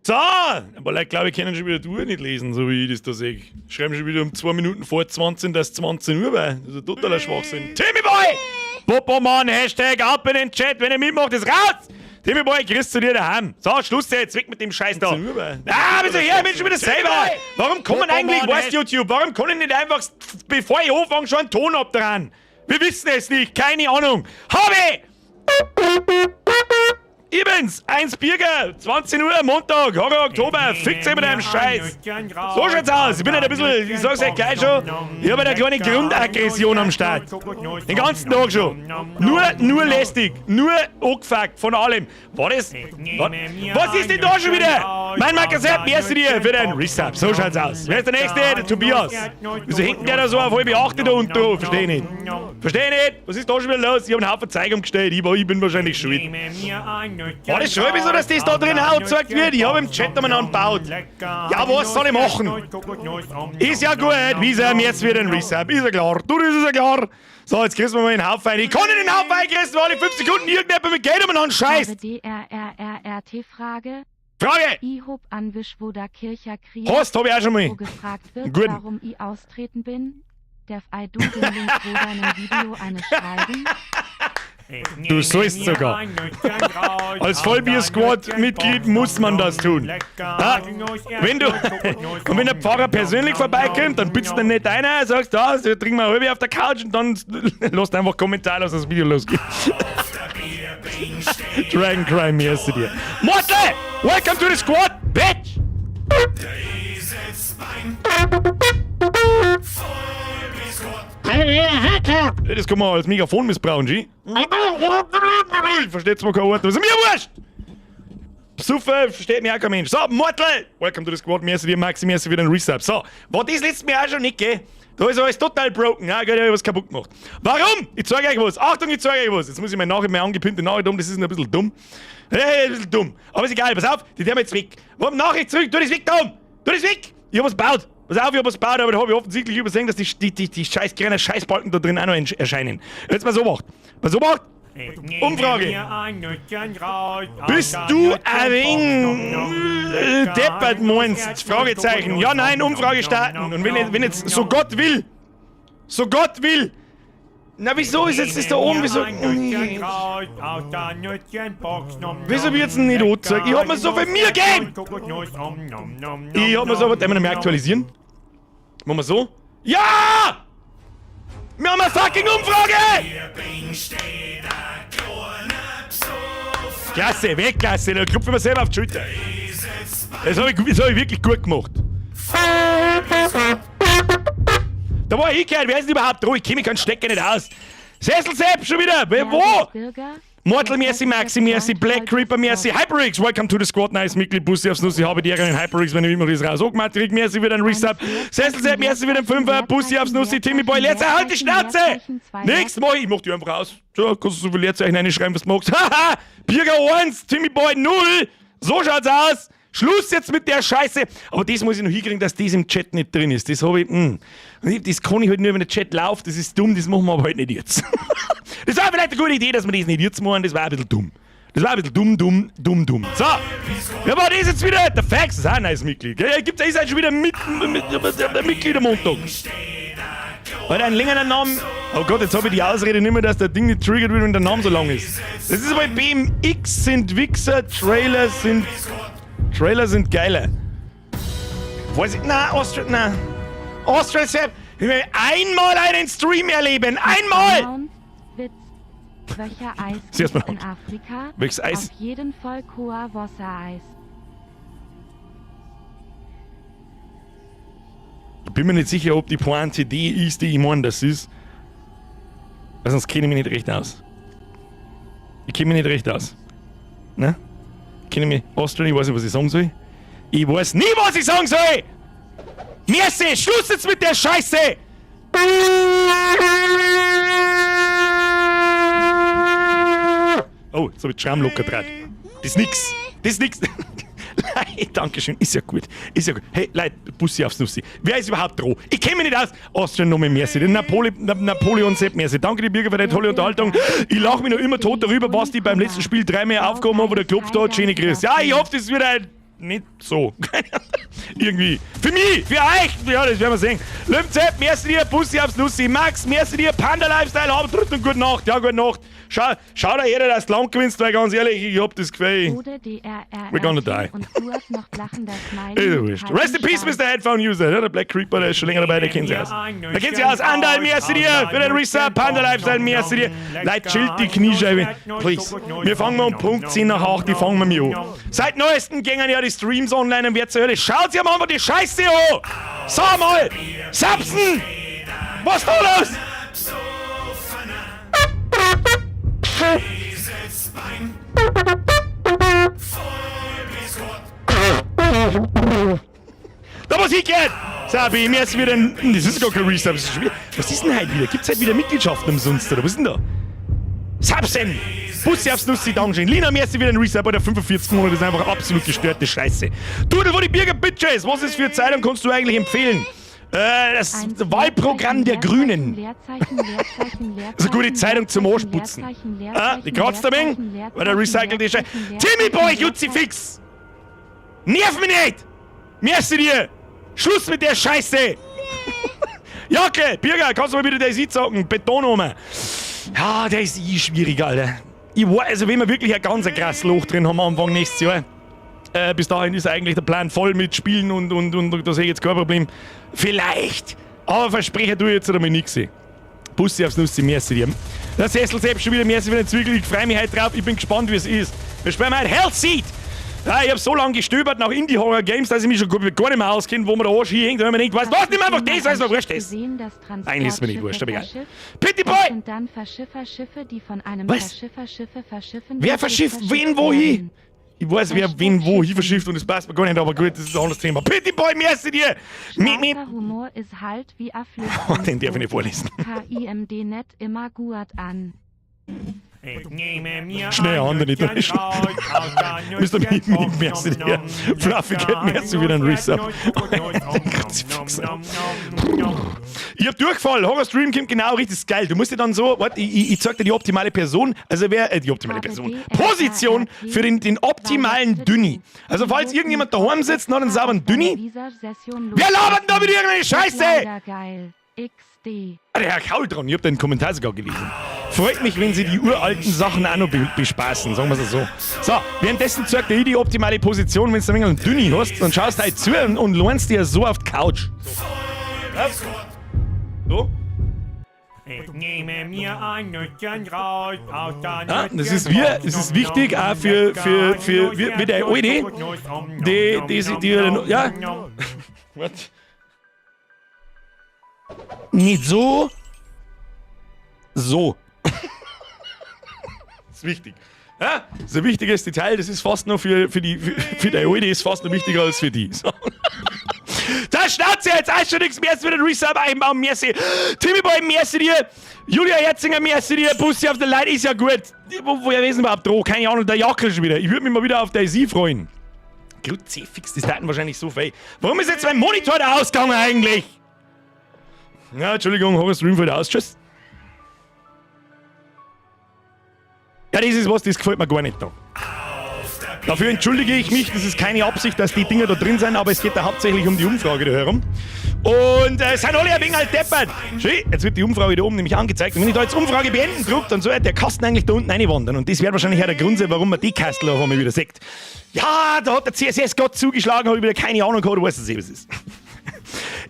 So, aber Leute, glaube ich, können schon wieder die Uhr nicht lesen, so wie ich das da sehe. Schreiben schon wieder um 2 Minuten vor 20, dass 20 Uhr war. Das ist ein totaler Schwachsinn. Timmy Boy! Popo Mann, Hashtag ab in den Chat, wenn ihr mitmacht, ist raus! Timmy Boy, grüß zu dir daheim. So, Schluss jetzt, weg mit dem Scheiß da. Ah, wieso her, ich bin schon wieder selber. Warum kommen eigentlich, weißt YouTube, warum kann ich nicht einfach, bevor ich anfange, schon einen Ton abdrehen? Wir wissen es nicht, keine Ahnung. Habe! Ich bin's, 1 Birger, 20 Uhr, Montag, Horror Oktober, fickt's mit deinem Scheiß. So schaut's aus, ich bin halt ein bisschen, ich sag's euch gleich schon, ich habe eine kleine Grundaggression am Start. Den ganzen Tag schon. Nur lästig, nur angefuckt von allem. War das? Was ist denn da schon wieder? Mein Magazin, merci dir für den Resub. So schaut's aus. Wer ist der Nächste? Der Tobias. Wieso hinkt der da so auf halbe Achte da unten drauf? Versteh ich nicht. Versteh ich nicht. Was ist da schon wieder los? Ich hab einen Haufen Zeug umgestellt. Ich bin wahrscheinlich schuld. War das schon so, dass das da drin auch gezeigt wird? Ich hab im Chat einmal gebaut. Ja, was soll ich machen? Ist ja gut. Wieso jetzt wieder ein Resub? Ist ja klar. Du, das ist ja klar. So, jetzt kriegst du mal einen Haufen rein. Ich kann nicht den Haufen reinkriegen, weil alle 5 Sekunden irgendjemand mit Geld umeinander scheißt. DRRRRT Frage. Frage! I hob an Wischwoda Kircher Krieg. Horst, hab ich auch schon mal. Wo gefragt wird, Guten. warum ich austreten bin. Darf I du den Link wo deinem Video eine schreiben? Du sollst sogar. Als Vollbier-Squad-Mitglied muss man das tun. Ah, wenn du, und wenn der Pfarrer persönlich vorbeikommt, dann bittest du ihn nicht einer, sagst, da, so, trinken wir eine halbe auf der Couch und dann lässt einfach kommentarlos das Video losgehen. Dragon Crime, merci dir. Mortal! Welcome to the squad, bitch! Das kann man als Megafon missbrauchen, G. Ich verstehe zwar kein Wort, aber ist mir wurscht! Psuffe, versteht mich auch kein Mensch. So, Mortal! Welcome to the squad, merci dir, Maxi, merci für den Resub. So, war das letztes Mal auch schon nicht, gell? Da ist alles total broken. Ja, gell, ich hab was kaputt gemacht. Warum? Ich zeig euch was. Achtung, ich zeig euch was. Jetzt muss ich meine Nachricht, meine angepinnte Nachricht um, das ist ein bisschen dumm. Hey, ein bisschen dumm. Aber ist egal, pass auf, die tun wir jetzt weg. Warum Nachricht zurück? Tu das weg, da oben! Tu das weg! Ich hab was gebaut. Pass auf, ich hab was gebaut, aber da hab ich offensichtlich übersehen, dass die scheiß kleinen Scheißbalken da drin auch noch erscheinen. Jetzt mal so macht. Mal so macht. Umfrage. Bist du ein wenig deppert, meinst? Fragezeichen. Ja, nein, Umfrage starten. Und wenn jetzt so Gott will, so Gott will. Na, wieso ist jetzt das da oben? Wieso? Wieso wird's denn nicht angezeigt? Ich hab mir so viel Mühe gegeben! Ich hab mir so, warte, mal aktualisieren. Machen wir so. Ja! Wir haben eine fucking Umfrage! Klasse, Weltklasse, da klopfen wir selber auf die Schulter. Das hab ich wirklich gut gemacht. Da war ich gehört, wer ist denn überhaupt dran? Ich kenn mich keinen Stecker nicht aus. Sessel Sepp schon wieder! Wer, wo? Mortal merci, Maxi merci, Black Creeper merci, HyperX, welcome to the squad, nice Mitglied, Bussi aufs Nussi, habe die Ehre in HyperX, wenn ich immer ist raus. Ogmatrik, merci wieder ein Resub, Sessel Sepp, merci wieder ein Fünfer, Bussi aufs Nussi, Timmy Boy, jetzt halt die Schnauze! Nächstes Mal, ich mach die einfach aus. So, kannst du so viel Leerzeichen reinschreiben, was du magst. Haha! Birger 1, Timmy Boy 0! So schaut's aus! Schluss jetzt mit der Scheiße! Aber das muss ich noch hinkriegen, dass das im Chat nicht drin ist. Das hab ich, Das kann ich halt nur, wenn der Chat läuft. Das ist dumm, das machen wir aber halt nicht jetzt. Das war vielleicht eine gute Idee, dass wir das nicht jetzt machen. Das war ein bisschen dumm. Das war ein bisschen dumm, dumm, dumm, dumm. So! Ja, war das jetzt wieder? Der Fax ist auch ein neues Mitglied. Gell? Gibt's, ist halt schon wieder mit Mitgliedermontag. Weil einen längeren Namen. Oh Gott, jetzt hab ich die Ausrede nicht mehr, dass der Ding nicht triggert wird, wenn der Name so lang ist. Das ist aber BMX sind Wichser, Trailer sind. Trailer sind geiler. Weiß ich. Na, Austria. Na. Austria Sepp. Ich will einmal einen Stream erleben. Einmal! Witz. Welcher Eis Sieh erst mal gibt's in an. Afrika? Welches Eis? Auf jeden Fall Koa Wassereis. Ich bin mir nicht sicher, ob die Pointe die ist, die ich meine, das ist. Weil sonst kenne ich mich nicht recht aus. Ich kenne mich nicht recht aus. Ne? Kenne mich. Austrian, ich weiß nicht, was ich sagen soll. Ich weiß nie, was ich sagen soll! Merci! Schluss jetzt mit der Scheiße! Oh, jetzt hab ich die Schramm locker draht. Das ist nix. Das ist nix. Nein, Dankeschön. Ist ja gut. Ist ja gut. Hey, Leute, Bussi aufs Nussi. Wer ist überhaupt dran? Ich kenn mich nicht aus. Austrian nochmal merci. Den Napoleon Sepp merci. Danke dir, Birger, für deine tolle Unterhaltung. Ich lach mich noch immer tot darüber, was die beim letzten Spiel dreimal aufgehoben haben, wo der klopft hat. Schöne Grüße. Ja, ich hoffe, das wird ein nicht so. Irgendwie. Für mich, für euch, ja, das werden wir sehen. Löwenzep, merci dir, Bussi aufs Nussi, Max, merci dir, Panda Lifestyle, hab und gute Nacht, ja, gute Nacht. Schau, schau da jeder, dass du lang gewinnst, weil ganz ehrlich, ich hab das Gefühl, we're gonna die. Und du hast noch lachender Smiley Ist ja mit wurscht. halbem Rest in peace, Schwanz. Mr. Headphone User. Ja, der Black Creeper, der ist schon länger dabei, der kennt sich aus. Der kennt sich aus. Andal, merci dir für den Resub. Panda Lifestyle, merci dir. Leute, chillt die Kniescheibe. Please. Wir fangen mal um Punkt 10 nach 8, die fangen wir mir an. Seit neuestem gingen ja die Streams online und wer zur Hölle. Schaut sich am Anfang die Scheiße an! Sag mal! Sapsen! Was ist da los? Da muss ich gehen! Sabi, mir ist wieder ein. Das ist gar kein Restart. Das ist schon wieder, was ist denn heute wieder? Gibt's heute wieder Mitgliedschaften umsonst oder was ist denn da? Sapsen! Bussi aufs Nussi, Dankeschön. Lina, merci wieder ein Reset bei der 45 Monate. Das ist einfach absolut gestörte Scheiße. Dudel, wo die Birger Bitches! Was ist für Zeitung kannst du eigentlich empfehlen? Das Eins, Wahlprogramm der Leerzeichen, Grünen. Leerzeichen, Leerzeichen, Leerzeichen, Das ist eine gute Zeitung zum Leerzeichen, Arschputzen. Leerzeichen, Ah, die kratzt ein wenig, Leerzeichen, weil der recycelt die Scheiße. Leerzeichen, Timmy Boy, Leerzeichen, Jutzi fix! Nerv mich nicht! Merci dir! Schluss mit der Scheiße! Jacke, Birger, kannst du mal bitte das sagen? Beton um. Ja, der ist eh schwierig, Alter. Ich weiß, also wenn wir wirklich ein ganz ein krasses Loch drin haben Anfang nächstes Jahr. Bis dahin ist eigentlich der Plan voll mit Spielen und da sehe ich jetzt kein Problem. Vielleicht! Aber verspreche du jetzt einmal nichts. Bussi aufs Nussi, merci dir. Der Sessel selbst schon wieder, merci für den Zwiegel. Ich freue mich heute drauf. Ich bin gespannt, wie es ist. Wir spielen heute Hell Seed. Ja, ich habe so lange gestöbert nach Indie-Horror Games, dass ich mich schon gar nicht mehr auskenne, wo man der Arsch hinhängt. Und wenn man denkt, weißt du was, nimm einfach das, weil es mir wurscht ist. Gesehen, dass Eigentlich ist mir nicht wurscht, aber egal. Transportschiffe Pitty verschifft Boy! Und dann Verschifferschiffe, die von einem Was? Verschifferschiffe verschiffen. Wer verschifft wen wohin? werden. Ich weiß, wer wen wohin verschifft und es passt mir gar nicht, aber gut, das ist ein anderes Thema. Pitty Boy, merci dir! Mi, mi. Schwarzer Humor ist halt wie a Oh, den darf ich nicht vorlesen. KIMD net immer guat an. Schnell andere nicht täuschen. Mr. Meat Meat, merci dir. Fluffy Cat, merci wieder ein Resub. Kruzifix. Ich hab Durchfall, Horror Stream kommt genau richtig, ist geil. Du musst dir dann so, warte, ich zeig dir die optimale Person, also wer, die optimale Person, Position für den optimalen Dünni. Also falls irgendjemand daheim sitzt und hat einen sauberen Dünni, wer labert denn da wieder irgendeine Scheiße? Leider geil. XD. Ah, der Herr Kauldron, ich hab den Kommentar sogar gelesen. Freut mich, wenn Sie die uralten Sachen auch noch bespaßen, sagen wir es so. So, währenddessen zeigt dir die optimale Position, wenn du ein wenig einen Dünni hast, dann schaust du halt zu und lernst dir so auf die Couch. So. So. Ich nehme mir ein Nüsschen raus aus der Ja, das ist wir, es ist wichtig auch für wie der Alte, die, ja. What? Nicht so. So. Das ist wichtig. Ja, das ist ein wichtiges Detail, das ist fast noch für die Alte, ist fast noch wichtiger als für die. So. Da Schnauze jetzt auch schon nichts mehr, es wird ein Resub einbauen, merci. Timmy Boy, merci dir. Julia Herzinger, merci dir. Bussi auf der Leute ist ja gut. Woher wissen überhaupt droh? Keine Ahnung, der Jackel schon wieder. Ich würde mich mal wieder auf der Sie freuen. Kruzifix, das taten wahrscheinlich so viel. Warum ist jetzt mein Monitor da ausgegangen eigentlich? Ja, Entschuldigung, Horror Stream fällt aus. Tschüss. Ja, das ist was, das gefällt mir gar nicht da. Dafür entschuldige ich mich, das ist keine Absicht, dass die Dinger da drin sind, aber es geht da hauptsächlich um die Umfrage da herum. Und es sind alle ein wenig halt deppert. Schön, jetzt wird die Umfrage da oben nämlich angezeigt. Und wenn ich da jetzt Umfrage beenden drücke, dann soll der Kasten eigentlich da unten reinwandern. Und das wäre wahrscheinlich auch der Grund sein, warum man die Kastel auf einmal wieder sieht. Ja, da hat der CSS Gott zugeschlagen, habe ich wieder keine Ahnung gehabt, du weißt es eh, was es ist.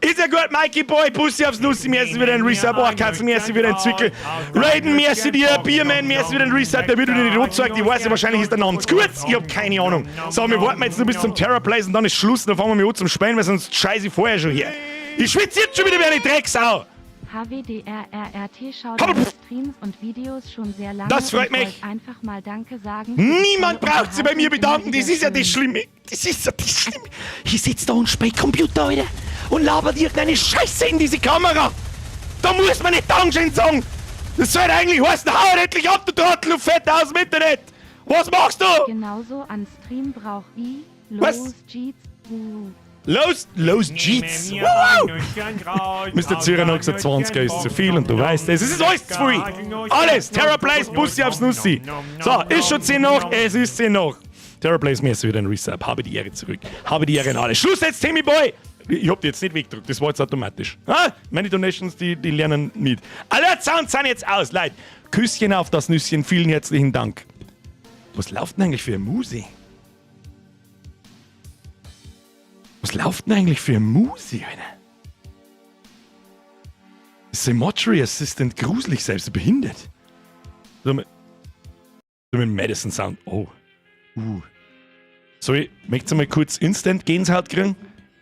Ist ja gut, Mikey Boy, Bussi aufs Nussi, merci wieder ein Resub, oh, Katzen, merci wieder ein Zwickel. Raiden, merci dir, Bierman, merci wieder ein Resub, der wird wieder nicht rot zeigt, ich weiß ja, wahrscheinlich ist der Name zu kurz, ich hab keine Ahnung. So, wir warten jetzt nur bis zum Terror Place und dann ist Schluss, dann fangen wir an zum Spielen, weil sonst scheiße ich vorher schon her. Ich schwitze jetzt schon wieder wie eine Drecksau. HWDRRRT schaut Komm. deine Streams und Videos schon sehr lange. Das freut und mich. wollt Einfach mal Danke sagen. Niemand Tolle braucht sich bei mir Unterhaltung, bedanken, immer das wieder ist ja das schön. Schlimme. Das ist ja das Schlimme. Ich sitze da und spiele Computer, Alter, und labert irgendeine Scheiße in diese Kamera. Da muss man nicht Dankeschön sagen. Das sollte eigentlich heißen, hau endlich ab, du Trottel, du Fett aus dem Internet. Was machst du? Genauso an Stream brauch i. Was? Los Jeets. Los, los, Jeets. Wow. Mr. Cyranox, der 20er ist zu viel und du weißt es. Es ist alles zu viel. Alles. Terror Place, Bussi aufs Nussi. So, ist schon 10 nach, es ist 10 nach. Terrorplays, merci für den Resub. Habe die Ehre zurück. Habe die Ehre an alle. Schluss jetzt, Timmy Boy! Ich hab die jetzt nicht weggedrückt, das war jetzt automatisch. Ah, meine Donations, die, die lernen nicht. Alert Sounds sind jetzt aus, Leute. Küsschen auf das Nüsschen, vielen herzlichen Dank. Was läuft denn eigentlich für eine Musik? Was läuft denn eigentlich für eine Musik, Alter? Ist der Mortuary Assistant gruselig selbst behindert? So mit, so mit Madison Sound. Oh. Soll ich, möchtest du mal kurz Instant Gänsehaut kriegen?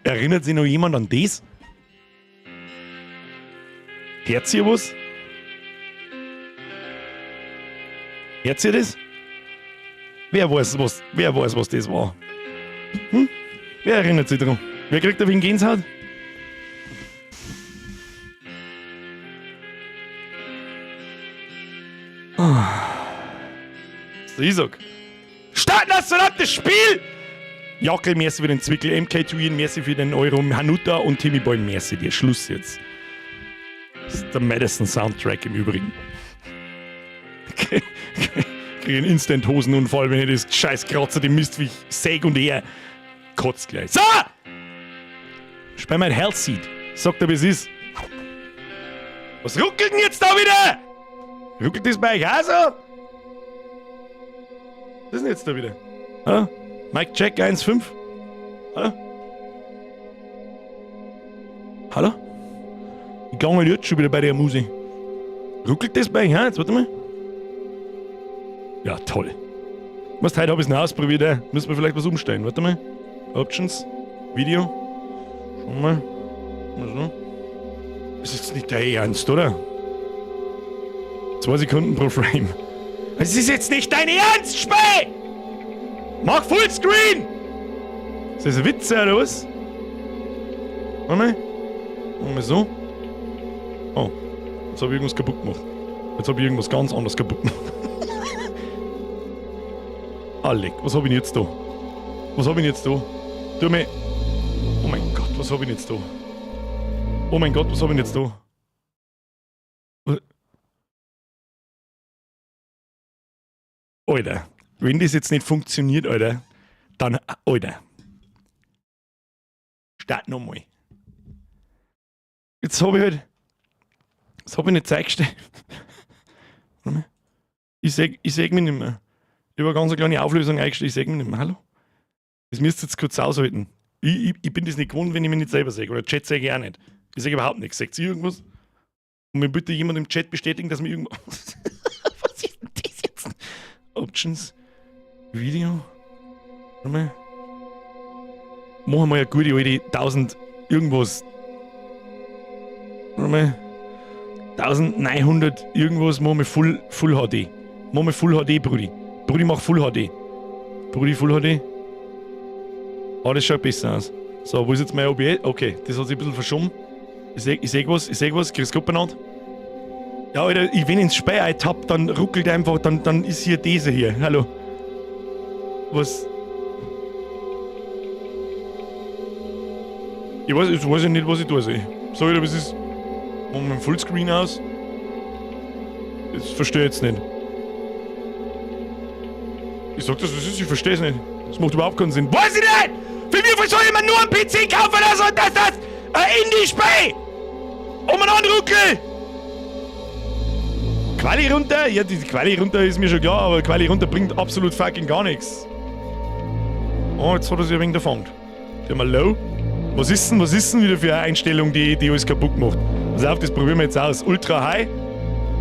Erinnert sich noch jemand an das? Hört ihr was? Hört ihr das? Wer weiß, was, wer weiß, was das war? Hm? Wer erinnert sich dran? Wer kriegt da wegen Gänsehaut? So, ich sag. Starten das verdammte Spiel! Jackel, merci für den Zwickel, MK2, merci für den Euro, Hanuta und Timmy Boy, merci dir. Schluss jetzt. Das ist der Madison Soundtrack im Übrigen. Krieg einen Instant-Hosenunfall, wenn ich das scheiß Kratzer, die Mist wie ich säg und er kotzt gleich. So! Spiel mal Hellseed. Sagt er, wie es ist. Was ruckelt denn jetzt da wieder? Ruckelt das bei euch auch so? Was ist denn jetzt da wieder? Ha? Mike Check 1,5? Hallo? Hallo? Ich gang jetzt schon wieder bei der Musik. Ruckelt das bei euch? Jetzt warte mal. Ja, toll. Was, heute habe ich es noch ausprobiert, ey. Müssen wir vielleicht was umstellen. Warte mal. Options. Video. Schau mal. So. Das ist jetzt nicht dein Ernst, oder? 2 Sekunden pro Frame. Es ist jetzt nicht dein Ernst, Spee! Mach Fullscreen! Ist das ein Witz, oder was? Warte mal. Machen wir so. Oh. Jetzt hab ich irgendwas kaputt gemacht. Jetzt hab ich irgendwas ganz anderes kaputt gemacht. Ah, leck. Was hab ich denn jetzt da? Was hab ich denn jetzt da? Tu mir. Oh mein Gott, was hab ich denn jetzt da? Oh mein Gott, was hab ich denn jetzt da? Alter, wenn das jetzt nicht funktioniert, Alter, dann, Alter. Start nochmal. Jetzt hab ich halt. Das hab ich nicht eingestellt. Warte mal. Ich seh mich nicht mehr. Ich hab eine ganz kleine Auflösung eingestellt, ich seh mich nicht mehr. Hallo? Das müsst ihr jetzt kurz aushalten. Ich bin das nicht gewohnt, wenn ich mich nicht selber sehe. Oder Chat sehe ich auch nicht. Ich sehe überhaupt nichts. Seht ihr irgendwas? Und mir bitte jemand im Chat bestätigen, dass mir irgendwas. Was ist denn das jetzt? Options. Video. Warte mal. Machen wir mal eine gute alte 1000 irgendwas. Warte mal. 1900 irgendwas machen wir Full HD. Machen wir Full HD, Brudi. Brudi, mach Full HD. Brudi, Full HD. Ah, das schaut besser aus. So, wo ist jetzt mein OBS? Okay, das hat sich ein bisschen verschoben. Ich seh was, ich seh was. Grüß Gott benannt. Ja, Alter, wenn ich ins Spiel eintapp, dann ruckelt einfach, dann ist hier diese hier. Hallo. Was? Ich weiß ja nicht, was ich tue soll. Sag ich dir, was ist? Machen wir Fullscreen aus? Das verstehe ich jetzt nicht. Ich sag das, was ist, ich verstehe es nicht. Das macht überhaupt keinen Sinn. Weiß ich nicht! Für wie viel soll ich mir nur einen PC kaufen lassen und das ein Indie-Spiel? Um einen Anruckel! Quali runter? Ja, die Quali runter ist mir schon klar, aber Quali runter bringt absolut fucking gar nichts. Oh, jetzt hat er sich ein wenig davon. Der mal low. Was ist denn wieder für eine Einstellung, die alles kaputt macht? Pass auf, das probieren wir jetzt aus. Ultra High.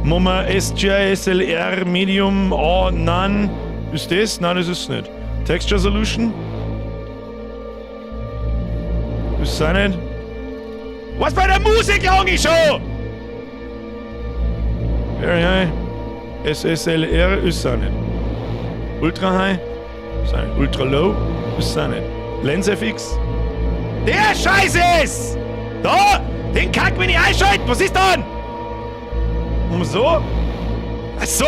Machen wir SGI, SLR, Medium, A, None. Ist das? Nein, das ist es nicht. Texture Solution. Ist es auch nicht. Was bei der Musik lang ich schon? Very High. SSLR ist es auch nicht. Ultra High. Ist auch nicht. Ultra Low. Ist es auch nicht. Lens FX. Der Scheiß ist! Da! Den Kack will ich einschalten! Was ist dann? Und so? Ach so!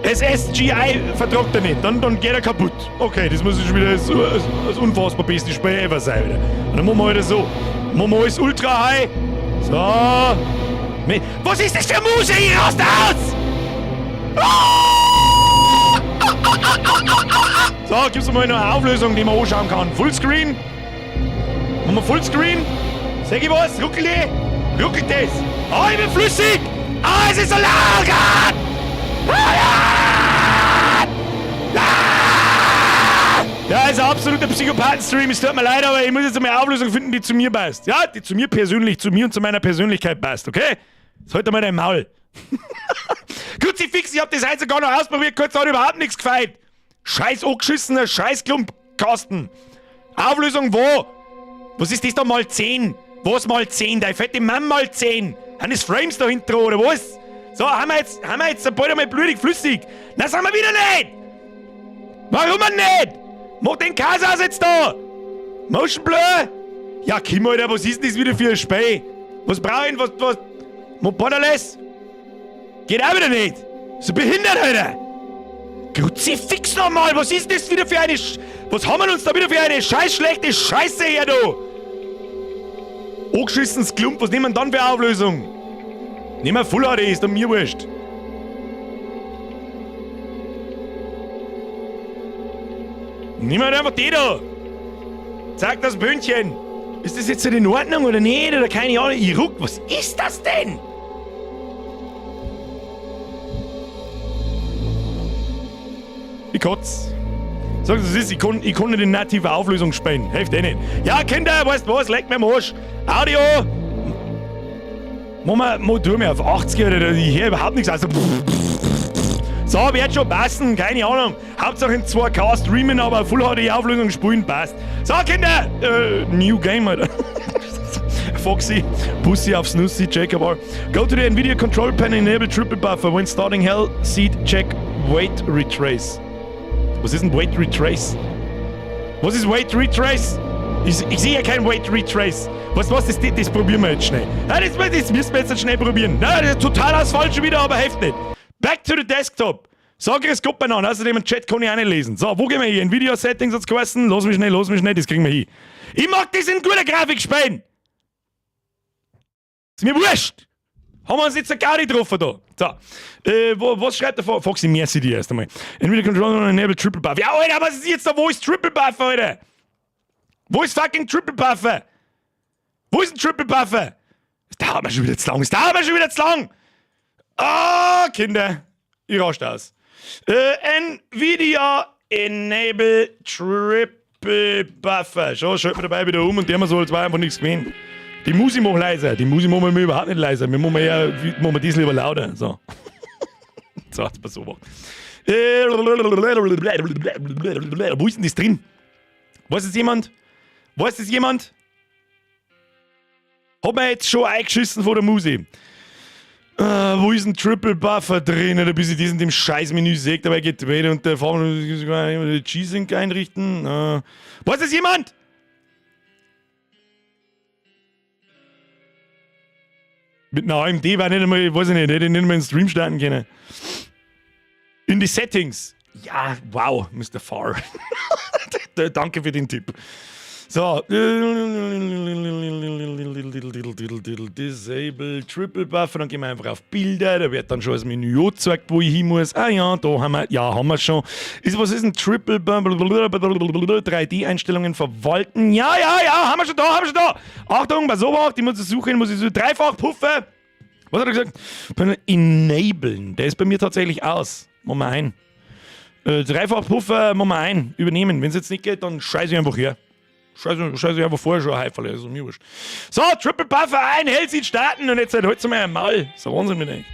SSGI vertragt er nicht, dann geht er kaputt. Okay, das muss schon wieder das unfassbar beste Spiel ever sein. Wieder. Und dann machen wir halt so. Machen wir alles ultra high. So. Was ist das für Musik? Ich raste aus! Ah! So, gibt's mal noch eine Auflösung, die man anschauen kann. Fullscreen? Machen wir Fullscreen? Sag ich was? Ruckelt die? Ruckelt das? Ah, ich bin flüssig! Ah, es ist so laut! Ah, ja! Ah! Ja, ist ein absoluter Psychopathen-Stream. Es tut mir leid, aber ich muss jetzt einmal eine Auflösung finden, die zu mir passt. Ja, die zu mir persönlich, zu mir und zu meiner Persönlichkeit passt, okay? Jetzt halt einmal dein Maul. Kruzifix, ich hab das heute sogar noch ausprobiert, kurz hat überhaupt nichts gefeit. Scheiß angeschissener Scheißklumpkasten. Auflösung wo? Was ist das da mal 10? Was mal 10? Deine fette Mann mal 10. Haben das Frames da hinten oder was? So, haben wir jetzt bald einmal blutig flüssig? Na, sind wir wieder nicht! Warum nicht? Mach den Käse aus jetzt da! Motion Blur? Ja, komm, Alter, was ist denn das wieder für ein Spiel? Was brauch ich denn? Was, was? Mach Borderless? Geht auch wieder nicht! So behindert, Alter! Kruzifix nochmal! Was ist das wieder für eine Sch Was haben wir uns da wieder für eine scheiß schlechte Scheiße her, du? Angeschissenes Klump, was nehmen wir dann für eine Auflösung? Nehmen wir Full HD, ist doch mir wurscht. Nehmen wir einfach die da! Zeig das Bündchen! Ist das jetzt in Ordnung oder nicht? Oder keine Ahnung? Ich ruck, was ist das denn? Ich kotz. Sag, das ist, ich kann nicht in nativer Auflösung spielen. Hilft eh nicht. Ja, Kinder, weißt du was? Leck mir am Arsch. Audio! Machen wir, tun wir auf 80 oder ich höre überhaupt nichts. Also, so, wird schon passen, keine Ahnung. Hauptsache in 2K streamen, aber Full HD Auflösung spielen passt. So, Kinder! New Game, Alter. Foxy, Pussy aufs Nussi, Jacob R. Go to the Nvidia Control Panel, enable Triple Buffer. When starting Hell, Seed, check Weight Retrace. Was ist denn Weight Retrace? Was ist Weight Retrace? Ich sehe ja kein Weight Retrace. Weißt du was, das probieren wir jetzt schnell. Ja, das müssen wir jetzt schnell probieren. Na, das ist total das Falsche wieder, aber hilft nicht. Back to the Desktop. So, grüß Gott beieinander. Außerdem im Chat kann ich auch nicht lesen. So, wo gehen wir hier? Nvidia Settings hat's geheißen. Lass mich schnell, das kriegen wir hin. Ich mag das in guter Grafik spielen. Ist mir wurscht. Haben wir uns jetzt eine Gaudi getroffen da? So, was schreibt der Foxy? Merci dir erst einmal. Nvidia Controller Enable Triple Buffer. Ja, Alter, was ist jetzt da? Wo ist Triple Buffer, Alter? Wo ist fucking Triple Buffer? Wo ist ein Triple Buffer? Es dauert mir schon wieder zu lang. Es dauert mir schon wieder zu lang. Ah, Kinder. Ich raste aus. Nvidia Enable Triple Buffer. Schon, schalten wir dabei wieder um und der soll zwar einfach nichts gewinnen. Die Musik mach leiser. Die Musik machen wir überhaupt nicht leiser. Wir machen eher, machen wir das lieber lauter. So. So, jetzt mal so gemacht. Wo ist denn das drin? Weiß es jemand? Weiß es jemand? Hat man jetzt schon eingeschissen vor der Musik? Wo ist ein Triple Buffer drin? Oder bis ich diesen dem Scheißmenü sehe, dabei geht weiter und der Form G-Sync einrichten. Weiß es jemand? Mit einer AMD war nicht einmal, weiß ich nicht, hätte ich nicht einmal in den Stream starten können. In die Settings. Ja, wow, Mr. Farr. Danke für den Tipp. So. Disable Triple Buffer. Dann gehen wir einfach auf Bilder. Da wird dann schon das Menü angezeigt, wo ich hin muss. Ah ja, da haben wir, ja, haben wir schon. Was ist ein Triple Buffer? 3D-Einstellungen verwalten. Ja, ja, ja, haben wir schon da, haben wir schon da. Achtung, bei sowas, die muss ich suchen, muss ich so dreifach puffen. Was hat er gesagt? Enablen. Der ist bei mir tatsächlich aus. Machen wir ein. Dreifach Puffer, machen wir ein. Übernehmen. Wenn es jetzt nicht geht, dann scheiße ich einfach her. Scheiße ich einfach vorher schon ein Häuferl, ist mir wurscht. So, Triple Buffer ein, Hellseed starten und jetzt halt mal ein Maul. So Wahnsinn mit euch.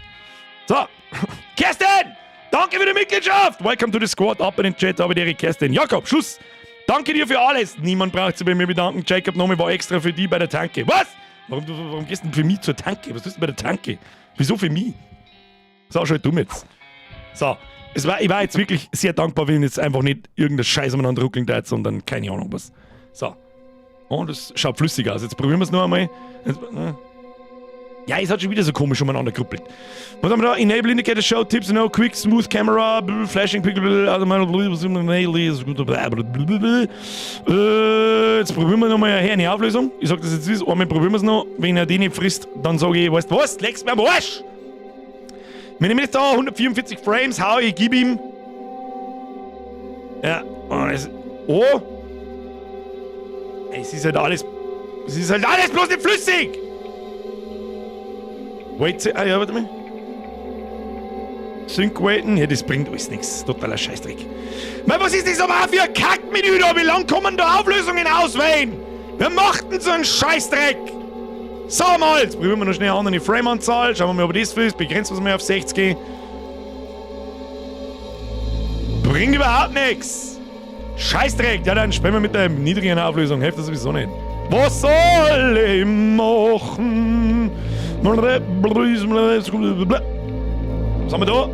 So, Kerstin! Danke für die Mitgliedschaft! Welcome to the squad, ab in den Chat, aber die Kerstin. Jakob, Schluss! Danke dir für alles! Niemand braucht sich bei mir bedanken. Jacob Nome war extra für die bei der Tanke. Was? Warum gehst du denn für mich zur Tanke? Was tust du denn bei der Tanke? Wieso für mich? So, schon dumm jetzt. So, ich war jetzt wirklich sehr dankbar, wenn jetzt einfach nicht irgendein Scheiß umeinander ruckeln darf, sondern keine Ahnung was. So. Oh, das schaut flüssig aus. Jetzt probieren wir es noch einmal. Jetzt, Ja, es hat schon wieder so komisch umeinander geruppelt. Was haben wir da? Enable Indicator Show, Tips, no, Quick, Smooth Camera, Flashing, Pickel, jetzt probieren wir nochmal eine Auflösung. Ich sag das jetzt, ist, einmal probieren wir es noch. Wenn er die nicht frisst, dann sage ich, weißt du was, leg's mir am Arsch! Wenn ich mir jetzt da 144 Frames hau, ich gib ihm. Ja, und es, oh! Es ist halt alles, es ist halt alles bloß nicht flüssig! Wait, ah ja, warte mal. Sync waiten, ja, das bringt alles nichts. Totaler Scheißdreck. Mann, was ist das aber auch für ein Kackmenü da? Wie lang kann man da Auflösungen auswählen? Wer macht denn so einen Scheißdreck? So mal, jetzt probieren wir noch schnell eine andere Frame-Anzahl. Schauen wir mal, ob das viel ist. Begrenzen wir es mal auf 60. Bringt überhaupt nichts. Scheißdreck. Ja, dann spielen wir mit der niedrigen Auflösung. Hilft das sowieso nicht. Was soll ich machen? Was haben wir da?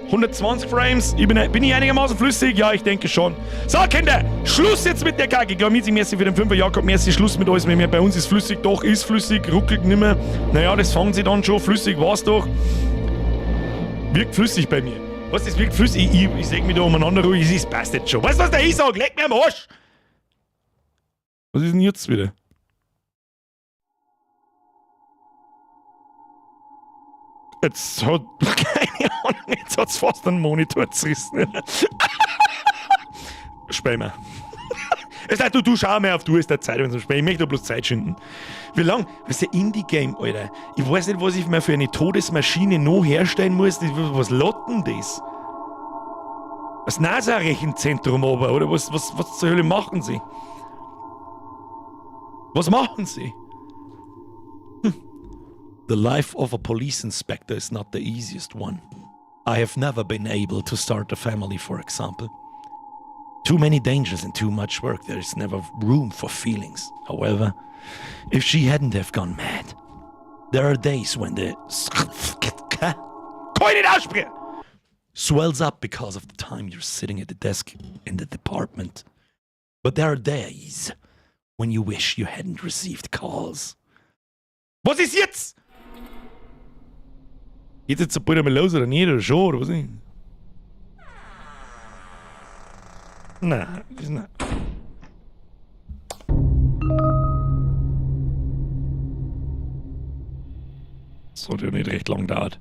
120 Frames. Ich bin ich einigermaßen flüssig? Ja, ich denke schon. So, Kinder, Schluss jetzt mit der Kacke. Klar, merci für den 5er Jakob, merci, Schluss mit alles. Bei uns ist flüssig, doch, ist flüssig, ruckelt nimmer. Naja, das fangen sie dann schon. Flüssig war's doch. Wirkt flüssig bei mir. Was, das wirkt flüssig? Ich seh mich da umeinander ruhig, es passt jetzt schon. Weißt du, was der ich sag? Leck mir am Arsch! Was ist denn jetzt wieder? Jetzt hat, keine Ahnung, jetzt hat's fast einen Monitor zerrissen. Spiel mal. Es ist, du schau mal auf, du ist der Zeit, wenn du spielst. Ich möchte bloß Zeit schinden. Wie lang? Was ist der Indie-Game, Alter? Ich weiß nicht, was ich mir für eine Todesmaschine noch herstellen muss. Was lädt denn das? Das NASA-Rechenzentrum aber, oder? Was zur Hölle machen sie? Was machen sie? The life of a police inspector is not the easiest one. I have never been able to start a family, for example. Too many dangers and too much work. There is never room for feelings. However, if she hadn't have gone mad, there are days when the Kann ich nicht aussprechen! Swells up because of the time you're sitting at the desk in the department. But there are days when you wish you hadn't received calls. Was ist jetzt? Geht jetzt bald einmal los oder nicht? Oder schon? Oder was nicht? Nein, das ist nicht. Das hat ja nicht recht lang gedauert.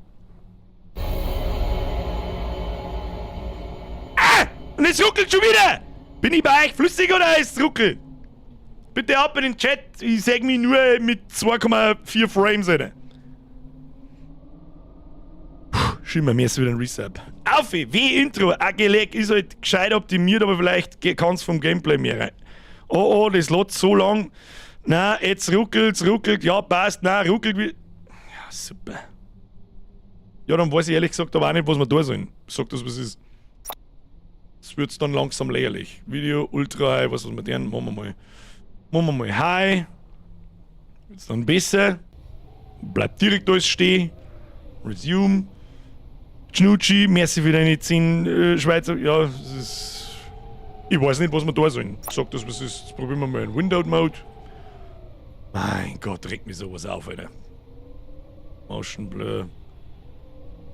Ah! Und es ruckelt schon wieder! Bin ich bei euch flüssig oder ist es ruckelt? Bitte ab in den Chat, ich seh mich nur mit 2,4 Frames, Alter. Puh, schimmer, mir ist wieder ein Resub. Auf, wie Intro, Agelek ist halt gescheit optimiert, aber vielleicht kann's vom Gameplay mehr rein. Oh, oh, das lädt so lang. Na, jetzt ruckelt's, ruckelt, ja, passt, na, ruckelt wie. Ja, super. Ja, dann weiß ich ehrlich gesagt aber auch nicht, was wir da sollen. Sag das, was ist. Es wird's dann langsam lächerlich. Video, Ultra High, was wir denn? Machen wir mal. Machen wir mal High. Wird's dann besser. Bleibt direkt alles stehen. Resume. Schnutschi, merci für deine 10 Schweizer. Ja, das ist. Ich weiß nicht, was wir da sollen. Sag das, was ist. Jetzt probieren wir mal in Windowed Mode. Mein Gott, regt mich sowas auf, Alter. Motion Blur.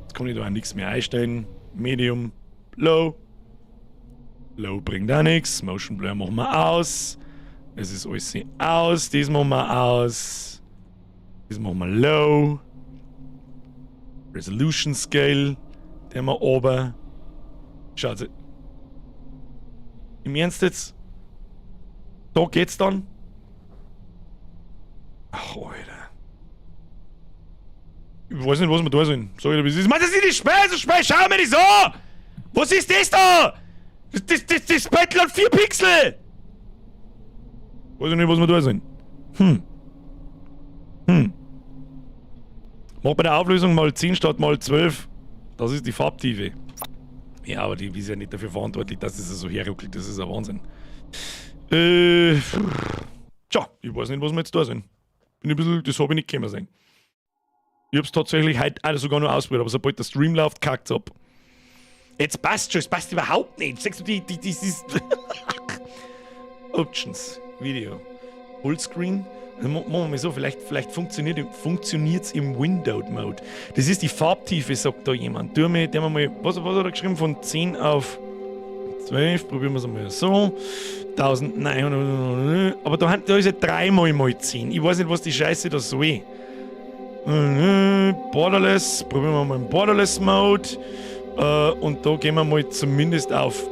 Jetzt kann ich da auch nichts mehr einstellen. Medium, Low. Low bringt auch nichts. Motion Blur machen wir aus. Es ist alles aus. Das machen wir aus. Das machen wir Low. Resolution Scale. Den haben wir oben. Schaut. Im Ernst jetzt? Da geht's dann? Ach, Alter. Ich weiß nicht, was wir da sind. Sag ich dir, wie es ist. Mann, das ist nicht die Speise, Speise, schau mir das an! Was ist das da? Das Battle hat 4 Pixel! Weiß ich nicht, was wir da sind. Mach bei der Auflösung mal 10 statt mal 12. Das ist die Farbtiefe. Ja, aber die ist ja nicht dafür verantwortlich, dass das so herruckelt. Das ist ein Wahnsinn. Tja, ich weiß nicht, was wir jetzt da sind. Bin ein bisschen, das hab ich nicht kommen sehen. Ich hab's tatsächlich heute auch sogar noch ausprobiert, aber sobald der Stream läuft, kackt's ab. Jetzt passt schon, es passt überhaupt nicht. Sagst du, das ist. Options, Video, Fullscreen. Also, machen wir mal so, vielleicht funktioniert's im Windowed Mode. Das ist die Farbtiefe, sagt da jemand. Tu mir, tu mir mal, was hat er geschrieben? Von 10 auf 12, probieren wir's einmal so. 1900, aber da ist ja 3 mal 10. Ich weiß nicht, was die Scheiße da soll. Borderless, probieren wir mal im Borderless Mode. Und da gehen wir mal zumindest auf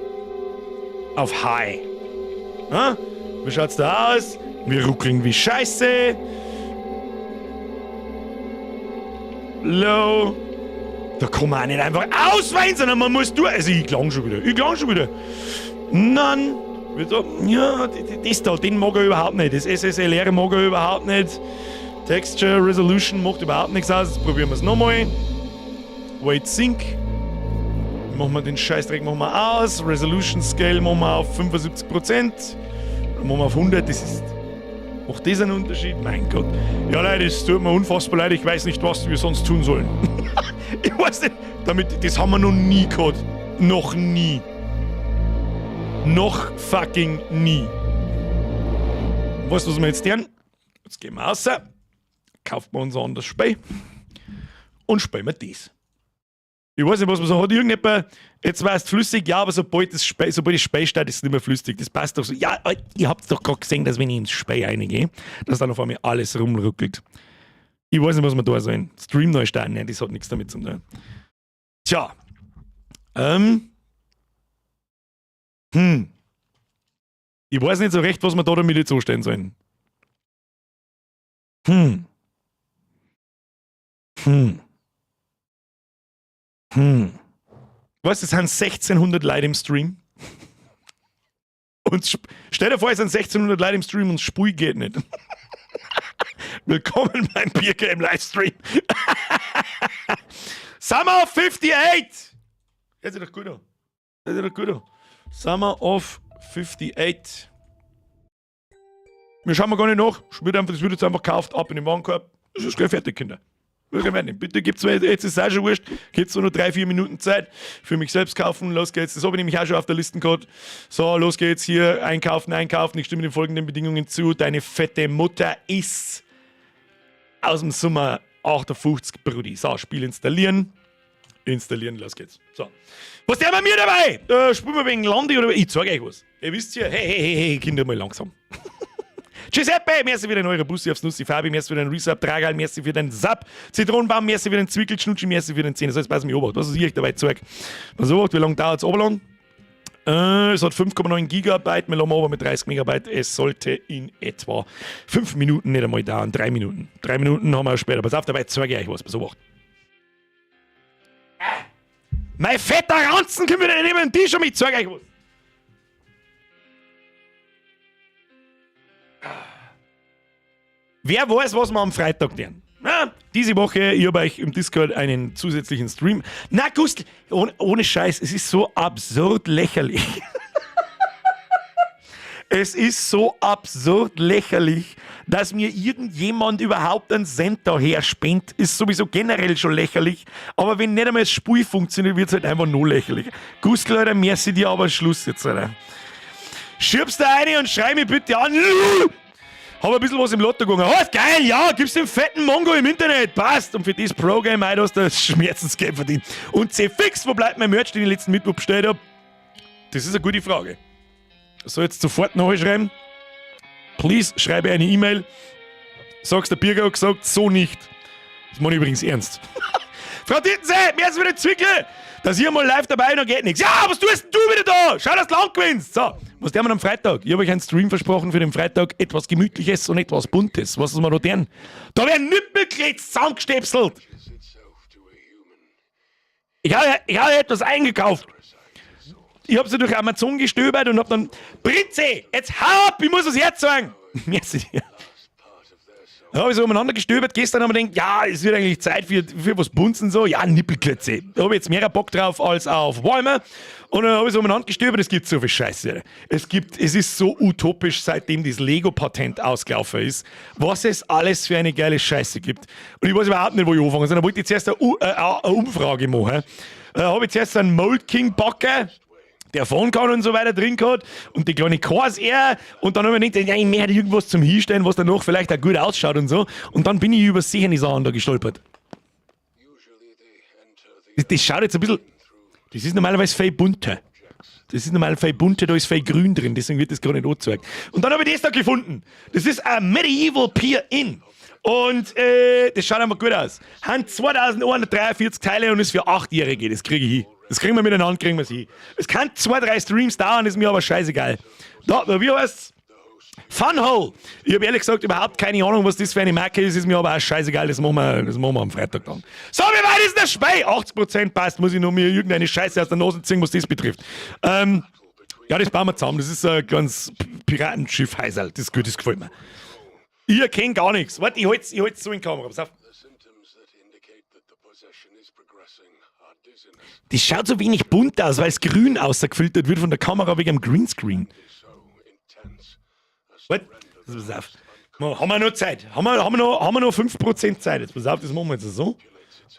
Auf High. Ha? Wie schaut's da aus? Wir ruckeln wie Scheiße. Low. Da kann man auch nicht einfach auswählen, sondern man muss durch. Also ich klang schon wieder. Ich klang schon wieder. Nein. Ja, das da, den mag er überhaupt nicht. Das SSLR mag er überhaupt nicht. Texture Resolution macht überhaupt nichts aus. Jetzt probieren wir es nochmal. Wait Sync. Machen wir den Scheißdreck machen wir aus. Resolution Scale machen wir auf 75%. Dann machen wir auf 100. Das ist. Macht das einen Unterschied? Mein Gott. Ja, Leute, es tut mir unfassbar leid. Ich weiß nicht, was wir sonst tun sollen. Ich weiß nicht. Damit, das haben wir noch nie gehabt. Noch nie. Noch fucking nie. Weißt du, was wir jetzt tun? Jetzt gehen wir raus, kaufen wir uns ein anderes Spiel und spielen wir das. Ich weiß nicht, was man so hat. Irgendjemand, jetzt war es flüssig, ja, aber sobald das Spiel startet, ist es nicht mehr flüssig. Das passt doch so. Ja, ihr habt doch gerade gesehen, dass wenn ich ins Spiel reingehe, dass dann auf einmal alles rumruckelt. Ich weiß nicht, was wir da sollen. Stream neu starten, nein, das hat nichts damit zu tun. Tja. Ich weiß nicht so recht, was wir da damit jetzt anstellen sollen. Weißt du, es sind 1600 Leute im Stream. Und stell dir vor, es sind 1600 Leute im Stream und das Spiel geht nicht. Willkommen beim Biergame Livestream. Summer of 58! Hört sich doch gut an. Hört sich doch gut an. Summer of 58. Wir schauen mal gar nicht nach. Das wird jetzt einfach gekauft, ab in den Warenkorb. Das ist gleich fertig, Kinder. Bitte gibt's mir, jetzt ist es auch schon wurscht, gibt's nur noch 3, 4 Minuten Zeit für mich selbst kaufen. Los geht's. Das habe ich nämlich auch schon auf der Liste gehabt. So, los geht's hier. Einkaufen, einkaufen. Ich stimme den folgenden Bedingungen zu. Deine fette Mutter ist aus dem Sommer 58, Brudi. So, Spiel installieren. Installieren, los geht's. So. Was der bei mir dabei? Spielen wir wegen Landi oder? Ich zeig euch was. Ihr wisst ja, hey, hey, hey, hey, Kinder, mal langsam. Giuseppe, merci für den eure Bussi aufs Nussi, Fabi, merci für den Resub, Dragal, merci für den Sub, Zitronenbaum, merci für den Zwickel, Schnutschi, merci für den Zehner. So, jetzt pass mich Obacht. Was ist ich dabei zeig? Pass auf, wie lange dauert's runterladen? Es hat 5,9 Gigabyte, wir laden aber mit 30 Megabyte. Es sollte in etwa 5 Minuten nicht einmal dauern, 3 Minuten. 3 Minuten haben wir auch später. Pass auf, dabei zeige ich euch was. Pass auf. Mein fetter Ranzen können wir nicht nehmen, die schon mit, zeig euch was. Wer weiß, was wir am Freitag tun? Na, diese Woche, ich habe euch im Discord einen zusätzlichen Stream. Na, Gustl, ohne Scheiß, es ist so absurd lächerlich. Es ist so absurd lächerlich, dass mir irgendjemand überhaupt einen Cent daher spendet, ist sowieso generell schon lächerlich. Aber wenn nicht einmal das Spiel funktioniert, wird's halt einfach nur lächerlich. Gustl, Alter, merci dir, aber Schluss jetzt, Alter. Schiebst da rein und schrei mich bitte an. Hab ein bisschen was im Lotto gegangen. Oh, ist geil, ja, gib's dem fetten Mongo im Internet, passt. Und für das Pro-Game heute hast du das Schmerzensgeld verdient. Und C-Fix, wo bleibt mein Merch, den ich letzten Mittwoch bestellt hab? Das ist eine gute Frage. Soll jetzt sofort nachschreiben? Please, schreibe eine E-Mail. Sag's der Birger hat gesagt, so nicht. Das meine ich übrigens ernst. Frau Tittensee, mir ist wieder Zwickel! Dass ihr mal live dabei, noch geht nichts. Ja, was tust denn du wieder da? Schau, dass du lang gewinnst. So, was tun wir am Freitag? Ich hab euch einen Stream versprochen für den Freitag. Etwas Gemütliches und etwas Buntes. Was ist wir da tun? Da werden Nippelklets zusammengestöpselt. Ich habe etwas eingekauft. Ich hab sie durch Amazon gestöbert und hab dann... Prinze, jetzt hau ab, ich muss was herzeigen. Merci dir. Da hab ich so umeinander gestöbert. Gestern haben wir gedacht, ja, es wird eigentlich Zeit für was Buntes und so. Ja, Nippelklötze. Da hab ich jetzt mehr Bock drauf als auf Warhammer. Und dann hab ich so umeinander gestöbert, es gibt so viel Scheiße. Es ist so utopisch, seitdem das Lego-Patent ausgelaufen ist, was es alles für eine geile Scheiße gibt. Und ich weiß überhaupt nicht, wo ich anfangen soll. Dann wollte ich zuerst eine Umfrage machen. Da hab ich zuerst einen Mold King backen, der fahren kann und so weiter drin gehabt und die kleine Cars eher und dann hab ich mir gedacht, ja, ich möchte irgendwas zum Hinstellen, was danach vielleicht auch gut ausschaut und so. Und dann bin ich über solche Sachen da gestolpert. Das schaut jetzt ein bisschen, das ist normalerweise viel bunter. Das ist normal viel bunter, da ist viel grün drin, deswegen wird das gar nicht angezeigt. Und dann hab ich das da gefunden. Das ist ein Medieval Pier Inn. Und das schaut einfach gut aus. Haben 2143 Teile und ist für 8-Jährige, das kriege ich hin. Das kriegen wir miteinander, kriegen wir sie. Es kann zwei, drei Streams dauern, ist mir aber scheißegal. Da, wie heißt's? Funhole! Ich habe ehrlich gesagt überhaupt keine Ahnung, was das für eine Marke ist, ist mir aber auch scheißegal, das machen wir am Freitag dann. So, wie weit ist das Spiel? 80% passt, muss ich noch mir irgendeine Scheiße aus der Nase ziehen, was das betrifft. Ja, das bauen wir zusammen, das ist ein ganz Piratenschiff Heiserl, das ist gut, das gefällt mir. Ich erkenne gar nichts. Warte, ich halt's, ich halt's so in die Kamera. Pass auf. Das schaut so wenig bunt aus, weil es grün ausgefiltert wird von der Kamera wegen dem Greenscreen. Warte, pass auf. Haben wir noch Zeit? Haben wir noch 5% Zeit? Jetzt pass auf, das machen wir jetzt so.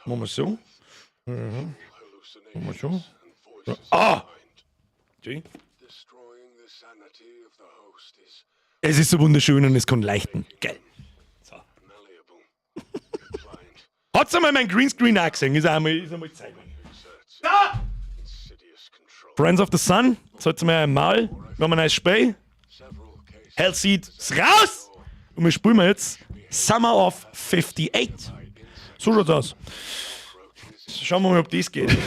Machen wir so. Machen wir so. Ah! Es ist so wunderschön und es kann leichten. Geil. So. Hat's einmal mein Greenscreen auch gesehen? Ist einmal Zeit. Da! Friends of the Sun, jetzt mal ein Maul. Wir haben ein neues Spiel. Hellseed ist raus! Und wir spielen jetzt Summer of 58. So schaut's aus. Schauen wir mal, ob das geht.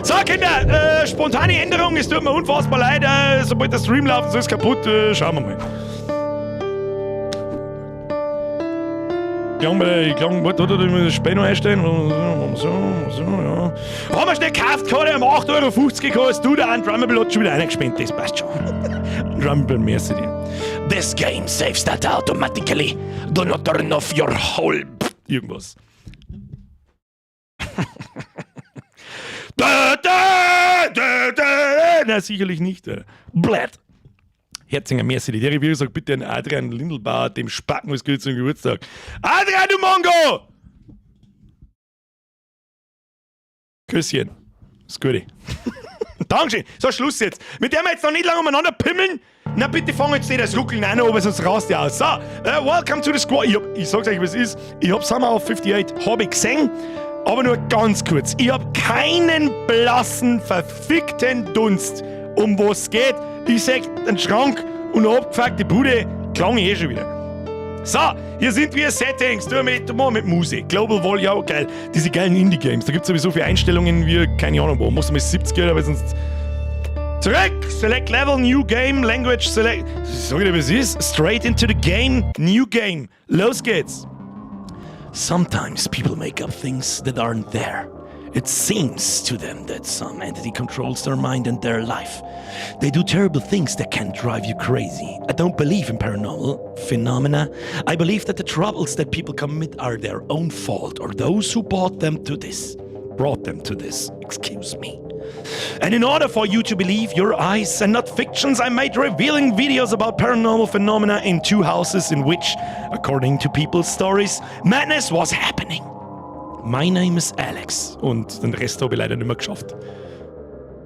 So, Kinder, spontane Änderung, es tut mir unfassbar leid, sobald der Stream läuft, so ist kaputt, schauen wir mal. Klang bei der, klang, warte, warte, ich muss das Spiel noch einstellen. So, so, ja. Haben wir schnell gekauft, gerade um 8,50 Euro gekostet. Du, der Undrummable hat schon wieder eingespendet, das passt schon. Undrummable, merci dir. This game saves data automatically. Do not turn off your whole... Irgendwas. Da, da, da, da. Na, sicherlich nicht. Blatt. Herzinger, merci. Die Derry sagt bitte an Adrian Lindelbauer, dem Spacken, was gilt zum Geburtstag. Adrian, du Mongo! Küsschen. Das Gute. Dankeschön. So, Schluss jetzt. Mit der wir jetzt noch nicht lange umeinander pimmeln. Na bitte fang jetzt nicht das Ruckeln an, aber sonst rast ihr aus. So, welcome to the squad. Ich sag's euch, was es ist. Ich hab Summer of 58 hab ich gesehen, aber nur ganz kurz. Ich hab keinen blassen, verfickten Dunst, um was es geht. Ich seh den Schrank und eine abgefuckte Bude, klang ich eh schon wieder. So, hier sind wir, Settings, du mit, du mit Musik, Global Vol, ja geil, diese geilen Indie-Games, da gibt's sowieso viele Einstellungen wie, keine Ahnung wo, musst du mal 70 oder weil sonst... Zurück! Select Level, New Game, Language, Select... Sag ich dir, was ist? Straight into the game, New Game, los geht's! Sometimes people make up things that aren't there. It seems to them that some entity controls their mind and their life. They do terrible things that can drive you crazy. I don't believe in paranormal phenomena. I believe that the troubles that people commit are their own fault or those who brought them to this. Brought them to this, excuse me. And in order for you to believe your eyes and not fictions, I made revealing videos about paranormal phenomena in two houses in which, according to people's stories, madness was happening. My name is Alex. Und den Rest habe ich leider nicht mehr geschafft.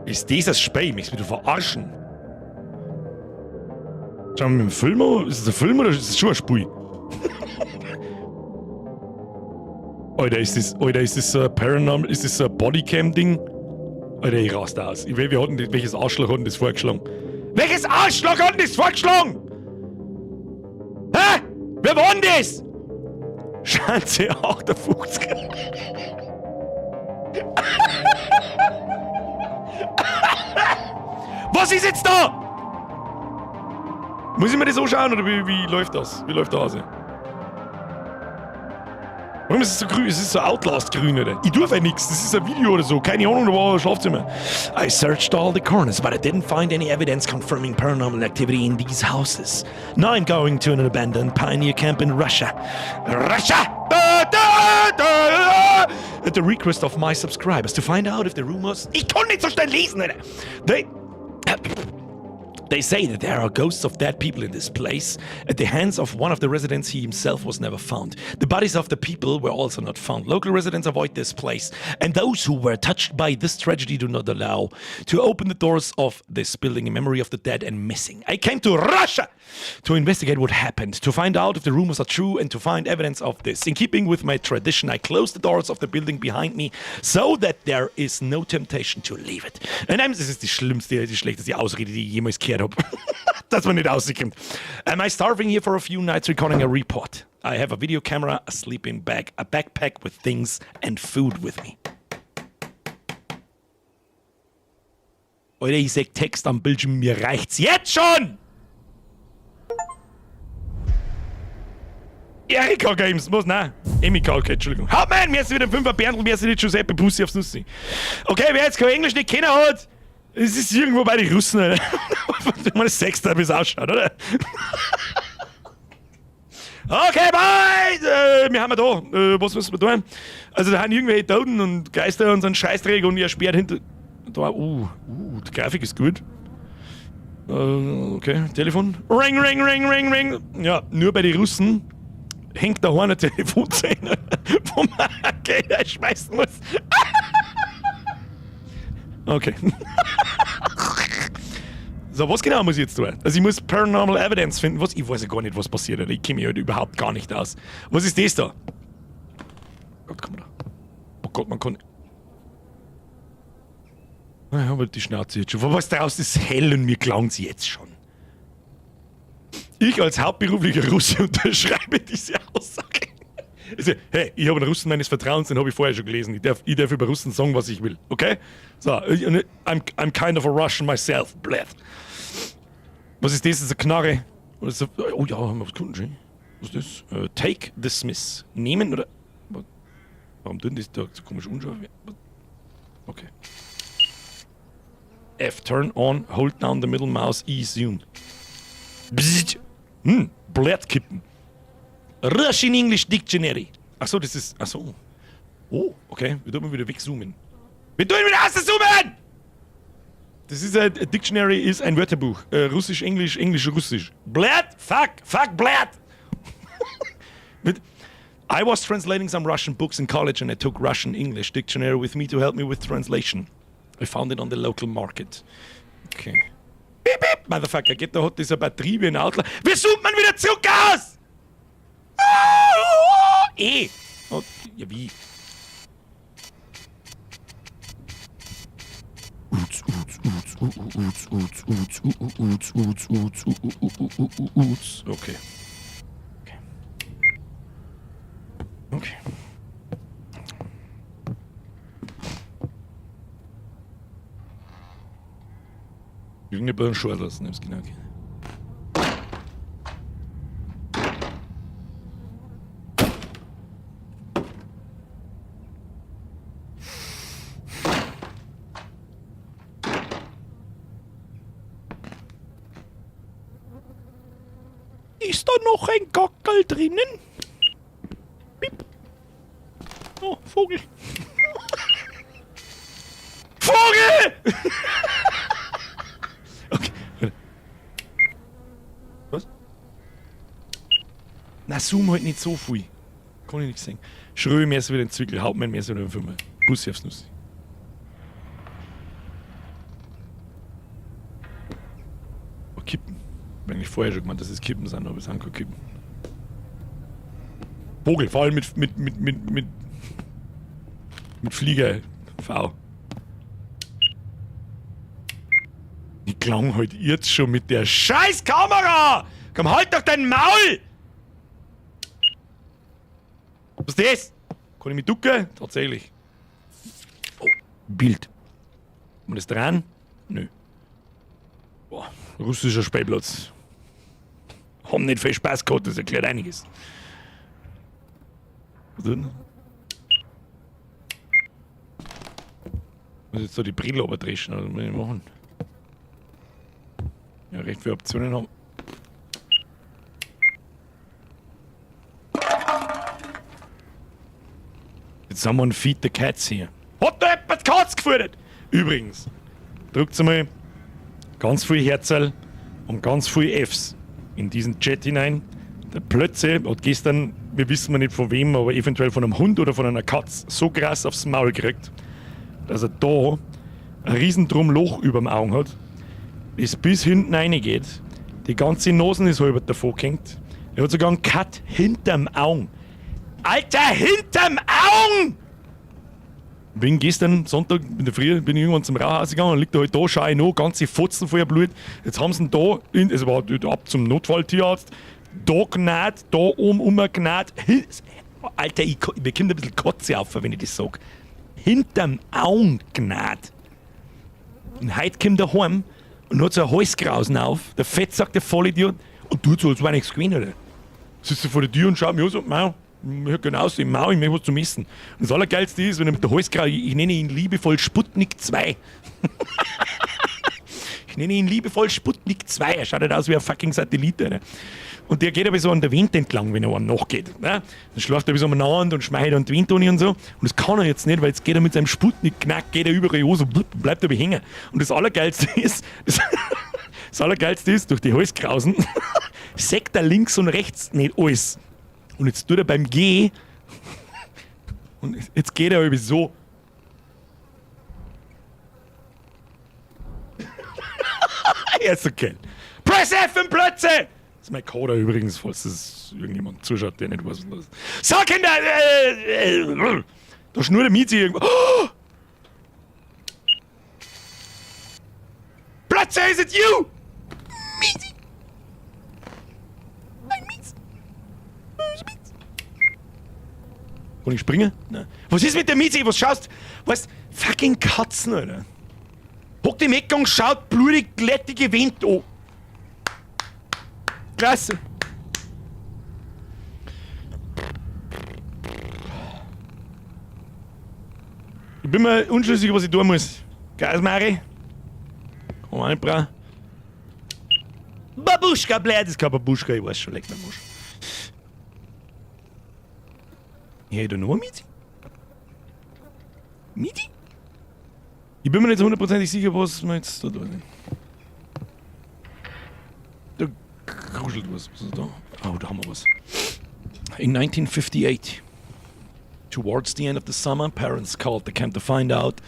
Ist das das Spiel? Möchtest du mich verarschen? Schauen wir mit dem Film an. Ist das ein Film oder ist das schon ein Spiel? Alter, ist das, Alter, ist das so ein Paranormal, ist das so ein Bodycam-Ding? Alter, ich raste aus. Ich, wir hatten, welches Arschloch hat denn das vorgeschlagen? Welches Arschloch hat denn das vorgeschlagen? Hä? Wer war denn das? Schanze 58. Was ist jetzt da? Muss ich mir das anschauen oder wie läuft das? Wie läuft der Hase? Warum ist es so grün? Es ist so Outlast-grün, oder? Ich tue ja nichts. Das ist ein Video oder so. Keine Ahnung, da war ein Schlafzimmer. I searched all the corners, but I didn't find any evidence confirming paranormal activity in these houses. Now I'm going to an abandoned pioneer camp in Russia. Russia! Da, da, da, At the request of my subscribers to find out if the rumors... Ich kann nicht so schnell lesen, Alter! They... They say that there are ghosts of dead people in this place. At the hands of one of the residents, he himself was never found. The bodies of the people were also not found. Local residents avoid this place, and those who were touched by this tragedy do not allow to open the doors of this building in memory of the dead and missing. I came to Russia to investigate what happened, to find out if the rumors are true and to find evidence of this. In keeping with my tradition, I closed the doors of the building behind me so that there is no temptation to leave it. And I'm, das ist die schlimmste, die schlechteste Ausrede, die ich jemals gehört habe. Dass man nicht rauskommt. Am I starving here for a few nights recording a report? I have a video camera, a sleeping bag, a backpack with things and food with me. Alter, ich seh Text am Bildschirm, mir reicht's jetzt schon! Erika Games, was? Nein. Emika, okay, Entschuldigung. Hauptmann, merci wieder 5er Berndl, merci die Giuseppe, Bussi aufs Nussi. Okay, wer jetzt kein Englisch nicht kennen hat, es ist irgendwo bei den Russen, Alter. Man sechster, wie es ausschaut, oder? Okay, bye! Wir haben ja da. Was müssen wir tun? Also, da haben irgendwelche Toten und Geister und so einen Scheißdreck und ihr sperrt hinter. Da, die Grafik ist gut. Okay, Telefon. Ring, ring, ring, ring, ring. Ja, nur bei den Russen hängt da eine Telefonzelle, wo man Geld einschmeißen muss. Okay. So, was genau muss ich jetzt tun? Also ich muss Paranormal Evidence finden. Was? Ich weiß ja gar nicht, was passiert. Alter. Ich kenne mich halt überhaupt gar nicht aus. Was ist das da? Gott, kann man da. Oh Gott, man kann... Naja, aber die Schnauze jetzt schon. Was draußen ist hell und mir klang's jetzt schon. Ich als hauptberuflicher Russe unterschreibe diese Aussage. Also, hey, ich habe einen Russen meines Vertrauens, den habe ich vorher schon gelesen. Ich darf über Russen sagen, was ich will. Okay? So, I'm kind of a Russian myself. Blät. Was ist das? Das ist eine Knarre. Was ist das? Oh ja, haben wir was gefunden schon. Was ist das? Take the Smith. Nehmen oder? Warum tun das da so komisch unscharf? Okay. F, turn on, hold down the middle mouse, E, zoom. Bzzzt. Blattkippen. Russian English Dictionary. Achso, das ist. Achso. Oh, okay. Wir tun mal wieder wegzoomen. Wir tun wieder auszoomen! Das ist ein Dictionary, ist ein Wörterbuch. Russisch, Englisch, Englisch, Russisch. Блять, fuck, fuck, блять! Mit I was translating some Russian books in college and I took Russian English dictionary with me to help me with translation. I found it on the local market. Okay. Beep, beep, Motherfucker, geht da hat dieser Batterie wie ein Outlaw. Wie zoomt man wieder zurück aus? Ah, E. Oh, ja, wie? Uts, uts, uts, u, u, uts, uts, uts, u, u, uts, uts, uts, u, u, u, u, u, u, uts. Okay. Okay. Okay. Irgendjemand einen lassen, hab's genau. Ist da noch ein Gockel drinnen? Piep. Oh, Vogel. Vogel! Okay. Was? Na, zoom halt nicht so viel. Kann ich nicht sehen. Schrö, mehr so wieder den Zwickel, Hauptmann, mehr so wieder den Fünfer. Bussi aufs Nuss. Oh, Kippen. Ich hab eigentlich vorher schon gemeint, dass es Kippen sind, aber es sind keine Kippen. Vogel, vor allem mit Flieger. V. Die klang halt jetzt schon mit der Scheißkamera! Komm, halt doch dein Maul! Was ist das? Kann ich mich ducken? Tatsächlich. Oh, Bild. Kann man das dran? Nö. Boah, russischer Spielplatz. Haben nicht viel Spaß gehabt, das erklärt einiges. Was denn? Muss jetzt da die Brille überdreschen, oder was muss ich machen? Ja, recht viele Optionen haben. Did someone feed the cats here? Hat da jemand die Katze gefüttert? Übrigens, drückt mal ganz viel Herzerl und ganz viel Fs in diesen Chat hinein. Der Plötze hat gestern, wir wissen nicht von wem, aber eventuell von einem Hund oder von einer Katze, so krass aufs Maul gekriegt, dass er da ein riesen Loch überm Augen hat, das bis hinten reingeht. Die ganze Nase ist halb davor gehängt. Er hat sogar einen Cut hinterm Augen. Alter, hinterm Augen! Bin gestern Sonntag in der Früh bin ich irgendwann zum Rauhaus gegangen und liegt er halt da, schau ich noch, ganze Fotzen voller Blut. Jetzt haben sie ihn da, in, es war ab zum Notfalltierarzt, da gnät, da oben umgenäht. Alter, mir kommt ein bisschen Kotze auf, wenn ich das sag. Hinterm Augen gnät. Und heute kommt er heim und hat so ein Halskrausen auf, der Fettsack, der Vollidiot, und tut so, als wäre nichts gewesen, Alter. Sitzt er vor der Tür und schaut mich an so, Mau, ich genau aus, Mau, ich möchte was zum Essen. Und das Allergeilste ist, wenn er mit der Halskrause, ich nenne ihn liebevoll Sputnik 2. Ich nenne ihn liebevoll Sputnik 2. Er schaut halt aus wie ein fucking Satellit, Alter. Und der geht aber so an der Wind entlang, wenn er einem nachgeht. Ne? Dann schläft er bis umeinander und schmeißt an die Wind und so. Und das kann er jetzt nicht, weil jetzt geht er mit seinem Sputnik-Knack, geht er überall an, so blub, bleibt er hängen. Und das Allergeilste ist, das Allergeilste ist, durch die Halskrausen, sägt er links und rechts nicht alles. Und jetzt tut er beim Geh, und jetzt geht er irgendwie so. Er ist so geil. Press F im Plötze! Das ist mein Coder übrigens, falls das irgendjemand zuschaut, der nicht weiß, was los ist. So, Kinder! Da schnurrt der Miezi irgendwo. Oh! Plötze, is it you? Miezi! Nein, Miezi! Böse Miezi! Kann ich springen? Nein. Was ist mit der Miezi? Was schaust? Was? Fucking Katzen, Alter. Hockt im Eck und schaut blutig, glättige Wind an. Klasse. Ich bin mir unschlüssig, was ich tun muss. Gasmari. Komm auch nicht brauchen. Babuschka, blöd, das ist keine Babuschka, ich weiß schon, leck mir Musch. Hey, da noch ein Miezi? Miezi? Ich bin mir nicht hundertprozentig sicher, was wir jetzt da tun. Da kruschelt was. Was ist da? Oh, da haben wir was. In 1958, towards the end of the summer, parents called the camp to find out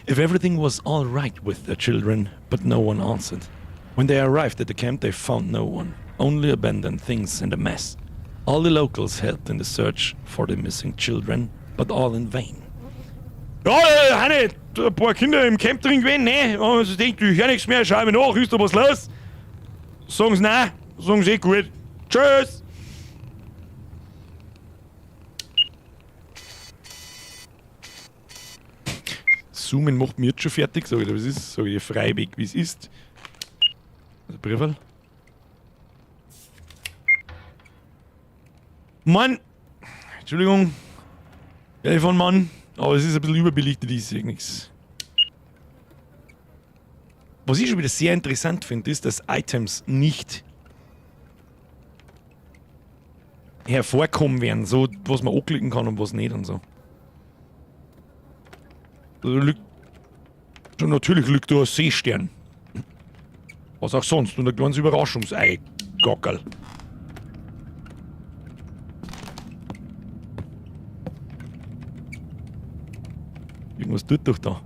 if everything was all right with their children, but no one answered. When they arrived at the camp, they found no one, only abandoned things and a mess. All the locals helped in the search for the missing children, but all in vain. Ja, Hanne, ein paar Kinder im Camp drin gewesen, ne? Und sie denkt, ich hör nichts mehr, schau mir nach, ist da was los? Sagen sie nein, sagen sie eh gut. Tschüss! Zoomen macht mich jetzt schon fertig, sag ich dir, was ist? Sag ich dir freiweg, wie es ist. Also Briefel. Mann! Entschuldigung. Telefonmann. Aber es ist ein bisschen überbelichtet, ich sehe nichts. Was ich schon wieder sehr interessant finde, ist, dass Items nicht hervorkommen werden, so was man anklicken kann und was nicht und so. Da liegt, schon natürlich liegt da ein Seestern. Was auch sonst und ein kleines Überraschungsei. Gockerl. Irgendwas tut doch da.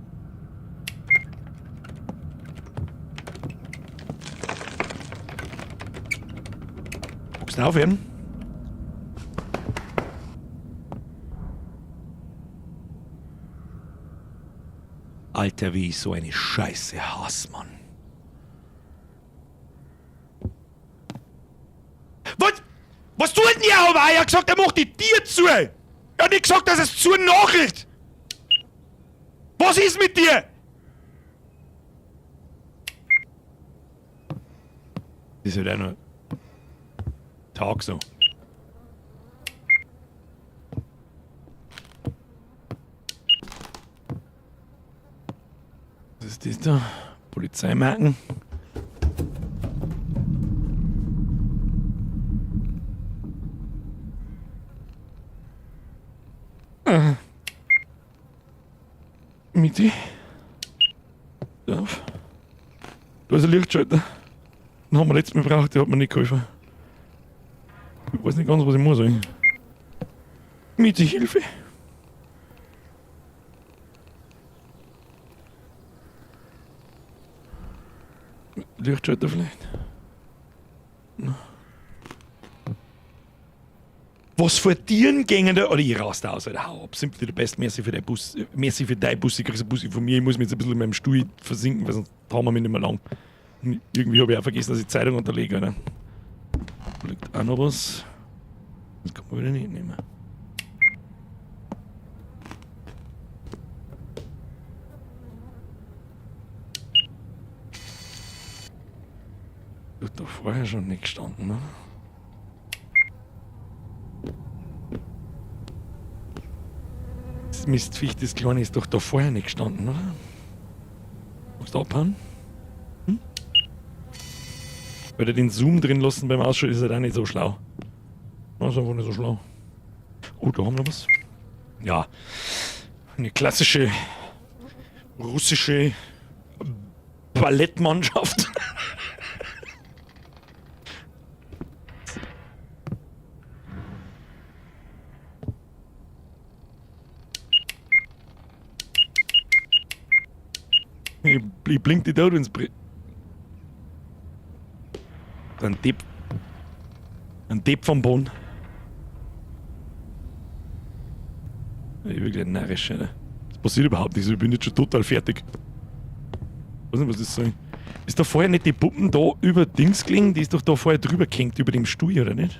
Magst du aufhören? Alter, wie ich so eine Scheiße hasse, Mann. Was? Was tut denn der aber? Er hat gesagt, er macht die Tür zu. Er hat nicht gesagt, dass es zu nachricht. Was ist mit dir? Das ist halt auch noch Tag so. Was ist das da? Polizeimarken. Mitte. Auf. Da ist ein Lichtschalter. Den haben wir letztes Mal gebraucht, der hat mir nicht geholfen. Ich weiß nicht ganz, was ich muss eigentlich. Mitte, Hilfe. Lichtschalter vielleicht. Na. Was vor Tieren gängen da? Oder ich raste aus, Alter. Hau ab. Simply the best. Merci für dein Bus. Merci für dein Bus. Ich krieg so Bus von mir. Ich muss mich jetzt ein bisschen in meinem Stuhl versinken, weil sonst trauen wir mich nicht mehr lang. Und irgendwie habe ich auch vergessen, dass ich Zeitung unterlege, Alter. Da liegt auch noch was. Das kann man wieder nicht nehmen. Ist da vorher schon nicht gestanden, ne? Das Mistviech, das Kleine, ist doch da vorher nicht gestanden, oder? Magst du abhauen? Hm? Weil der den Zoom drin lassen beim Ausschauen ist halt auch nicht so schlau. Das ist einfach nicht so schlau. Oh, da haben wir was. Ja. Eine klassische russische Ballettmannschaft. Ich blink die da ins Bre. Ein Depp. Ein Depp vom Boden. Ich bin wirklich narrisch, Alter. Das passiert überhaupt nichts, ich bin jetzt schon total fertig. Ich weiß nicht, was das soll. Ist da vorher nicht die Puppen da über Dings gelegen? Die ist doch da vorher drüber gehängt, über dem Stuhl, oder nicht?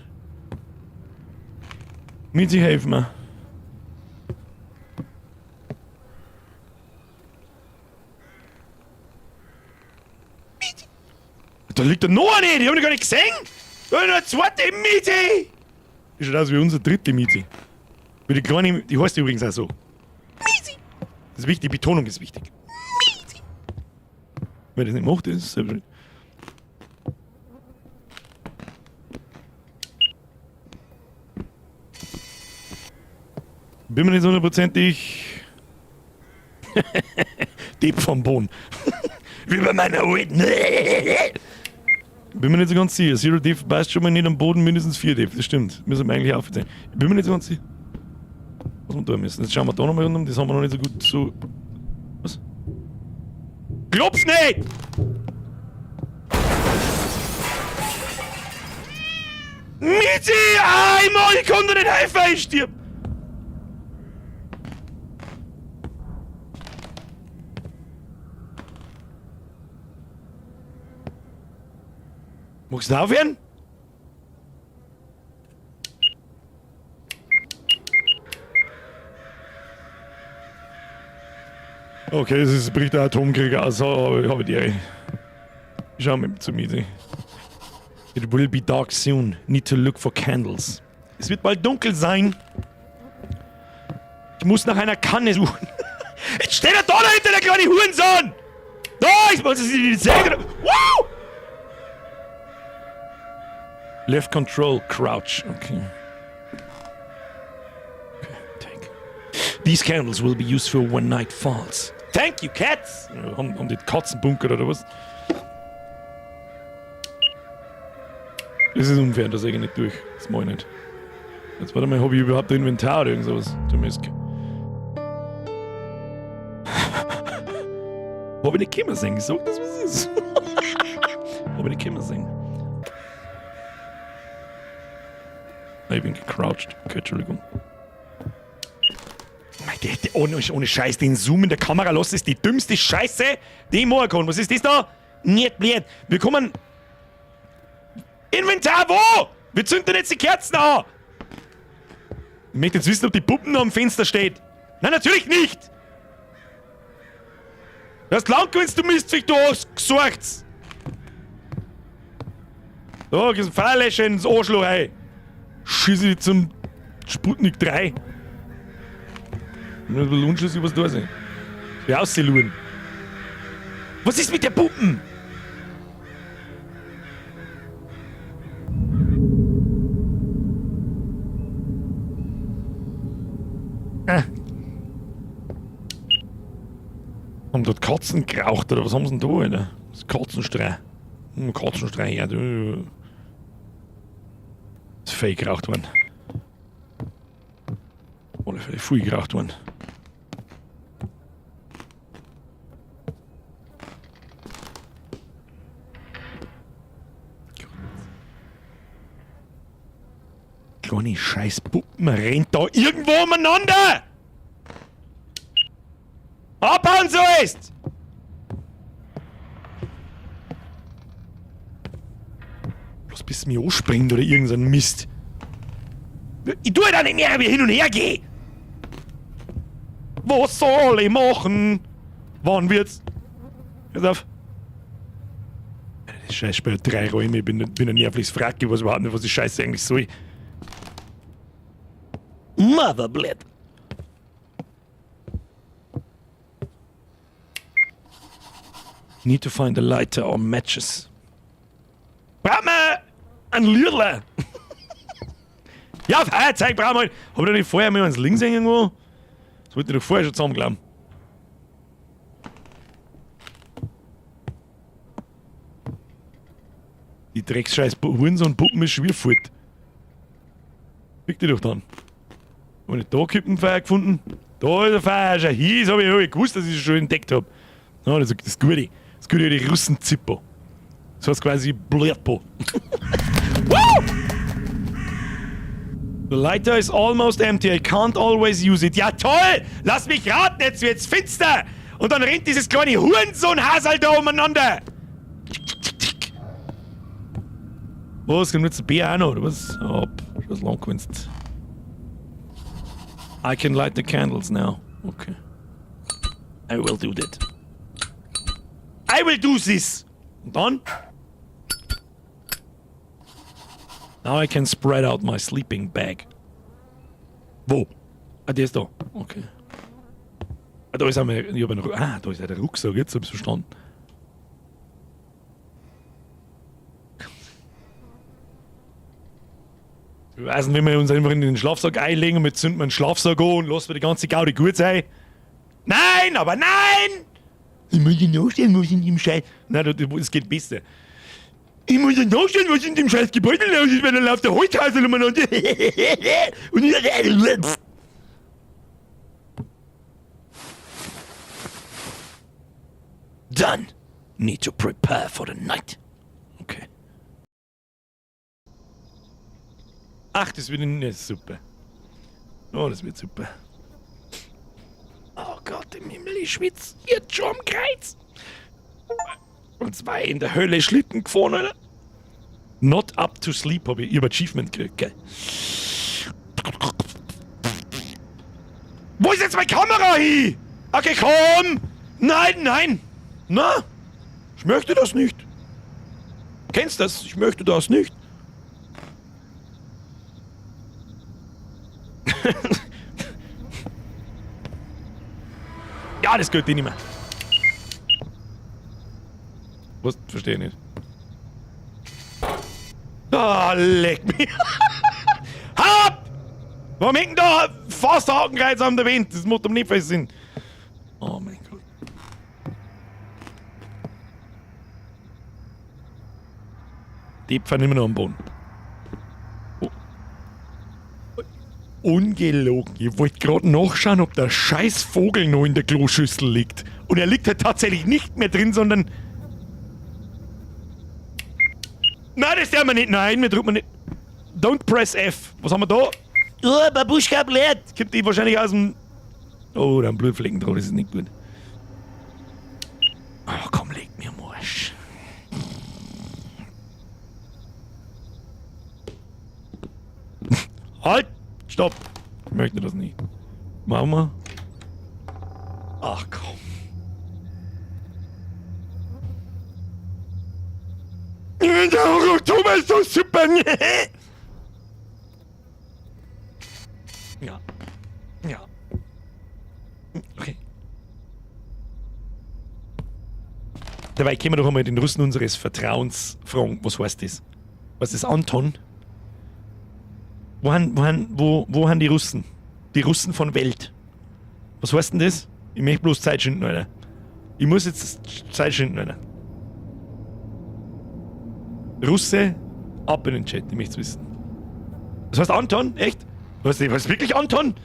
Mitzi, helf mir. Da liegt doch noch eine, die hab ich gar nicht gesehen. Da ist noch eine zweite Miete. Die schaut aus wie unsere dritte Miete. Wie die kleine, die heißt übrigens auch so. Miete. Das ist wichtig, die Betonung ist wichtig. Miete. Wer das nicht macht, ist selber schuld. Bin mir nicht hundertprozentig. Depp vom Boden. Wie bei meiner alten. Bin mir nicht so ganz sicher. Zero Death passt schon mal nicht am Boden, mindestens 4 Death. Das stimmt. Müssen wir eigentlich aufzählen. Ich bin mir nicht so ganz sicher, was wir tun müssen. Jetzt schauen wir da nochmal runter. Das haben wir noch nicht so gut so. Was? Klopf nicht! Mizi! Einmal, ich kann dir nicht helfen, ich stirb! Magst du aufhören? Okay, es bricht der Atomkrieg aus, aber ich habe die Ehre. Ich schau mal zur Miete. It will be dark soon. Need to look for candles. Es wird bald dunkel sein. Ich muss nach einer Kanne suchen. Jetzt steht er da dahinter, der kleine Hurensohn! Da, ich muss es nicht sehen. Wow! Left Control, Crouch. Okay. Okay, take. These candles will be useful when night falls. Thank you, cats! Haben die Katzenbunker oder was? Das ist unfair, das sehe ich nicht durch. Das mach ich nicht. Jetzt warte mal, hab ich überhaupt ein Inventar oder irgend sowas? Du Mist. Hab ich nicht kommen sehen? Sag das, was ist. Hab ich nicht kommen sehen. Ich bin gecrouched. Okay, Entschuldigung. Mei, ohne Scheiß, den Zoom in der Kamera los ist die dümmste Scheiße, die ich machen kann. Was ist das da? Nicht blöd. Wir kommen. Inventar wo? Wir zünden jetzt die Kerzen an. Ich möchte jetzt wissen, ob die Puppen noch am Fenster steht. Nein, natürlich nicht. Du hast lang gewinnt, du Mistviech, du hast gesorgt. Da, ist ein Feuerlöscher ins Arschloch, ey. Schieße ich zum Sputnik 3. Ich bin ein bisschen unschlüssig, was da ist. Wie aussehen. Was ist mit der Puppen? Haben dort Katzen geraucht oder was haben sie denn da, Alter? Das ist Katzenstreu. Katzenstreu, ja, du. Ist fake geraucht worden. Alle Fälle viel geraucht worden. Kleine scheiß Puppen rennt da irgendwo umeinander! Abhauen sollst! Bloß bis mir anspringt oder irgend so ein Mist. Ich tue da nicht mehr, wie ich hin und her geh! Was soll ich machen? Wann wird's? Pass auf. Das Scheißspiel hat 3 Räume, ich bin ein nervliches Wrack, ich weiß überhaupt nicht, was die Scheiße eigentlich soll. Mother bled. Need to find a lighter or matches. Braucht man einen Lürler? Ja, Feuerzeug brauchen wir halt. Hab ich da nicht vorher mal eins links irgendwo? Das wollte ich doch vorher schon zusammenglauben. Die Drecksscheiß Hurensohn-Puppen ist schon wieder fort. Fick dich doch dann. Hab ich nicht da Kippenfeuer gefunden? Da ist ein Feuer, schau hier, das hab ich gewusst, dass ich es schon entdeckt hab. No, das ist das Gute. Das Gute, die Russen-Zippo. Das heißt quasi Blödpo. Woo! The lighter is almost empty. I can't always use it. Ja toll! Lass mich raten, jetzt wird's finster! Und dann rennt dieses kleine Hurensohn-Hasel da umeinander! Was, kommt jetzt der Bär auch noch, oder was? Oh, schon lang gewinnt. I can light the candles now. Okay. I will do that. I will do this! Und dann? Now I can spread out my sleeping bag. Wo? Ah, der ist da. Okay. Ah, da ist einmal, ich hab einen Ru-, ah, da ist ja der Rucksack, jetzt hab ich's verstanden. Wir wissen, wenn wir uns einfach in den Schlafsack einlegen und wir zünden einen Schlafsack an und lassen wir die ganze Gaudi gut sein. Nein, aber nein! Ich muss nicht nachstellen, was in dem Scheiß. Nein, das geht besser. Ich muss nicht nachstellen, was in dem scheiß Gebäude los ist, wenn er läuft der Holzhäuser umeinander. Und ich. Done. Need to prepare for the night. Okay. Ach, das wird nicht super. Oh, das wird super. Oh Gott im Himmel, ich schwitz jetzt schon am Kreuz. Und zwei in der Hölle Schlitten gefahren, Alter. Not up to sleep hab ich. Ich hab Achievement gekriegt, gell. Wo ist jetzt meine Kamera hin? Okay, komm! Nein, nein! Na? Ich möchte das nicht. Kennst du das? Ich möchte das nicht. Ja, das gehört dir nicht mehr. Was? Verstehe ich nicht. Ah, leck mich. Hab! Warum hängt da fast Hakenkreuz an der Wind? Das macht doch nicht viel Sinn. Oh mein Gott. Die fahren immer noch am Boden. Oh. Ungelogen. Ich wollte gerade nachschauen, ob der scheiß Vogel noch in der Kloschüssel liegt. Und er liegt halt tatsächlich nicht mehr drin, sondern... Nein, das darf man nicht. Nein, wir drücken nicht. Don't press F. Was haben wir da? Oh, Babuschka bläht. Kommt die wahrscheinlich aus dem... Oh, da haben Blutflecken drauf, das ist nicht gut. Oh, komm, leg mir am Arsch. Halt! Stopp! Ich möchte das nicht. Machen wir. Ach komm. Der Oktober ist so super! Ja. Ja. Okay. Dabei können wir doch einmal den Russen unseres Vertrauens fragen, was heißt das? Was ist Anton? Wo han die Russen? Die Russen von Welt. Was heißt denn das? Ich möchte bloß Zeit schinden, Alter. Ich muss jetzt Zeit schinden, Alter. Russe, ab in den Chat, ich möchte es wissen. Was heißt Anton? Echt? Was ist wirklich Anton?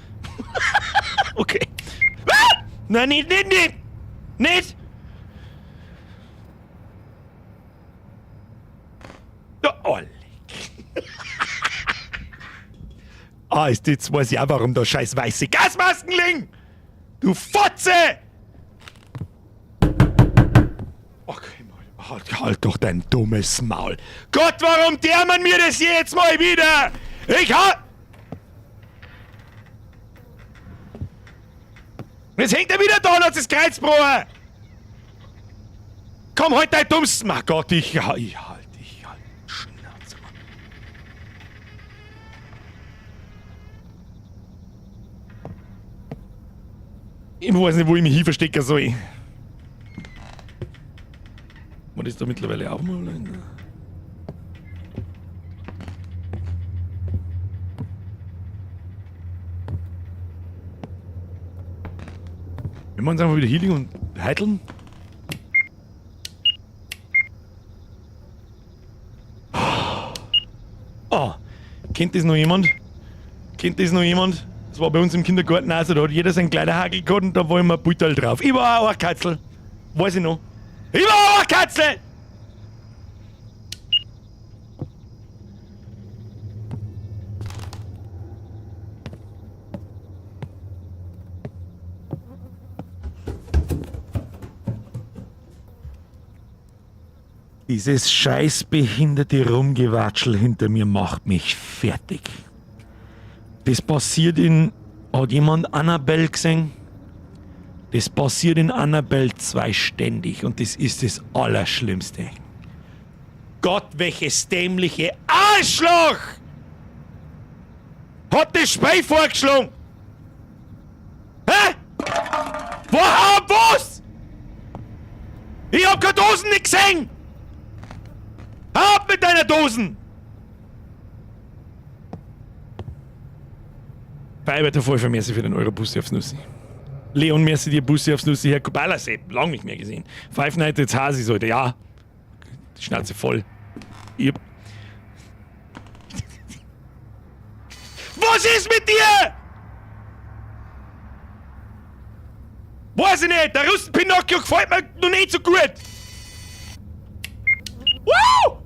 Okay. Ah! Nein, nicht, nicht, nicht! Nicht! Oh, leck. Ah, ist jetzt weiß ich auch, warum da scheiß weiße Gasmasken liegen! Du Fotze! Okay, mal. Halt, halt doch dein dummes Maul. Gott, warum der man mir das jetzt mal wieder? Ich hab... Jetzt hängt er wieder da und hat das Kreuz gebrochen. Komm, halt dein dummes... Mein Gott, ich halt, ich halt Schnauze, Mann. Ich weiß nicht, wo ich mich hier verstecken soll. Was ist da mittlerweile auch mal? Wir machen uns einfach wieder Healing und heiteln. Oh, kennt das noch jemand? Kennt das noch jemand? Das war bei uns im Kindergarten auch so, da hat jeder seinen Kleiderhakel gehabt und da war immer ein Beutel drauf. Ich war auch eine Katzel. Weiß ich noch. Ich war auch eine Katzel! Dieses scheißbehinderte Rumgewatschel hinter mir macht mich fertig. Das passiert in... Hat jemand Annabelle gesehen? Das passiert in Annabelle 2 ständig und das ist das Allerschlimmste. Gott, welches dämliche Arschloch! Hat das Spiel vorgeschlagen? Hä? Woher, was? Ich hab keine Dosen nicht gesehen! Hör auf mit deiner Dosen! Beibeiter voll für merci für den Euro-Bussi aufs Nussi. Leon, merci dir Bussi aufs Nussi. Herr Kubala, Sepp, lang nicht mehr gesehen. Five Nights at Hasi sollte, ja. Die Schnauze voll. Ich hab... Was ist mit dir? Weiß ich nicht, der Russen-Pinocchio gefällt mir noch nicht so gut. Woo!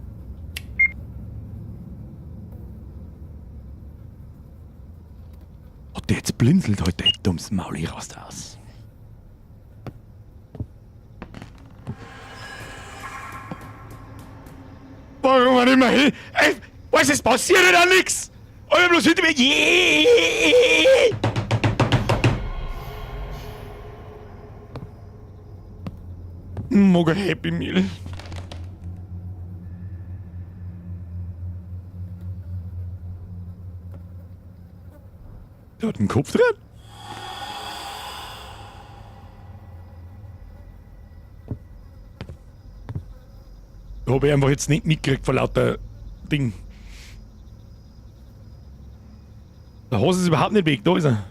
Hat der jetzt blinzelt heute, der dummes Maul, ich raste aus. Warum man immer hin? Ey, was ist passiert denn da nix? Euer bloß hinter mir. Yeah. Mag ein Happy Meal. Der hat einen Kopf dran. Hab ich einfach jetzt nicht mitgekriegt vor lauter Ding. Der Hase ist überhaupt nicht weg, da ist er.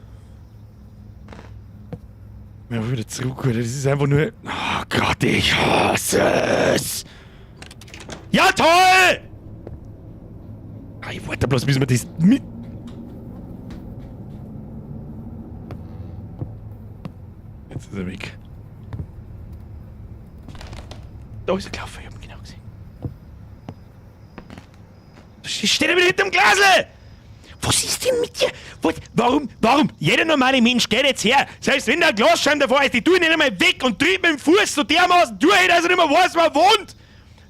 Ja, wieder zurück, Alter. Das ist einfach nur... Oh Gott, ich hasse es! Ja, toll! Ah, ich wollte bloß, bis wir das mit... Jetzt ist er weg. Da ist er gelaufen, ich hab ihn genau gesehen. Da steht er wieder hinterm Glasl! Was ist denn mit dir? Was? Warum? Warum? Jeder normale Mensch geht jetzt her. Selbst wenn der Glasscheiben davor ist, die tun ihn nicht einmal weg und tritt mit dem Fuß so dermaßen durch, dass er nicht mehr weiß, wo er wohnt.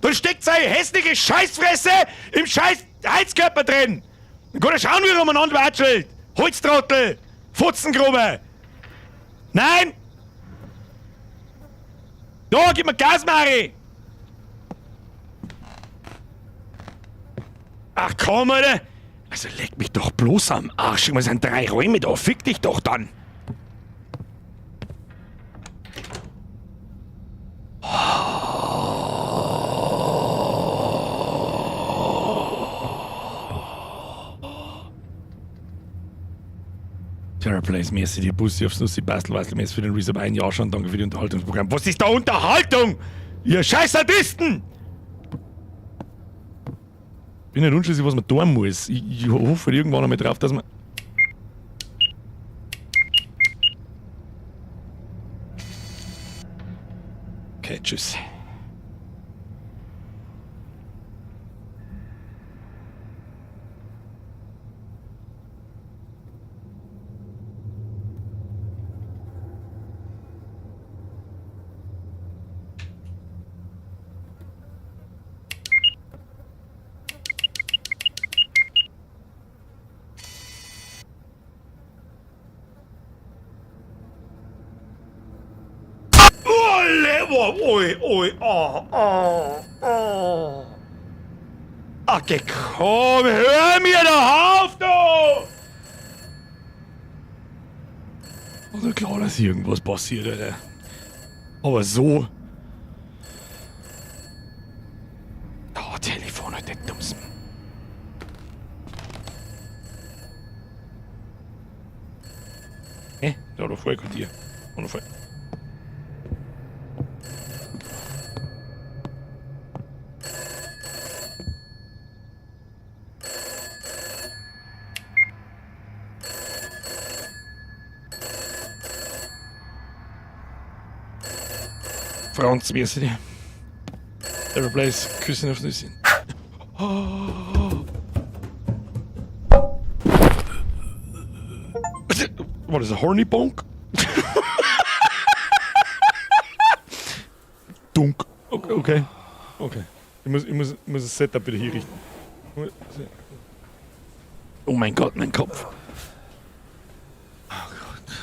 Dann steckt seine hässliche Scheißfresse im scheiß Heizkörper drin. Dann kann er schauen, wie er umeinander watschelt. Holztrottel! Fotzengrube! Nein! Da, gib mir Gas, Mari! Ach komm, Alter! Also leck mich doch bloß am Arsch. Ich sind 3 Räume da. Fick dich doch dann! Terraplace, merci dir, Bussi aufs Nussi, Bastel, Bastel, merci für den Resub, ein Jahr schon, danke für die Unterhaltungsprogramm. Was ist da Unterhaltung? Ihr scheiß Sadisten! Bin nicht unschlüssig, was man tun muss. Ich hoffe irgendwann einmal drauf, dass man... Okay, tschüss. Oi, oi, oh, oh, oh. Ach, geh, komm, hör mir doch auf, du! Also klar, dass hier irgendwas passiert, Alter. Aber so. Oh, Telefon, Alter, dumms. Hä? Da, da voll Quartier. Da voll. Franz, wie ist die? Every place, Küssen auf Nüsschen. Oh. What is a horny bonk? Dunk. Okay, okay. Okay. Ich muss das Setup wieder hier richten. Oh mein Gott, mein Kopf. Oh Gott.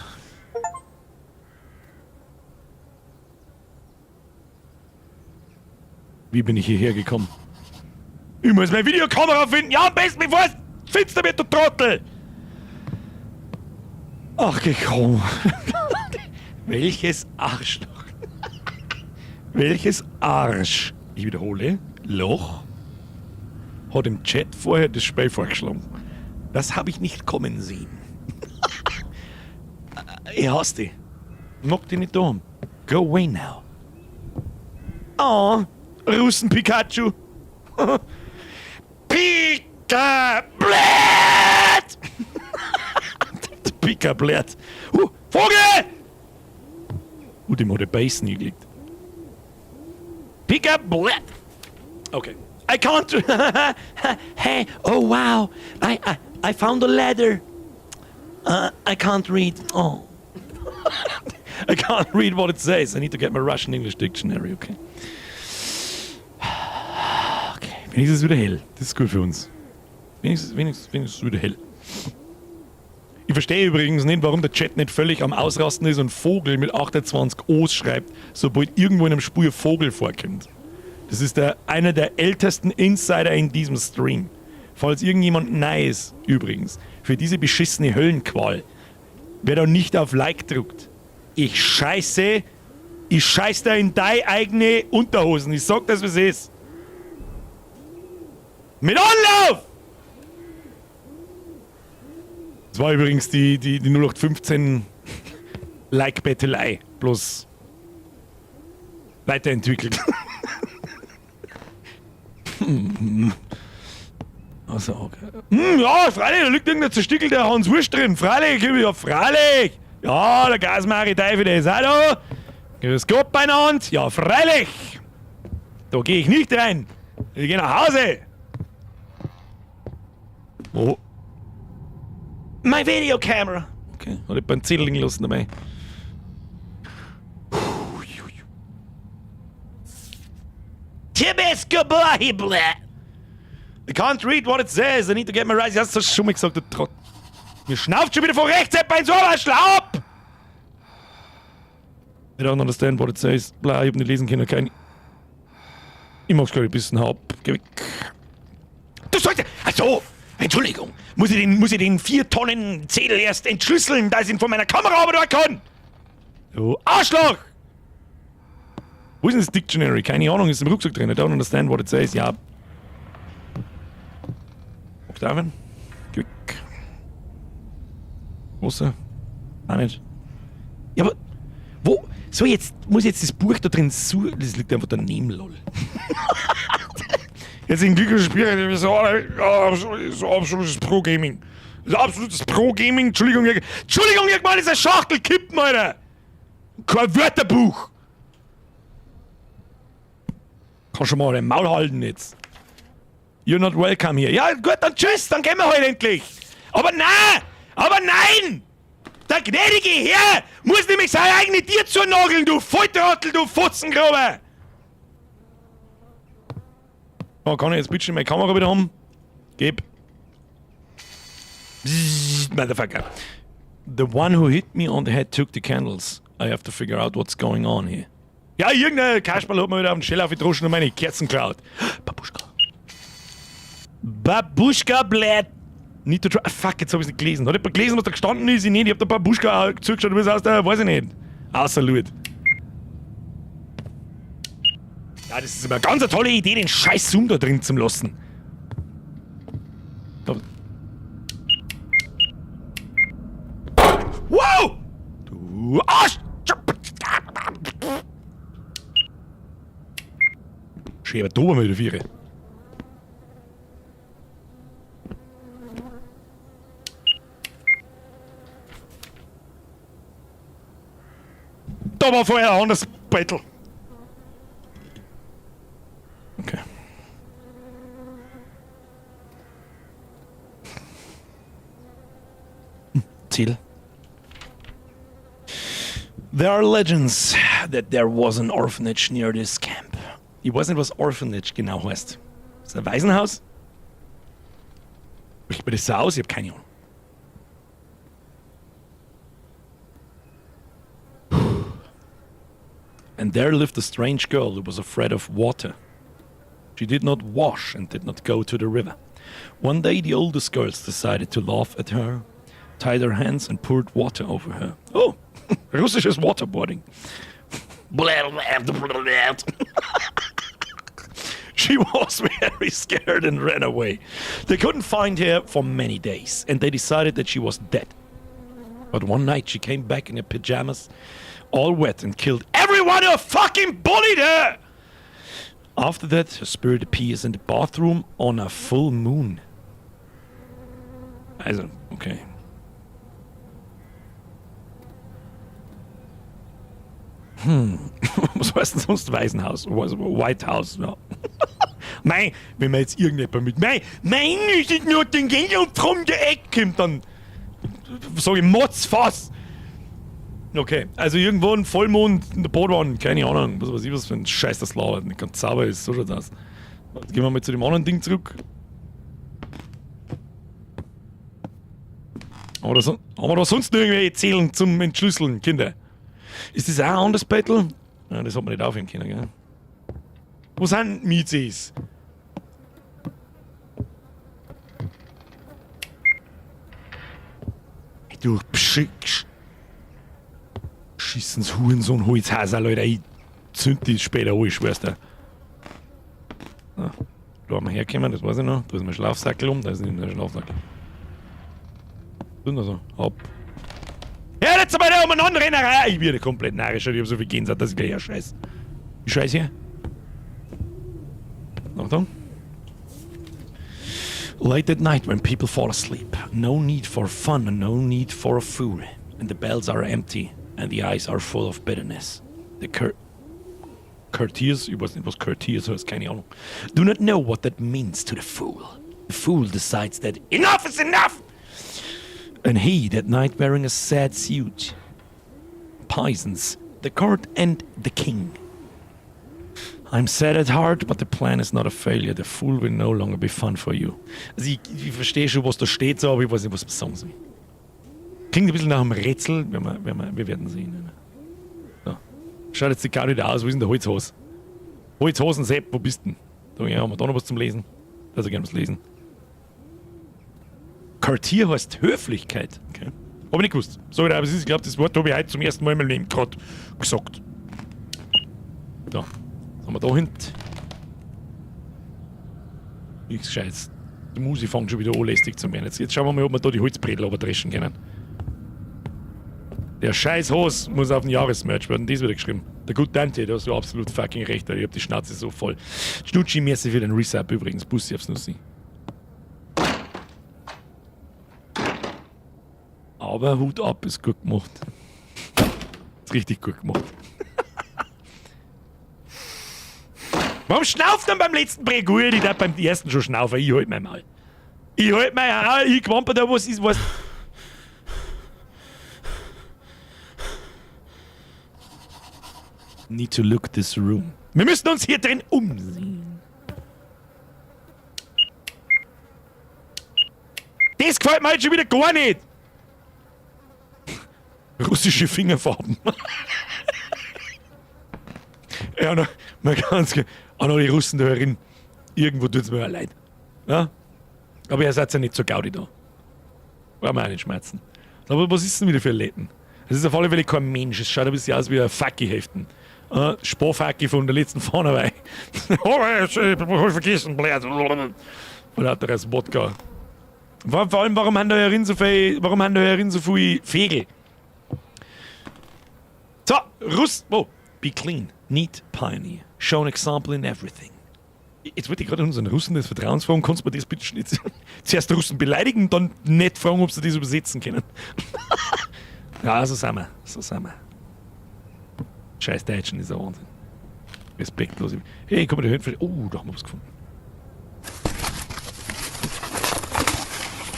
Wie bin ich hierher gekommen? Ich muss meine Videokamera finden. Ja, am besten, bevor es finster wird, du Trottel! Ach, gekommen. Welches Arschloch. Welches Arsch, ich wiederhole, Loch, hat im Chat vorher das Spiel vorgeschlagen. Das habe ich nicht kommen sehen. Ich hasse dich. Mag dich nicht da haben. Go away now. Oh, Russen Pikachu. Pika Blät! Pika Blät. Vogel! Dem hat der Base nie gelegt. Pika Blät! Okay. I can't. Hey, oh wow. I found a ladder. I can't read. Oh. I can't read what it says. I need to get my Russian English dictionary, okay. Okay, wenigstens ist es wieder hell. Das ist gut für uns. Wenigstens ist es wieder hell. Ich verstehe übrigens nicht, warum der Chat nicht völlig am Ausrasten ist und Vogel mit 28 O's schreibt, sobald irgendwo in einem Spiel Vogel vorkommt. Das ist einer der ältesten Insider in diesem Stream. Falls irgendjemand neu ist, übrigens, für diese beschissene Höllenqual, wer da nicht auf Like drückt, ich scheiß da in deine eigene Unterhosen. Ich sag das, wie es ist. Mit Anlauf! Das war übrigens die 0815 Like-Bettelei, bloß weiterentwickelt. Also, okay. Ja, freilich, da liegt irgendein zerstückelter Hans Wurst drin. Freilich, ja, freilich. Ja, der Gasmari Teufel, der ist auch da. Grüß Gott beieinander. Ja, freilich. Da gehe ich nicht rein. Ich gehe nach Hause. Oh. My video camera. Okay, hat ich beim Zettel liegen lassen dabei. I can't read what it says. I need to get my rights. Hast du schon mal gesagt, du Trott. Mir schnauft schon wieder von rechts, etwa ins Oberschlau ab! I don't understand what it says. Bla, ich hab nicht lesen können, kein. Ich mag's glaub ich ein bisschen hab. Geh weg. Du sollst. Ach so! Entschuldigung! Muss ich den 4 Tonnen Zettel erst entschlüsseln, dass ich ihn von meiner Kamera aber kann? Du Arschloch! Wo ist denn das Dictionary? Keine Ahnung, ist im Rucksack drin. I don't understand what it says. Ja. Octavian? Geh weg. Wasser? Auch nicht. Ja, aber wo? So, jetzt muss ich jetzt das Buch da drin suchen. Das liegt einfach daneben, lol. Jetzt in Glück Spiel, so, so absolutes Pro-Gaming. Das ist absolutes Pro-Gaming. Entschuldigung, Entschuldigung, irgendwann ist eine Schachtel kippen, Alter. Kein Wörterbuch. Kann schon mal den Maul halten jetzt. You're not welcome here. Ja, gut, dann tschüss, dann gehen wir halt endlich. Aber nein! Aber nein! Der gnädige Herr muss nämlich seine eigene Tür zunageln, du Volltrottel, du Fotzengraber! Oh, kann ich jetzt bitte meine Kamera wieder haben? Gib. Bzzzt, Motherfucker. The one who hit me on the head took the candles. I have to figure out what's going on here. Ja, irgendein Kasperl hat mir wieder auf den Schell aufgedroschen und meine Kerzen geklaut. Babuschka. Babuschka blät. Need to try. Ah, fuck, jetzt hab ich's nicht gelesen. Hat jemand gelesen, was da gestanden ist? Ich nicht. Ich hab der Babuschka zugeschaut, wie es aus der, weiß ich nicht. Außer Lut. Ja, das ist immer eine ganz tolle Idee, den scheiß Zoom da drin zu lassen. Da. Wow! Du Arsch! Schön, aber da waren wir wieder Viere. Da war vorher ein anderes Bettel. Okay. Ziel. There are legends that there was an orphanage near this camp. Ich weiß nicht, was Orphanage genau heißt. Ist das ein Waisenhaus? Spricht mir das so aus? Ich hab keine Ahnung. And there lived a strange girl who was afraid of water. She did not wash and did not go to the river. One day the oldest girls decided to laugh at her, tied her hands and poured water over her. Oh, russisches Waterboarding. She was very scared and ran away. They couldn't find her for many days, and they decided that she was dead. But one night she came back in her pajamas, all wet, and killed everyone who fucking bullied her! After that, her spirit appears in the bathroom on a full moon. Also, okay. Was heißt denn sonst Waisenhaus? White House, ja. Mei, wenn man jetzt irgendjemand mit Mei, mein ist nur den Geld und drum der Eck kommt, dann sag ich Motzfass. Okay, also irgendwo ein Vollmond in der Badwanne, keine Ahnung, was weiß ich, was für ein Scheiß das labert, nicht ganz sauber ist, so schaut's aus. Jetzt gehen wir mal zu dem anderen Ding zurück. Haben wir da sonst noch irgendwelche Zählen zum Entschlüsseln, Kinder? Ist das auch ein anderes Battle? Ja, das hat man nicht aufheben können, gell? Wo sind Miezis? Du Schissens Hurensohn, Holzhasel, Alter, ich zünd die später an, ich schwör's dir. So, da haben wir hergekommen, das weiß ich noch. Da ist mein Schlafsackel um, da ist nicht der Schlafsackel. Was ist denn da so? Hopp. Ja, jetzt mal da umeinander Rennerei. Ich werde komplett narrisch, ich hab so viel Gänsehaut, das ist gleich ein Scheiß. Die Scheiße hier. Achtung. Late at night when people fall asleep. No need for fun and no need for a fool. And the bells are empty and the eyes are full of bitterness. The courtiers, ich weiß nicht, was courtiers heißt, keine Ahnung. Do not know what that means to the fool. The fool decides that enough is enough! And he, that night wearing a sad suit, poisons the court and the king. I'm sad at heart, but the plan is not a failure. The fool will no longer be fun for you. Also ich verstehe schon, was da steht, so, aber ich weiß nicht, was man sagen soll. Klingt ein bisschen nach einem Rätsel, wir werden sehen. So. Schaut jetzt die gar nicht aus, wo ist denn der Holzhose? Holzhosen, Sepp, wo bist denn? Da, ja, haben wir da noch was zum Lesen? Also gerne was lesen. Quartier heißt Höflichkeit. Okay. Hab ich nicht gewusst. Sorry, aber es ist, ich glaub, das Wort hab ich heute zum ersten Mal in meinem Leben grad gesagt. Da. Was haben wir da hinten? Nichts Gescheites. Die Musik fängt schon wieder an, lästig zu werden. Jetzt schauen wir mal, ob wir da die Holzbredel runtertreschen können. Der scheiß Hos muss auf den Jahresmerch werden. Das wieder geschrieben. Der gut Dante, da hast du absolut fucking recht, Alter. Ich hab die Schnauze so voll. Schnutschi, merci für den Resub übrigens. Bussi aufs Nussi. Aber Hut ab, ist gut gemacht. Ist richtig gut gemacht. Warum schnauft denn beim letzten Brei gut? Ich darf beim ersten schon schnaufen. Ich halt mein Maul. Ich halt mein Maul. Ich quamper da, was ist, was. Need to look this room. Wir müssen uns hier drin umsehen. Das gefällt mir jetzt schon wieder gar nicht. Russische Fingerfarben. Ja, noch, mal ganz, auch noch die Russen da herin. Irgendwo tut's mir ja leid. Ja? Aber ihr seid ja nicht so Gaudi da. Brauchen wir auch nicht schmerzen. Aber was ist denn wieder für ein Läden? Es ist auf alle Fälle kein Mensch. Es schaut ein bisschen aus wie ein Facki-Heften. Sparfacki von der letzten Fahrnerei. Oh, ich hab vergessen, blöd. Oder hat er das Wodka? Vor allem, warum haben da herin so viel, warum haben da herin so viel Fegel? So, Russ. Oh, be clean, neat, pioneer. Show an example in everything. Jetzt wollte ich gerade unseren Russen des Vertrauens fragen, kannst du mir das bitte schnell zuerst Russen beleidigen, dann nicht fragen, ob sie das übersetzen können. Ja, so sind wir. So sind wir. Scheiß Deutschen ist ein Wahnsinn. Respektlos. Hey, komm mal da hin. Oh, da haben wir was gefunden.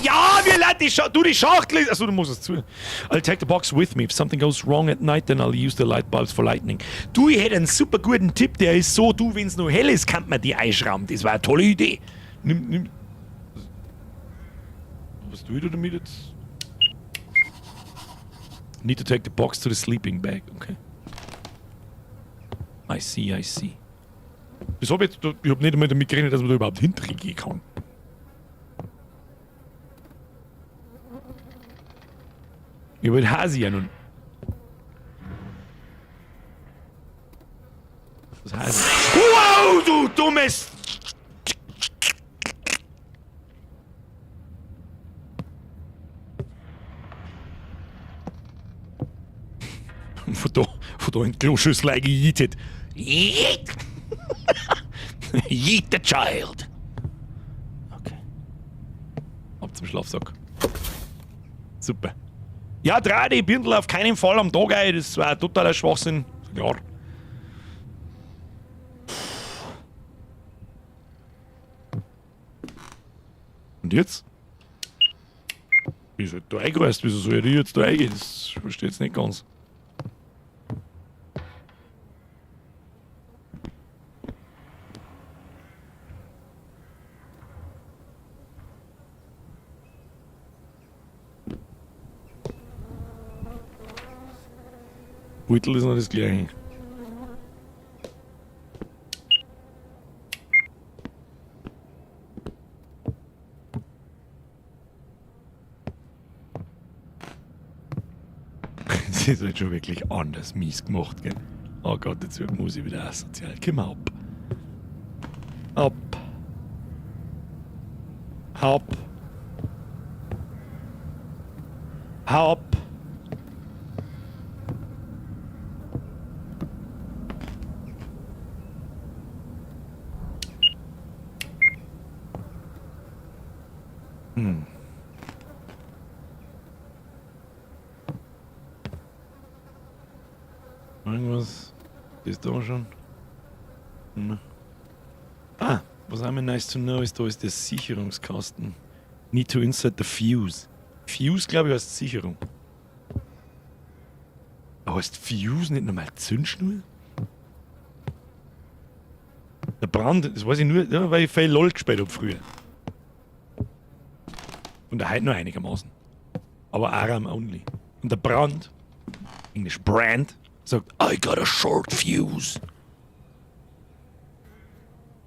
Ja, wir laden die Schachtel. Du, die Schachtel ist. Achso, du musst es zu. I'll take the box with me. If something goes wrong at night, then I'll use the light bulbs for lightning. Du, ich hätte einen super guten Tipp, der ist so, du, wenn's noch hell ist, kann man die einschrauben. Das war eine tolle Idee. Nimm, nimm. Was tue ich da damit jetzt? Need to take the box to the sleeping bag. Okay. I see, I see. Das hab ich jetzt, ich hab nicht einmal damit gerechnet, dass man da überhaupt hintergehen kann. Ich wollte Hasi ja nun. Was heißt? Wow, du dummes! Von da in die Kloschüssel eingejietet. Yeet! Yeet the child! Okay. Ab zum Schlafsack. Super. Ja, drei die Birndl auf keinen Fall am Tag ein. Das war totaler Schwachsinn. Klar. Und jetzt? Wieso da eingereist? Wieso soll ich jetzt da eingehen? Das verstehe ich jetzt nicht ganz. Beutel ist noch das gleiche. Das ist halt schon wirklich anders mies gemacht, gell? Oh Gott, jetzt muss ich wieder asozial. Komm ab. Ab. Hau ab. Hau ab. Irgendwas ist da schon. Ah, was einmal nice to know ist, da ist der Sicherungskasten. Need to insert the fuse. Fuse, glaube ich, heißt Sicherung. Aber heißt Fuse nicht nochmal Zündschnur? Der Brand, das weiß ich nur, ja, weil ich viel LOL gespielt hab früher. Und der heute noch einigermaßen. Aber Aram only. Und der Brand, Englisch Brand, sagt, I got a short fuse.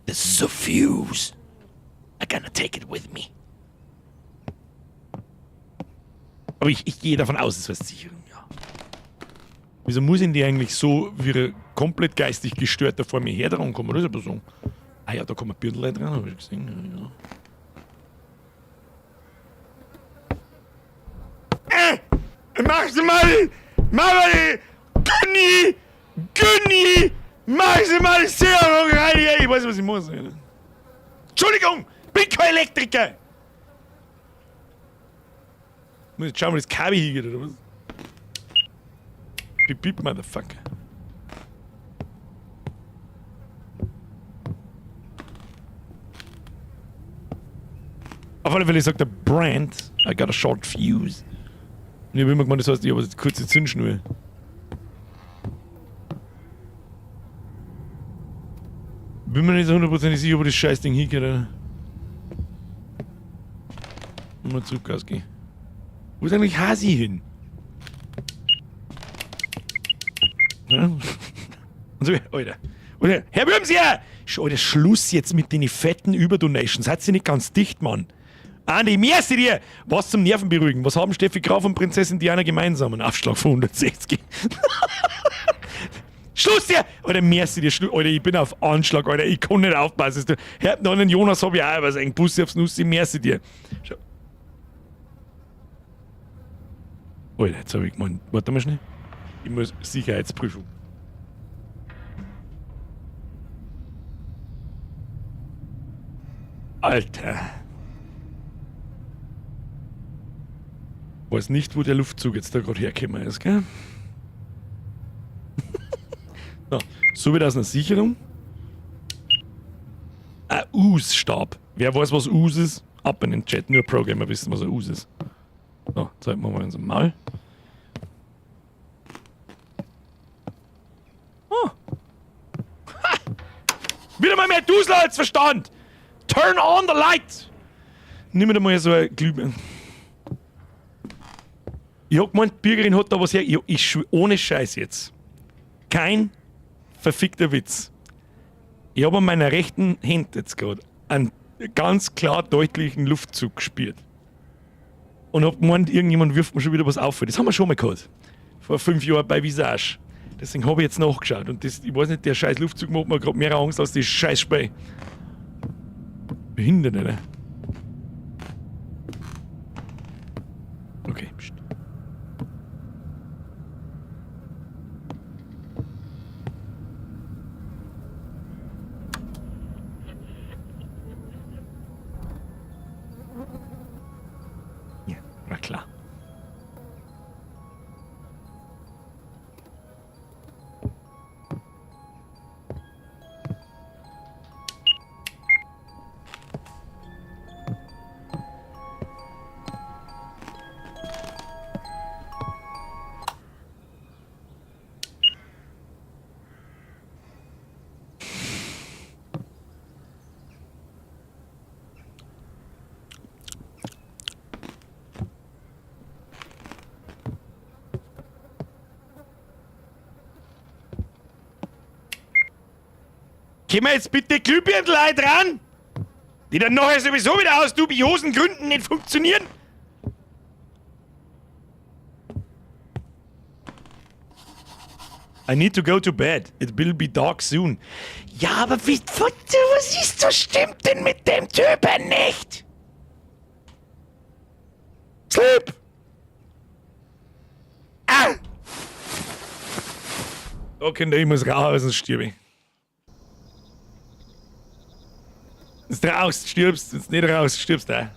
This is a fuse. I gonna take it with me. Aber ich gehe davon aus, es heißt Sicherung, ja. Wieso muss ich die eigentlich so wie ein komplett geistig gestörter vor mir her dran kommen? Das ist aber so. Ah ja, da kommt ein Birndl dran, hab ich gesehen. Ja, ja. Mach's mal! Mach mal! Günni! Günni! Mach sie mal Sicherung rein! Ich weiß, was ich muss. Entschuldigung! Bin kein Elektriker! Muss jetzt schauen, wo das Kabel hingeht, oder was? Piep, piep, Motherfucker. Auf alle Fälle sagt der Brand, I got a short fuse. Und ich hab immer gemeint, das heißt, ich habe eine kurze Zündschnur. Bin mir nicht so hundertprozentig sicher, ob das Scheißding hingeht, oder? Mal zurück, Gas gehen. Wo ist eigentlich Hasi hin? Ja? Und so, Alter. Oder, Herr Würmseher! Alter, Schluss jetzt mit den fetten Überdonations. Seid ihr nicht ganz dicht, Mann? Andi, merci dir! Was zum Nerven beruhigen? Was haben Steffi Graf und Prinzessin Diana gemeinsam? Ein Aufschlag von 160. Schluss hier! Alter, merci dir, Schluss. Alter, ich bin auf Anschlag, Alter, ich kann nicht aufpassen. Herr, noch einen Jonas hab ich auch was, ein Bus aufs Nussi, merci dir. Schau. Alter, jetzt hab ich gemeint, warte mal schnell. Ich muss Sicherheitsprüfung. Alter. Weiß nicht, wo der Luftzug jetzt da gerade hergekommen ist, gell? So, so wieder aus einer Sicherung. Ein Us-Stab. Wer weiß, was Us ist? Ab in den Chat. Nur Programmer wissen, was ein Us ist. So, zeigen wir mal unser Maul. Oh. Ha! Wieder mal mehr Dusel als Verstand! Turn on the light! Nimm mir da mal so ein Glühbirne. Ich hab gemeint, Bürgerin hat da was her. Ich ohne Scheiß jetzt. Kein verfickter Witz. Ich hab an meiner rechten Hand jetzt gerade einen ganz klar deutlichen Luftzug gespürt. Und hab gemeint, irgendjemand wirft mir schon wieder was auf. Das haben wir schon mal gehabt. Vor 5 Jahren bei Visage. Deswegen hab ich jetzt nachgeschaut. Und das, ich weiß nicht, der scheiß Luftzug macht mir grad mehr Angst als die scheiß Spey. Behindert, oder? Okay, pst. Ja, na klar. Können wir jetzt bitte Glühbirnlei dran? Die dann nachher sowieso wieder aus dubiosen Gründen nicht funktionieren? I need to go to bed. It will be dark soon. Ja, aber wie, was ist das? Stimmt denn mit dem Typen nicht? Sleep! Ah! Okay, ich muss raus, sonst stirb ich. Wenn du raus stirbst, wenn du nicht raus stirbst du auch.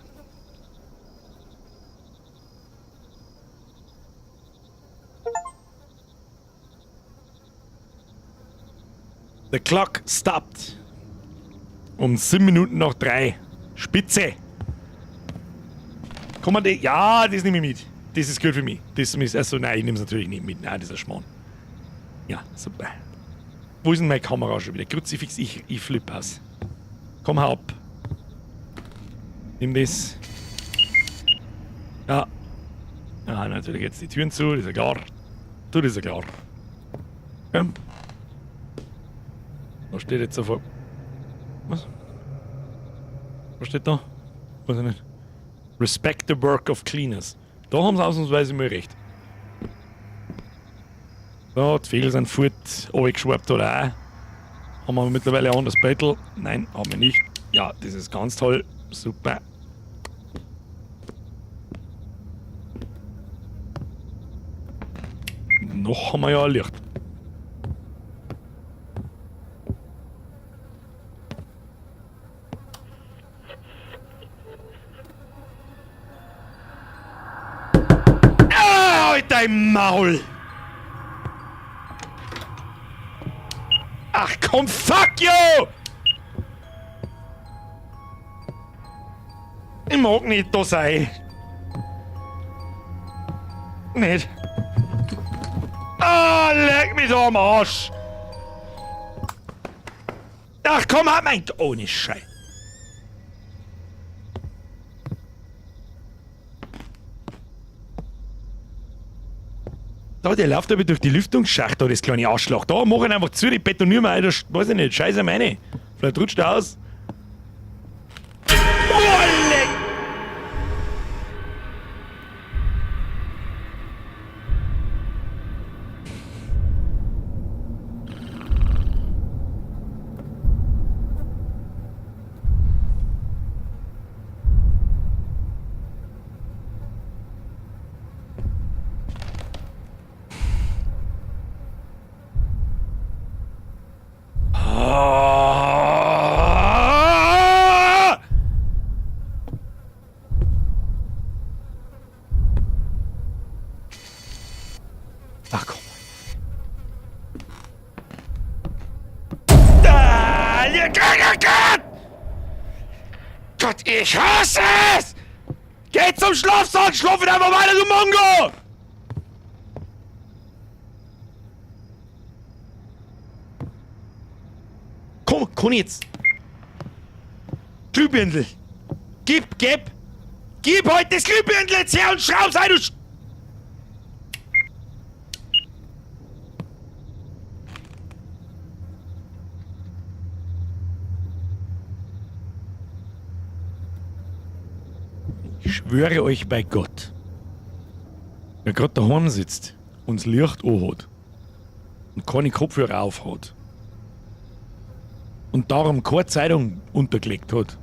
The clock stopped. Um 7 Minuten nach 3. Spitze! Komm mal, die, ja, das nehme ich mit. Das ist gut für mich. Das ist, also nein, ich nehme es natürlich nicht mit. Nein, das ist ein Schmarrn. Ja, super. Wo ist denn meine Kamera schon wieder? Kruzifix, ich flipp aus. Komm, hau ab. Nimm das. Ja. Ja, natürlich jetzt die Türen zu, das ist ja klar. Du, das ist ja klar. Ja. Da steht jetzt sofort. Was? Was steht da? Weiß ich nicht. Respect the work of cleaners. Da haben sie ausnahmsweise mal recht. So, die Vögel sind fort, runtergeschwappt oder auch. Haben wir mittlerweile ein anderes Battle? Nein, haben wir nicht. Ja, das ist ganz toll. Super. Noch haben wir ja ein Licht. Ah, halt dein Maul! Ach komm, fuck you! Ich mag nicht da sein. Nicht. Ah, leck mich so am Arsch! Ach komm, halt mein... Ohne Scheiß. Da, der läuft aber durch die Lüftungsschacht, da, das kleine Arschloch. Da, mach ihn einfach zu, die betonieren wir, Alter. Weiß ich nicht, scheiße meine. Vielleicht rutscht er aus. Oh, leck! Ah! Ach komm. Ah, ja, Gott, Gott! Gott, ich hasse es! Geh zum Schlafsaal, schlaf wieder einfach weiter, du Mongo! Komm, komm jetzt! Glühbirndl! Gib, gib! Gib heute das Glühbirndl jetzt her und schraub's ein, du Sch Ich schwöre euch bei Gott, wer gerade daheim sitzt und das Licht hat und keine Kopfhörer auf hat und darum keine Zeitung untergelegt hat,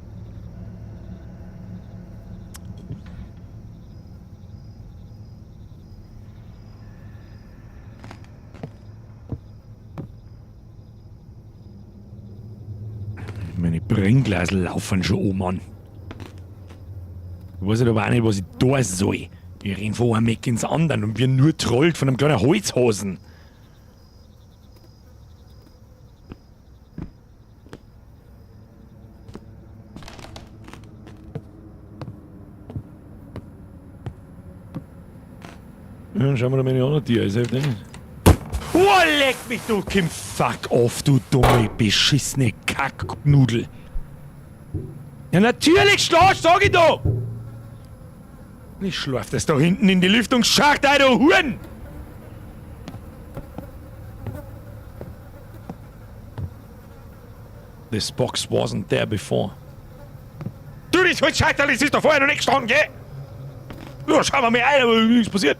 meine Brennglasel laufen schon an, Mann. Ich weiß halt aber auch nicht, was ich da soll. Ich renn von einem Eck ins anderen und wir nur trollt von einem kleinen Holzhasen. Ja, dann schauen wir da meine andere Tier. Ist halt nicht. Oh, leck mich, du Kim. Fuck off, du dumme, beschissene Kacknudel. Ja, natürlich schlaf, sag ich doch! Ich schlaf das da hinten in die Lüftungsschacht, ey, du Huren! This box wasn't there before. Du, das Holzschachtel, das ist da vorher noch nicht gestanden, gell? Ja, schauen wir mal ein, aber nichts passiert.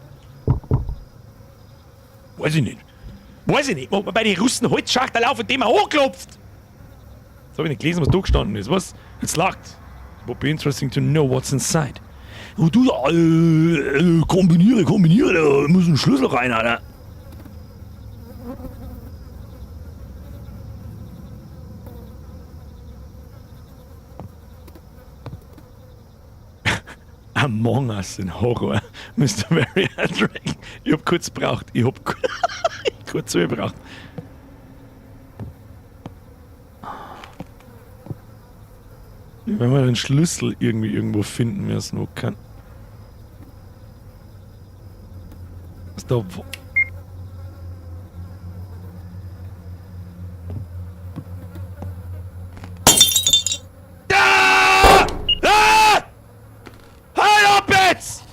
Weiß ich nicht. Weiß ich nicht, ob man bei den Russen Holzschachtel auf und dem hochklopft. Jetzt hab ich nicht gelesen, was da gestanden ist. Was? It's locked. It would be interesting to know what's inside. Oh, du, kombiniere, kombiniere, da muss ein Schlüssel rein, Alter. Among Us in Horror, Mr. Very Dragon. Ich hab kurz gebraucht. Ich hab kurz gebraucht. Wenn wir den Schlüssel irgendwie irgendwo finden müssen, wo kann. Was da. Wo Ah! Ah! Halt ab jetzt!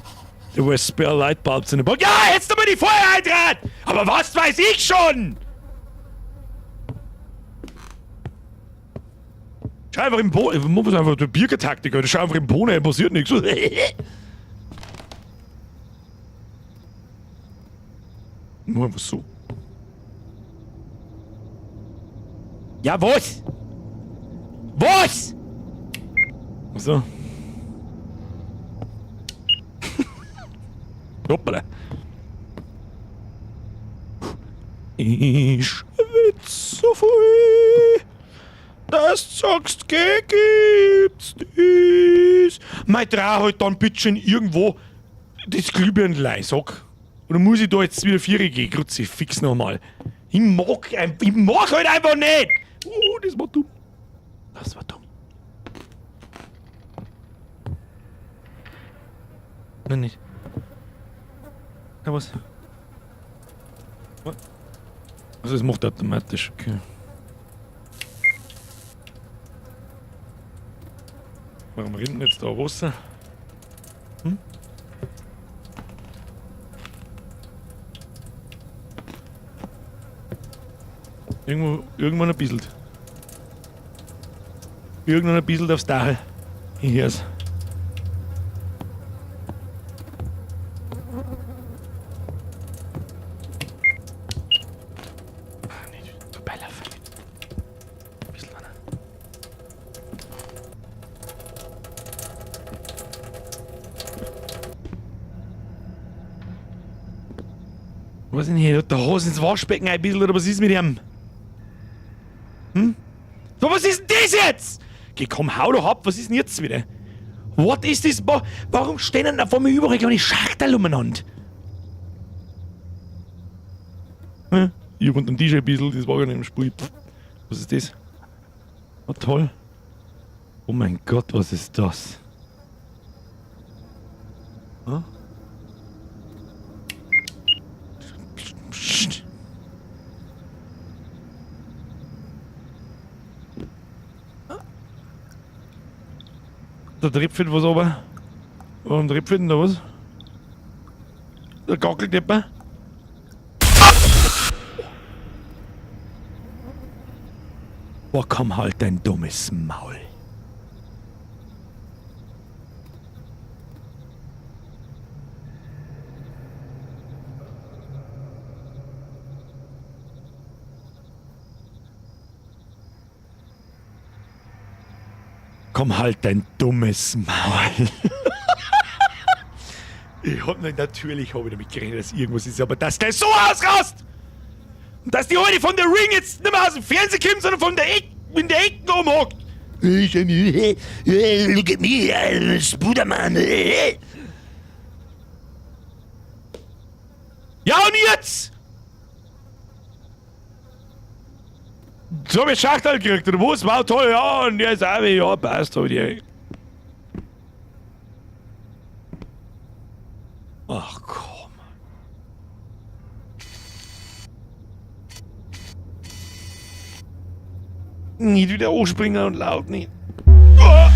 There were spare light bulbs in the box. Ja, hättest du mir die vorher eintrat! Aber was weiß ich schon? Schau einfach im Boden. Man muss einfach die Birkentaktik, Alter. Schau einfach im Boden, passiert nichts. Nur einfach so. Ja, was? Was? So. Hoppala. Ich schwitz so viel, dass du sagst, geh, gibt's dies. Mei, dreh halt dann bitte irgendwo das Glühbirnlein, sag. Oder muss ich da jetzt wieder Viere gehen? Kruzifix nochmal. Ich mag halt einfach nicht! Das war dumm. Das war dumm. Nein, nicht. Na was? Was? Also es macht automatisch, okay. Warum rinnt denn jetzt da Wasser? Hm? Irgendwo, irgendwann ein bisschen. Irgendwann ein bisschen aufs Dach. Ich hör's. Ah, nicht vorbeilaufen. Ein bisschen einer. Was denn hier? Hat der Hose ins Waschbecken ein bisschen oder was ist mit ihm? Hm? So, was ist denn das jetzt? Geh, komm, hau doch ab, was ist denn jetzt wieder? What is this? Warum stehen denn da vor mir überall kleine Schachtel umeinander? Hm? Ich hab unterm Tisch ein bisschen, das war gar nicht im Spiel. Pff, was ist das? Oh, toll. Oh mein Gott, was ist das? Hm? Psst. Da tröpfelt was runter. Warum tröpfelt denn da was? Da gackelt jemand. Boah, komm halt dein dummes Maul. Komm halt dein dummes Maul. Ich hab nicht, natürlich hab ich damit gerechnet, dass irgendwas ist, aber dass der so ausrast! Und dass die heute von der Ring jetzt nicht mehr aus dem Fernsehen kommt, sondern von der Ecke, in der Ecke rumhockt. Look at me, Spudermann. Ja, und jetzt? So hab ich Schachtel gekriegt, oder was? War toll, ja, und jetzt auch, ja, passt, hab ich die. Ach komm. Nicht wieder anspringen und laut nicht. Oh.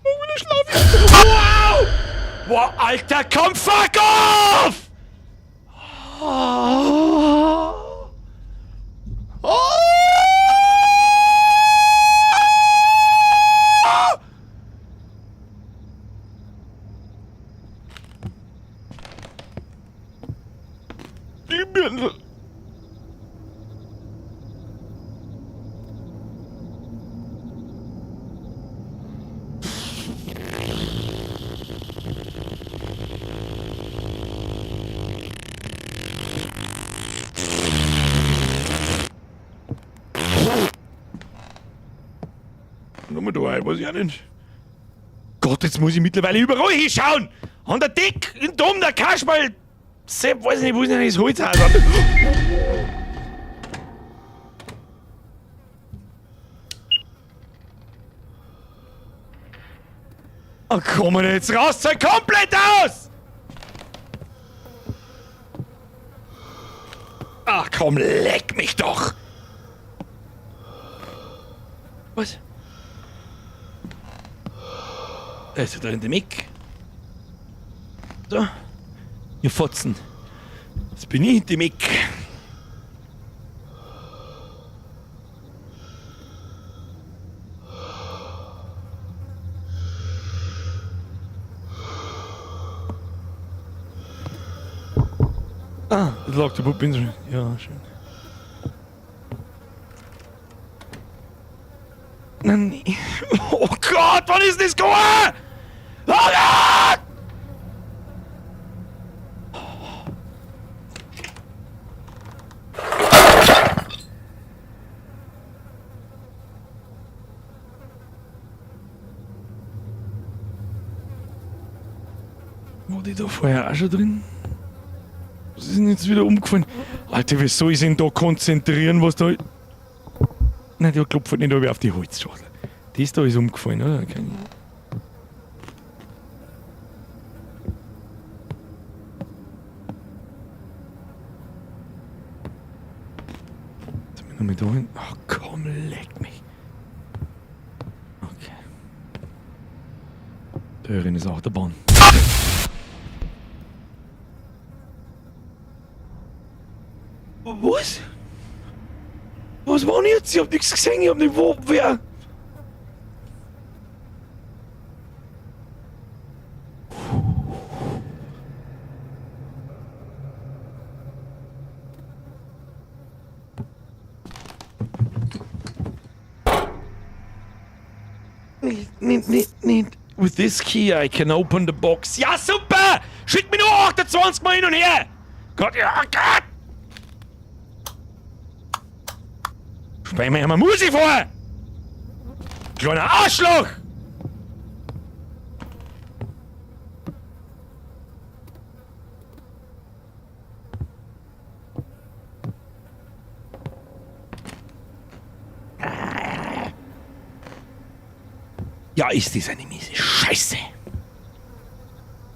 Oh, wieder schlaf ich. Wow! Boah, Alter, komm, fuck off! Oh. Oh. Die Birne. Nummer da, weiß ich auch nicht. Gott, jetzt muss ich mittlerweile überall hinschauen! An der Deck, in Dom, der Kasperl! Sepp, weiß nicht, wo ist denn das Holzhaus? Oh, komm jetzt raus, sei komplett aus! Ach komm, leck mich doch! Was? Da ist er da in dem Eck. So. Ihr Fotzen. Jetzt bin ich in dem Eck. Ah, das lag der Puppe in. Ja, schön. Nein, nee. Oh Gott, wann ist das gegangen? Oh Gott! War die da vorher auch schon drin? Was ist denn jetzt wieder umgefallen? Alter, wie soll ich sich denn da konzentrieren, was da... Nein, der klopft nicht auf die Holzschachtel. Das da ist umgefallen, oder? Keine... Jetzt hab ich noch mal da hin. Ach komm, leck mich. Okay. Da drin ist Achterbahn. Gott, ich hab nichts gesehen, ich hab nicht wo, wer. Nicht, nicht, nicht, nicht. With this key I can open the box. Ja, super! Schick mir nur 28 Mal hin und her! Gott, ja, Gott! Spiel mir einmal Musik vor! Kleiner Arschloch! Ja, ist das eine miese Scheiße!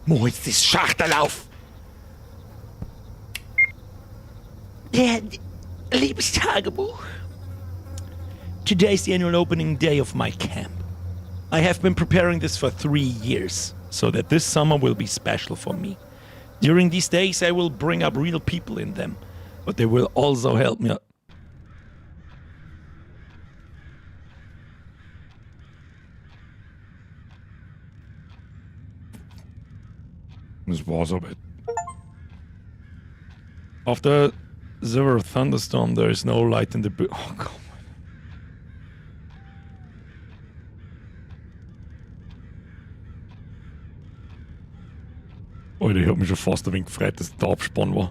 Mach jetzt das Schachterl auf! Ja, liebes Tagebuch. Today is the annual opening day of my camp. I have been preparing this for 3 years, so that this summer will be special for me. During these days, I will bring up real people in them, but they will also help me. Das war's aber. After severe thunderstorm, there is no light in the Oh, come on. Alter, ich hab mich schon fast ein wenig gefreut, dass der Abspann war.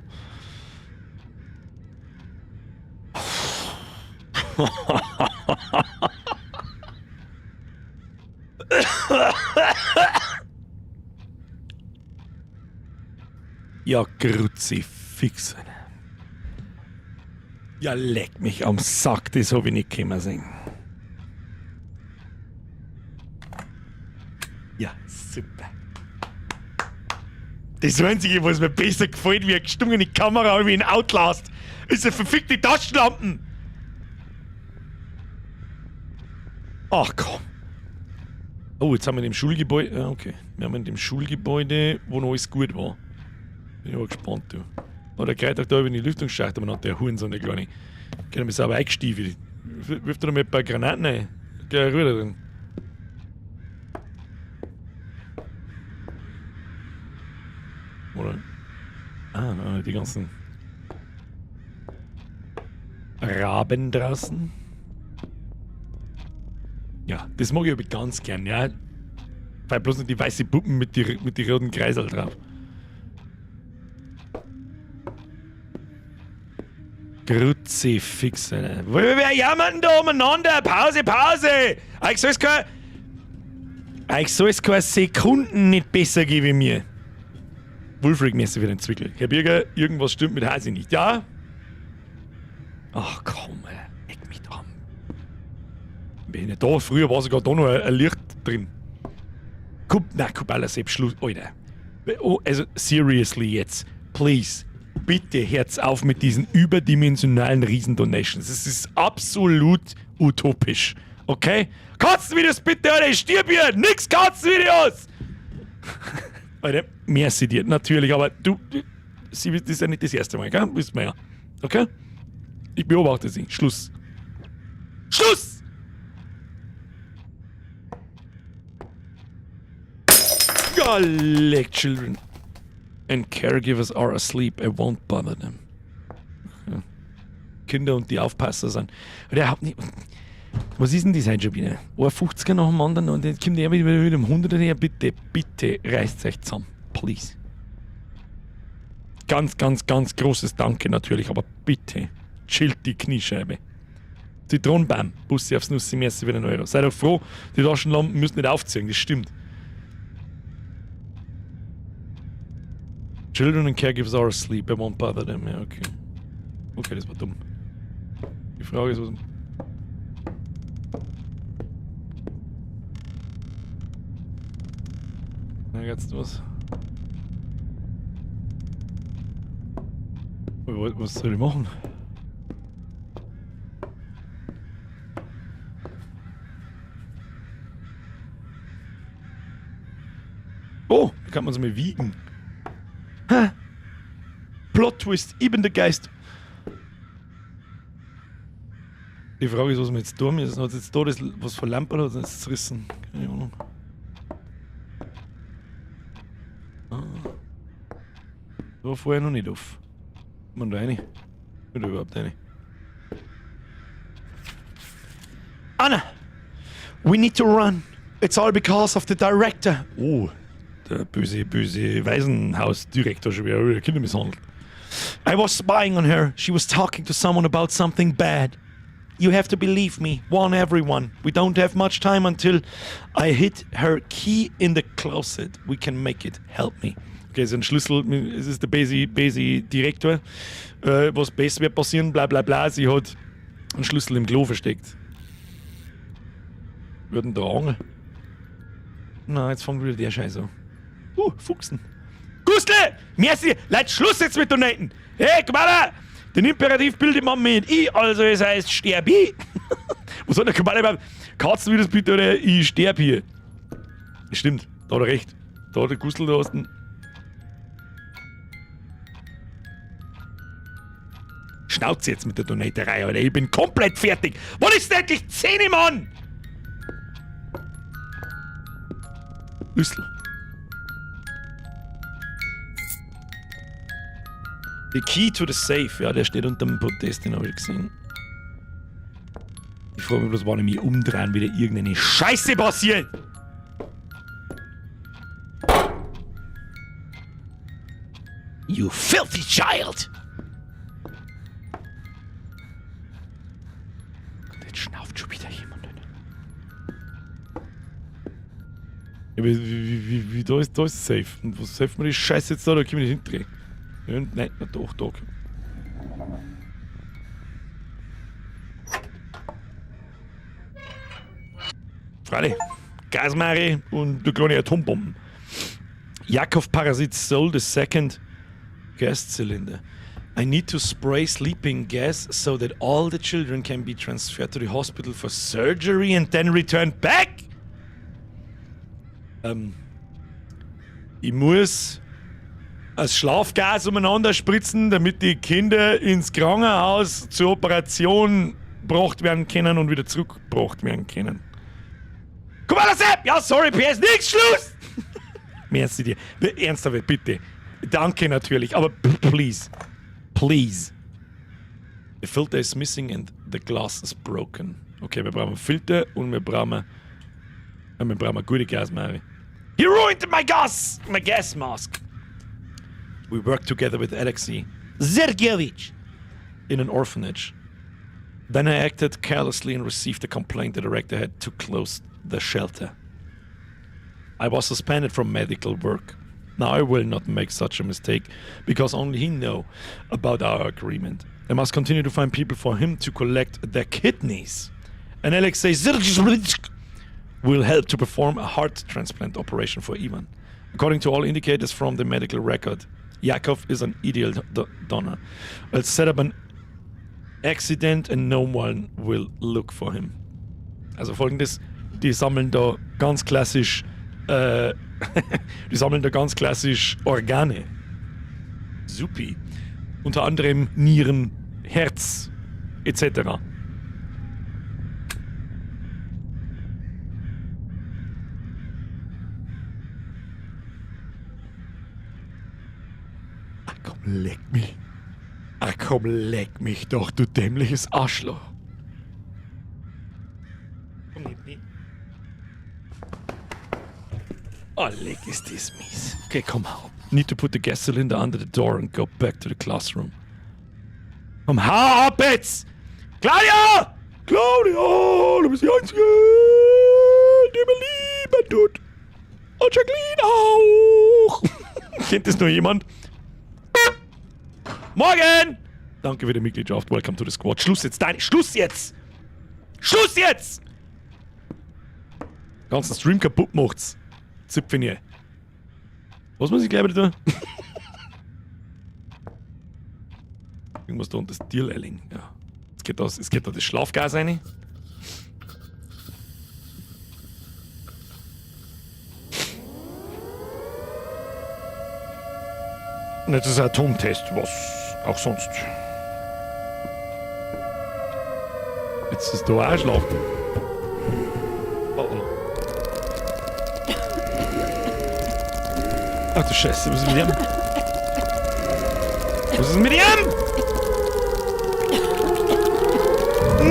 Ja, Kruzifix. Alter. Ja, leck mich am Sack, das hab ich nicht kommen sehen. Ja, super. Das Einzige, was mir besser gefällt, wie eine gestungene Kamera wie in Outlast, ist eine verfickte Taschenlampen. Ach komm. Oh, jetzt haben wir in dem Schulgebäude. Ja, okay. Wir haben in dem Schulgebäude, wo noch alles gut war. Bin ich aber gespannt, du. Oh, der geht auch da über die Lüftungsschacht, aber noch der Hurensohn, der Kleine. Geht mir sauber eingestiefelt. Wirft er noch mit ein paar Granaten rein. Geh Ruhe da drin. Oder? Ah, na, die ganzen Raben draußen. Ja, das mag ich aber ganz gern, ja. Weil bloß nicht die weiße Puppen mit die roten Kreisel drauf. Kruzifix, Alter. Wer jammern da umeinander? Pause, Pause! Euch soll's keine Sekunden nicht besser gehen wie mir. Wulfric mäßig wieder entwickelt. Herr Birger, irgendwas stimmt mit Hasi nicht, ja? Ach komm, Alter. Leck mich doch am. Bin ich nicht da? Früher war sogar da noch ein Licht drin. Na, Kubala Sepp, Schluss. Alter. Oh, also, seriously jetzt. Please. Bitte hört's auf mit diesen überdimensionalen Riesen-Donations. Es ist absolut utopisch. Okay? Katzenvideos bitte, Alter, ich stirb hier! Nix Katzenvideos! Alter, merci dir, natürlich, aber du, sie, das ist ja nicht das erste Mal, gell? Wissen wir ja. Okay? Ich beobachte sie. Schluss. Schluss! Golly, children and caregivers are asleep. I won't bother them. Ja. Kinder und die Aufpasser sind. Der hat nicht. Was ist denn das heute schon wieder? Ein 50er nach dem anderen und jetzt kommt er wieder mit einem 100er her. Bitte, bitte reißt euch zusammen. Please. Ganz, ganz, ganz großes Danke natürlich, aber bitte chillt die Kniescheibe. Zitronenbaum, Bussi aufs Nussi, merci für den Euro. Seid doch froh, die Taschenlampen müssen nicht aufziehen, das stimmt. Children and caregivers are asleep, I won't bother them. Ja, okay. Okay, das war dumm. Die Frage ist, was. Na, jetzt was. Was soll ich machen? Oh, da kann man es mal wiegen. Hä? Plot Twist, ich bin der Geist. Die Frage ist, was wir jetzt tun müssen. Hat jetzt da das, was verlampert hat, jetzt zerrissen? Keine Ahnung. Ah. Da war vorher noch nicht auf. Kommt man da rein? Kommt da überhaupt rein? Anna! We need to run! It's all because of the director! Oh, der böse, böse Waisenhausdirektor schon wieder Kinder misshandelt. I was spying on her. She was talking to someone about something bad. You have to believe me. Warn everyone. We don't have much time until I hid her key in the closet. We can make it. Help me. Okay, so ein Schlüssel, es ist der böse, böse Direktor. Was besser wird passieren, bla bla bla. Sie hat einen Schlüssel im Klo versteckt. Würden da angeln? Na, jetzt fängt wieder der Scheiß an. Fuchsen. Gustl! Merci! Leute, Schluss jetzt mit Donaten! Hey, Kamala! Den Imperativ bildet man mit I, also es heißt sterb ich. Was hat der Kamala überhaupt? Katzen wie das bitte oder ich sterb hier? Stimmt, da hat er recht. Da hat der Gustl, da hast du Schnauze jetzt mit der Donaterei, Alter. Ich bin komplett fertig. Wann ist denn endlich 10, Mann? Schlüssel. The key to the safe. Ja, der steht unter dem Podest, den hab ich gesehen. Ich frage mich bloß, wann ich mich umdrehen, wieder irgendeine Scheiße passiert. You filthy child! Und jetzt schnauft schon wieder jemand. Ja, wie, da ist safe. Und was safe man die Scheiße jetzt da? Da kann ich nicht hindrehen. Ja, nein, na doch, doch. Freilich. Gasmare und eine kleine Atombomben. Jakov Parasit sold the second gas cylinder. I need to spray sleeping gas so that all the children can be transferred to the hospital for surgery and then returned back. Ich muss das Schlafgas umeinander spritzen, damit die Kinder ins Krankenhaus zur Operation gebracht werden können und wieder zurückgebracht werden können. Komm mal, Sepp! Ja, sorry, PS, nix, Schluss! Merci dir. Ernsthaft, bitte. Danke natürlich, aber please. Please. The filter is missing and the glass is broken. Okay, wir brauchen einen Filter und wir brauchen eine gute Gasmaske. He ruined my gas! My gas mask! We worked together with Alexei Sergeyevich in an orphanage. Then I acted carelessly and received a complaint the director had to close the shelter. I was suspended from medical work. Now I will not make such a mistake, because only he know about our agreement. I must continue to find people for him to collect their kidneys. And Alexei Sergeyevich will help to perform a heart transplant operation for Ivan. According to all indicators from the medical record, Yakov is an ideal donor. I'll set up an accident and no one will look for him. Also folgendes, die sammeln da ganz klassisch die sammeln da ganz klassisch Organe. Supi. Unter anderem Nieren, Herz, et cetera. Ach komm, leck mich. Ach komm, leck mich doch, du dämliches Arschloch. Komm nicht mit. Oh, leck, ist das mies. Okay, komm, hau. Need to put the gas cylinder under the door and go back to the classroom. Komm, hau ab jetzt! Claudia! Claudia, du bist die Einzige, die mir lieben tut. Und Jacqueline auch. Kennt das noch jemand? Morgen! Danke für die Mitgliedschaft. Welcome to the squad. Schluss jetzt. Dein, Schluss jetzt! Schluss jetzt! Ganzen Stream kaputt macht's. Zipfen hier. Was muss ich gleich wieder tun? Irgendwas da unter das Tierleiling. Ja. Es geht da das Schlafgas rein. Und jetzt ist ein Atomtest, was auch sonst. Kannst du da auch schlafen? Oh oh. Ach du Scheiße, was ist mit ihm? Was ist mit ihm?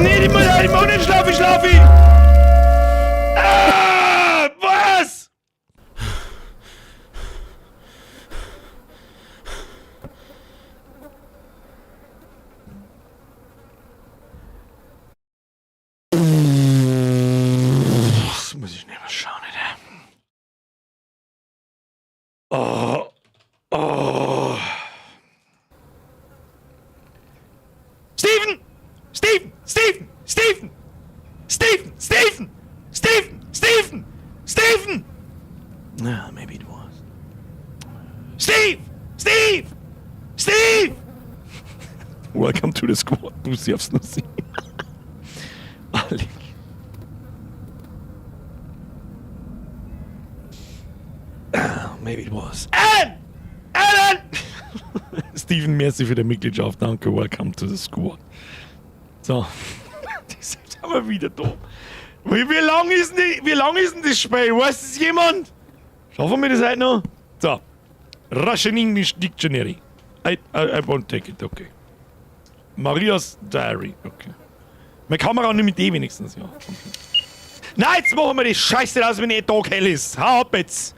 Nee, ich muss, ich muss nicht schlafen, schlafe ich! Ah, was? Das muss ich nicht mehr schauen, Alter. Oh. Oh. Steven! Steven! Steven! Steven! Steven! Steven! Steven! Steven! Steven! Ah, maybe it was. Steve! Steve! Steve! Welcome to the squad, Bussi aufs Nussi. Alec. Maybe it was. Alan! Alan! Steven, merci für die Mitgliedschaft. Danke, welcome to the squad. So. Die sind aber wieder da. Wie lang ist denn, wie lang ist denn das Spiel? Weiß es jemand? Schaffen wir das heute noch? So. Russian English Dictionary. I won't take it, okay. Marias Diary, okay. Meine Kamera nimmt eh wenigstens, ja. Okay. Nein, jetzt machen wir die Scheiße aus, wenn eh Tag hell ist. Hau ab jetzt!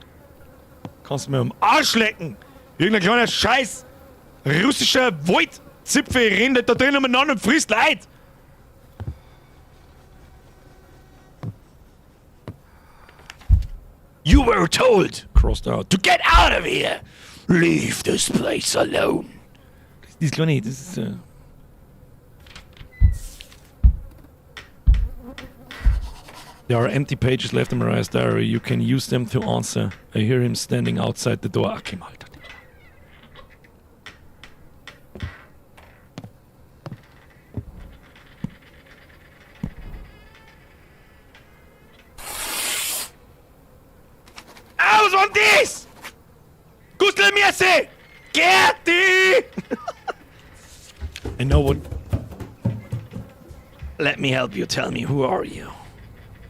Kannst du mir am Arsch lecken! Irgendein kleiner Scheiß russischer Waldzipfel rennt da drin umeinander und frisst Leid! You were told, crossed out, to get out of here! Leave this place alone! Das ist kleine, das ist. There are empty pages left in Mariah's diary. You can use them to answer. I hear him standing outside the door. Ach, komm, Alter. Ah, was war denn das? Gustl Merci! Gerti! I know what... Let me help you. Tell me, who are you?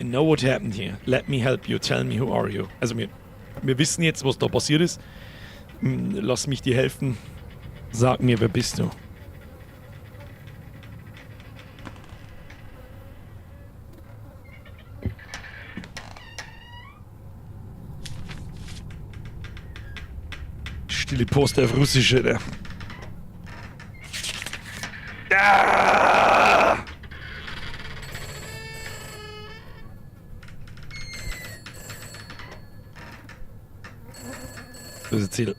I know what happened here. Let me help you. Tell me, who are you? Also wir wissen jetzt, was da passiert ist. Lass mich dir helfen. Sag mir, wer bist du? Stille Post auf Russisch, Alter. Ah! Das ist Ziel.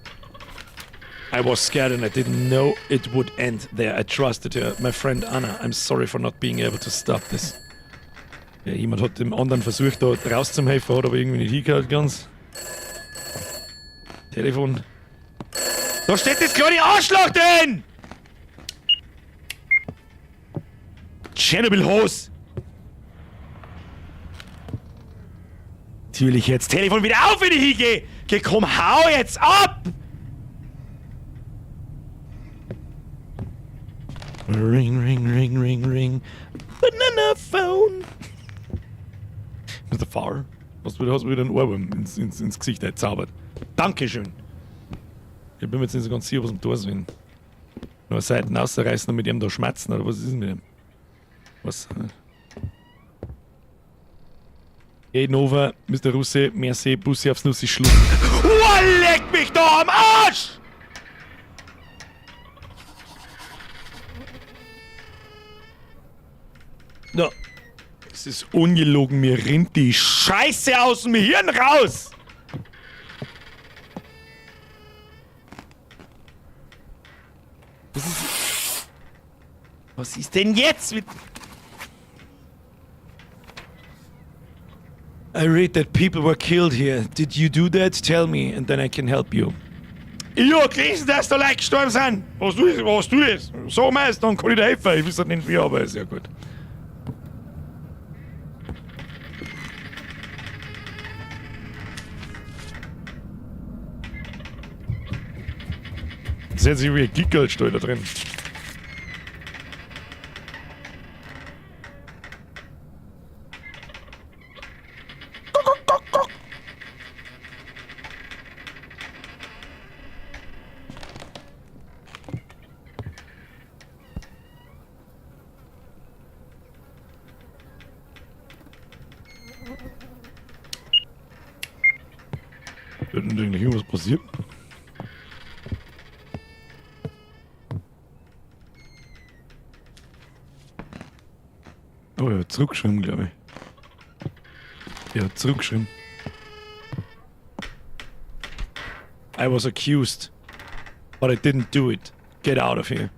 I was scared and I didn't know it would end there. I trusted her. My friend Anna. I'm sorry for not being able to stop this. Ja, jemand hat dem anderen versucht, da rauszuhelfen, hat aber irgendwie nicht hingehört ganz. Telefon. Da steht das kleine Arschloch drin! Tschernobyl Hose! Natürlich jetzt Telefon wieder auf, wenn ich hingehe! Geh, komm, hau jetzt ab! Ring, ring, ring, ring, ring. Banana phone! Mr. Farr, hast du wieder einen Ohrwurm ins Gesicht einzaubert. Dankeschön! Ich bin mir jetzt nicht so ganz sicher, was am Tor sind. Nur Seiten ausreißen und mit ihm da schmatzen, oder was ist denn mit ihm? Was? Hey Nova, Mr. Russe, merci, Bussi aufs Nussi, Schluss. Oh, leck mich da am Arsch! No. Es ist ungelogen, mir rinnt die Scheiße aus dem Hirn raus! Was ist denn jetzt mit... I read that people were killed here. Did you do that? Tell me, and then I can help you. Ich hab gelesen, dass da Leute gestorben sind. Was du das? Sag mir es, dann kann ich dir helfen. Ich weiß nicht wie, aber ist ja gut. Das ist jetzt wie ein Gickerlstall da drin. Wird denn eigentlich irgendwas passiert? Oh, er hat zurückgeschrieben, glaube ich. Er hat zurückgeschrieben. I was accused, but I didn't do it. Get out of here.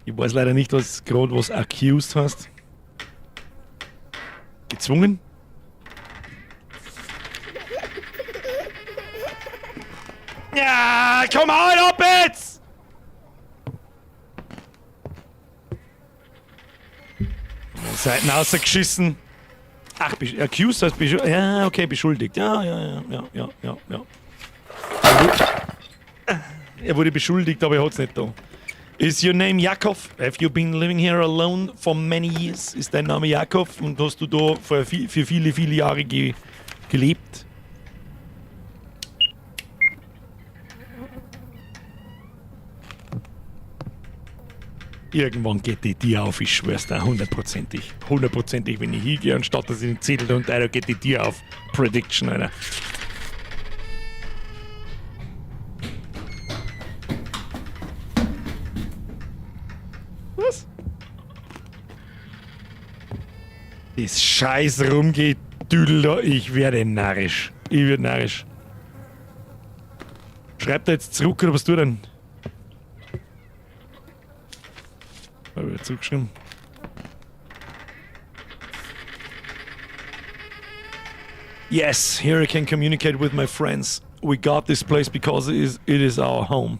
Ich weiß leider nicht, was gerade was accused heißt. Gezwungen? Ja, komm on, ab jetzt! Seiten rausgeschissen. Ach, accused heißt beschuldigt. Ja, okay, beschuldigt. Ja. Er wurde beschuldigt, aber er hat's nicht da. Is your name Jakov? Have you been living here alone for many years? Ist dein Name Jakov und hast du da für viele, viele Jahre gelebt? Irgendwann geht die Tür auf, ich schwör's dir, hundertprozentig. Hundertprozentig, wenn ich hingehe, anstatt dass ich den Zettel und einer geht die Tür auf. Prediction, Alter. Was? Das scheiß Rumgedüdel da, ich werde narrisch. Ich werde narrisch. Schreibt er jetzt zurück oder was tut er denn? Hab ich zurückgeschrieben. Yes, here I can communicate with my friends. We got this place because it is our home.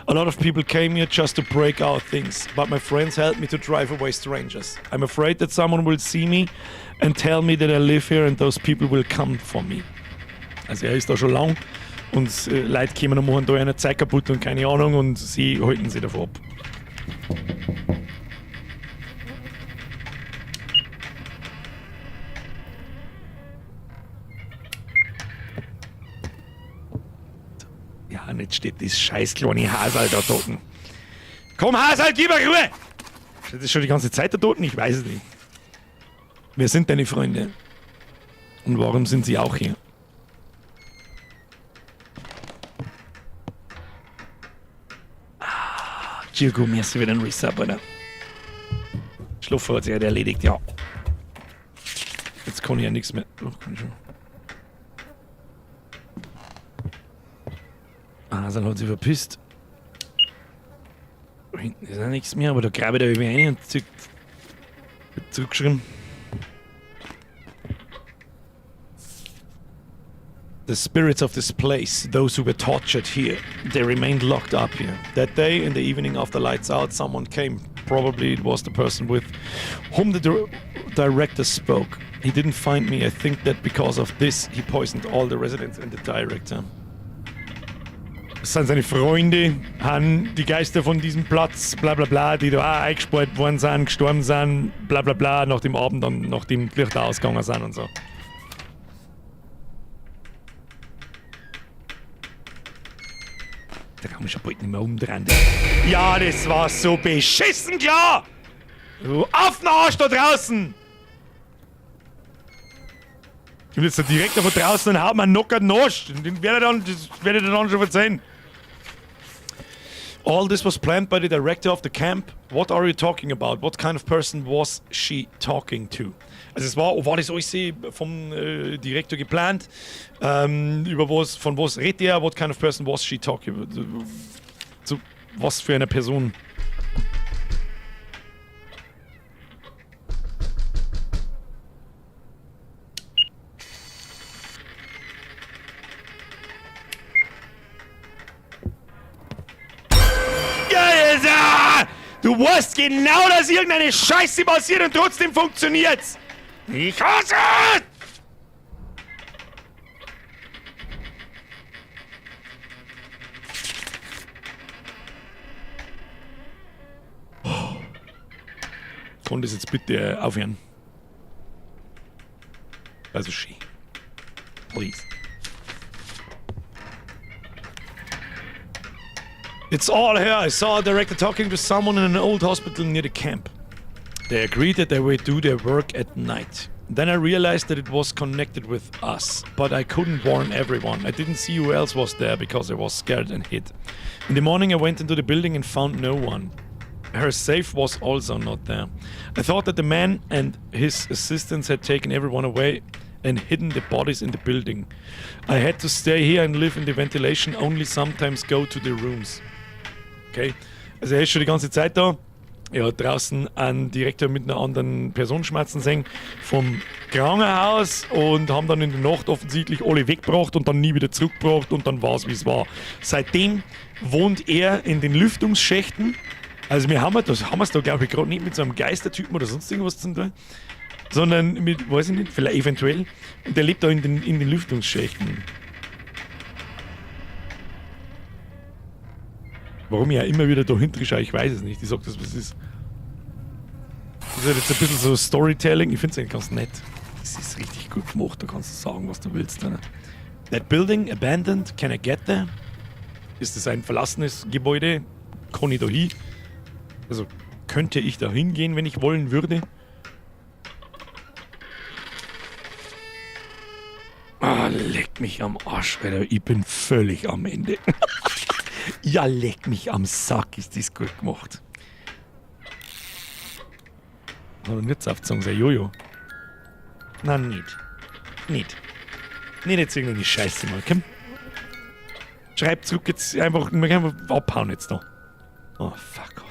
A lot of people came here just to break our things, but my friends helped me to drive away strangers. I'm afraid that someone will see me and tell me that I live here and those people will come for me. Also er ist da schon lang und Leute kommen und machen da eine Zeit kaputt und keine Ahnung und sie halten sie davor ab. Ja, und jetzt steht das scheiß kleine Hasal da unten. Komm, Hasal, gib mir Ruhe! Steht das schon die ganze Zeit da unten? Ich weiß es nicht. Wer sind deine Freunde? Und warum sind sie auch hier? Ah, Giogo, merci wieder ein Resub, Alter. Schlupfer hat sich halt erledigt, ja. Jetzt kann ich ja nichts mehr. Oh, kann ich schon. Hasal hat sich verpisst. Da hinten ist auch nichts mehr, aber da grabe ich da irgendwie rein und zückt. Wird zurückgeschrieben. The spirits of this place, those who were tortured here, they remained locked up here. That day, in the evening after lights out, someone came. Probably it was the person with whom the director spoke. He didn't find me. I think that because of this, he poisoned all the residents and the director. Das sind seine Freunde, haben die Geister von diesem Platz, bla bla bla, die da auch eingesperrt worden sind, gestorben sind, bla bla bla, nach dem Abend dann, nachdem die Lichter ausgegangen sind und so. Der Raum ist ja bald nicht mehr umdrehen. Ja, das war so beschissen klar! Du Affenarsch da draußen! Ich bin jetzt der Direktor von draußen und haut mir einen Knocker Arsch. Den werde ich dann, das werde ich dir dann schon verzeihen. All this was planned by the director of the camp. What are you talking about? What kind of person was she talking to? Also es war das alles vom Direktor geplant? Über was, von was redet er? What kind of person was she talking? Zu was für einer Person? Ja, ja, du weißt genau, dass irgendeine Scheiße passiert und trotzdem funktioniert's. Ich hasse es! Kann das jetzt bitte aufhören? Also schön. Please. It's all her. I saw a director talking to someone in an old hospital near the camp. They agreed that they would do their work at night. Then I realized that it was connected with us, but I couldn't warn everyone. I didn't see who else was there because I was scared and hid. In the morning, I went into the building and found no one. Her safe was also not there. I thought that the man and his assistants had taken everyone away and hidden the bodies in the building. I had to stay here and live in the ventilation, only sometimes go to the rooms. Okay, also er ist schon die ganze Zeit da. Er hat draußen einen Direktor mit einer anderen Person schmerzen sehen vom Krankenhaus und haben dann in der Nacht offensichtlich alle weggebracht und dann nie wieder zurückgebracht und dann war es, wie es war. Seitdem wohnt er in den Lüftungsschächten. Also wir haben das haben wir es da, glaube ich, gerade nicht mit so einem Geistertypen oder sonst irgendwas zu tun, sondern mit, weiß ich nicht, vielleicht eventuell. Und der lebt da in den Lüftungsschächten. Warum ich ja immer wieder dahinter schaue, ich weiß es nicht. Ich sag das, was ist. Das ist halt jetzt ein bisschen so Storytelling. Ich finde es eigentlich ganz nett. Das ist richtig gut gemacht. Da kannst du sagen, was du willst. Ne? That building abandoned, can I get there? Ist es ein verlassenes Gebäude? Kann ich da hin? Also könnte ich da hingehen, wenn ich wollen würde? Ah, leck mich am Arsch, Alter. Ich bin völlig am Ende. Ja, leck mich am Sack, ist das gut gemacht. Hat er nicht aufgezogen, sein Jojo. Nein, nicht. Nicht. Nicht jetzt irgendeine Scheiße mal. Komm. Schreib zurück jetzt einfach, wir können einfach abhauen jetzt da. Oh, fuck off.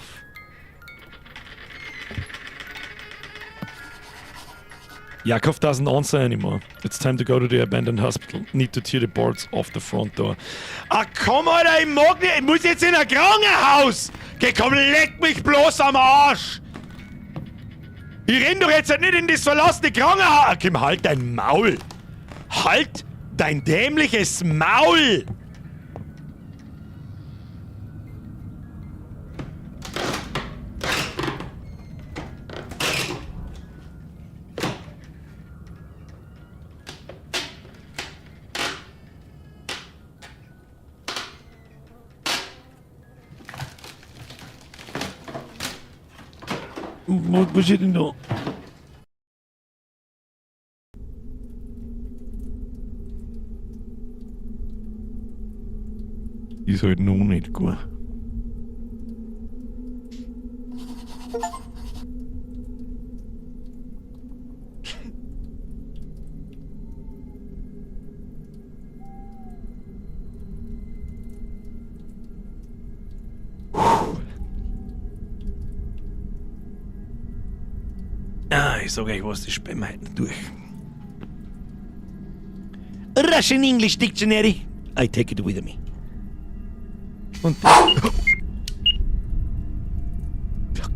Yakov doesn't answer anymore. It's time to go to the abandoned hospital. Need to tear the boards off the front door. Ah, komm, Alter, ich mag nicht. Ich muss jetzt in ein Krankenhaus. Geh, komm, leck mich bloß am Arsch. Ich renn doch jetzt nicht in das verlassene Krankenhaus. Ah, komm, halt dein Maul. Halt dein dämliches Maul. Was passiert denn da? Ist halt noch nicht gut. Ah, ich sag euch was, das spielen wir heute noch durch. Russian English Dictionary. I take it with me. Und.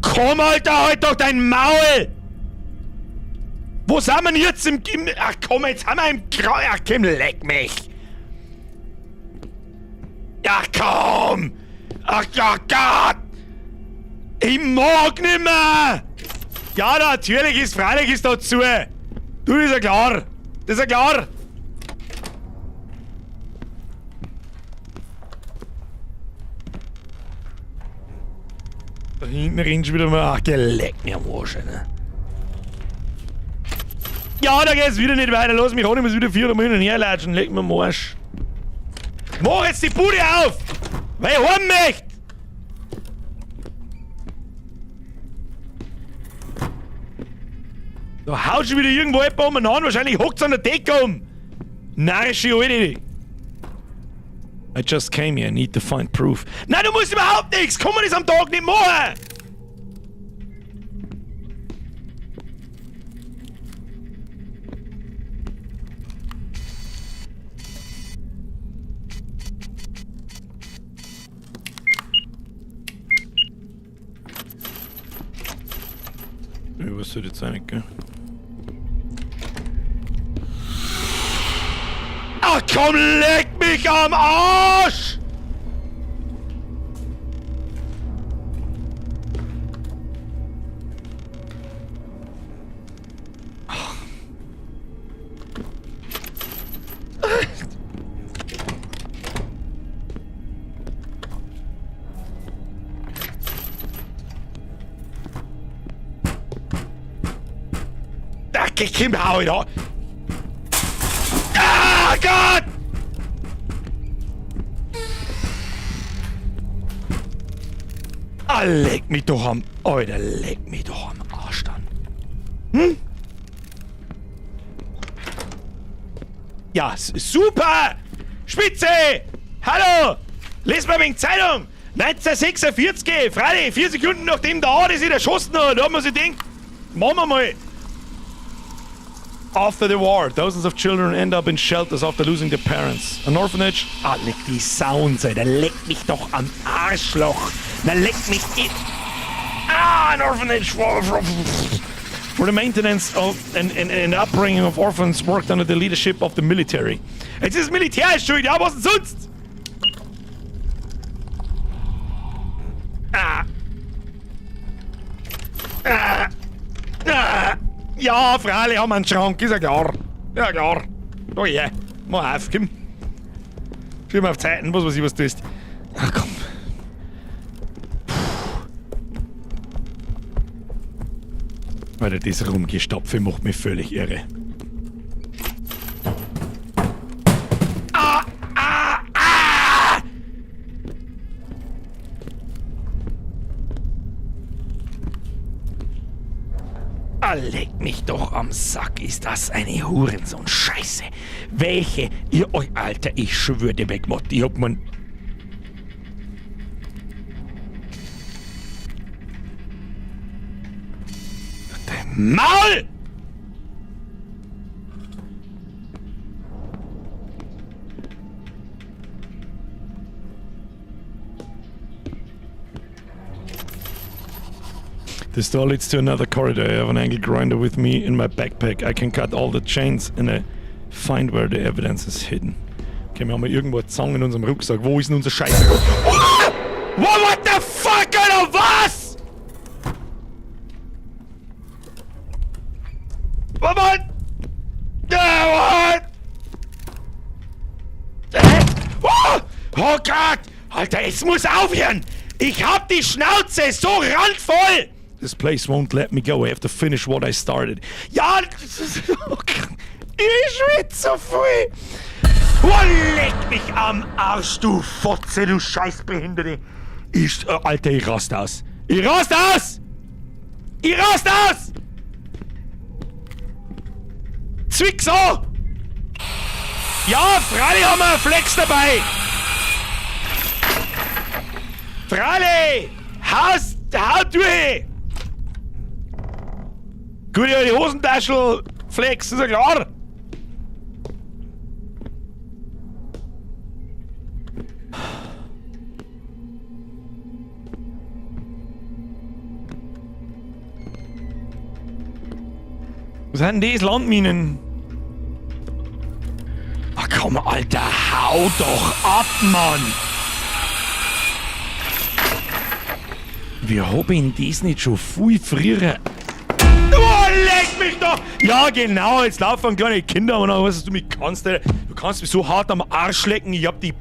Komm, Alter, halt doch dein Maul! Wo sind wir denn jetzt im? Ach komm, jetzt haben wir im Gra. Ach komm, leck mich! Ach komm! Ach ja, Gott! Ich mag nimmer! Ja, natürlich ist freilich ist da zu! Du, ist ja klar! Das ist ja klar! Da hinten rennt schon wieder mal. Ach, geleck mir am Arsch, ne? Ja, da geht's wieder nicht weiter. Lass mich an, ich muss wieder vier Mal hin und her latschen. Leck mir am Arsch. Mach jetzt die Bude auf! Weil ich heim möchte! Da haut schon wieder irgendwo jemand umeinander. Wahrscheinlich hockt's an der Decke um. Narrische Alte. I just came here, need to find proof. Nein, du musst überhaupt nichts! Kann man das am Tag nicht machen! Ja, was soll jetzt sein, gell? Ach komm, leck mich am Arsch! Ach. Ah, komm, hau da. Ah, Gott! Ah, leck mich doch am... Alter, leck mich doch am Arsch dann. Hm? Ja, super! Spitze! Hallo! Les mal wegen Zeitung! 1946, freilich, 4 Sekunden nachdem der Adi sich erschossen hat, da hat man sich gedacht, machen wir mal. After the war, thousands of children end up in shelters after losing their parents. An orphanage. Ah, leck die Sounds, Alter. Leck mich doch am Arschloch. Na, leck mich in. Ah, an orphanage for the maintenance of and upbringing of orphans worked under the leadership of the military. Jetzt ist das Militär schuld, ja, was denn sonst? Ah. Ah. Ah. Ja, freilich haben wir einen Schrank, ist ja klar. Ja, klar. Oh ja, mach auf, komm. Schau mal auf Zeiten, was weiß ich, was du tust. Ach komm. Puh. Alter, das Rumgestapfe macht mich völlig irre. Ah, ah, ah! Ah, leck mich doch am Sack, ist das eine Hurensohn-Scheiße. Welche, ihr euch, Alter, ich schwör dir weg, Mott, ich hab mein... Dein Maul! This door leads to another corridor. I have an angle grinder with me in my backpack. I can cut all the chains and I find where the evidence is hidden. Okay, wir haben irgendwo eine Zange in unserem Rucksack. Wo ist denn unser Scheiß? Oh! What the fuck, Alter? Was? What? What? Oh! Oh Gott! Alter, es muss aufhören! Ich hab die Schnauze so randvoll! This place won't let me go. I have to finish what I started. Ja! Ich schwitze so viel! Oh, leck mich am Arsch, du Fotze, du Scheißbehinderte! Ich, Alter, ich rast aus! Ich rast aus! Ich rast aus! Zwick so! Ja, freilich haben wir einen Flex dabei! Freilich! Haus, haut durch! Gute alte Hosentaschel, Flex, ist ja klar! Was sind denn das? Landminen? Ach komm, Alter, hau doch ab, Mann! Wir haben das nicht schon viel früher. Oh, leck mich doch! Ja, genau, jetzt laufen kleine Kinder und was du mich kannst, Alter. Du kannst mich so hart am Arsch lecken, ich hab die...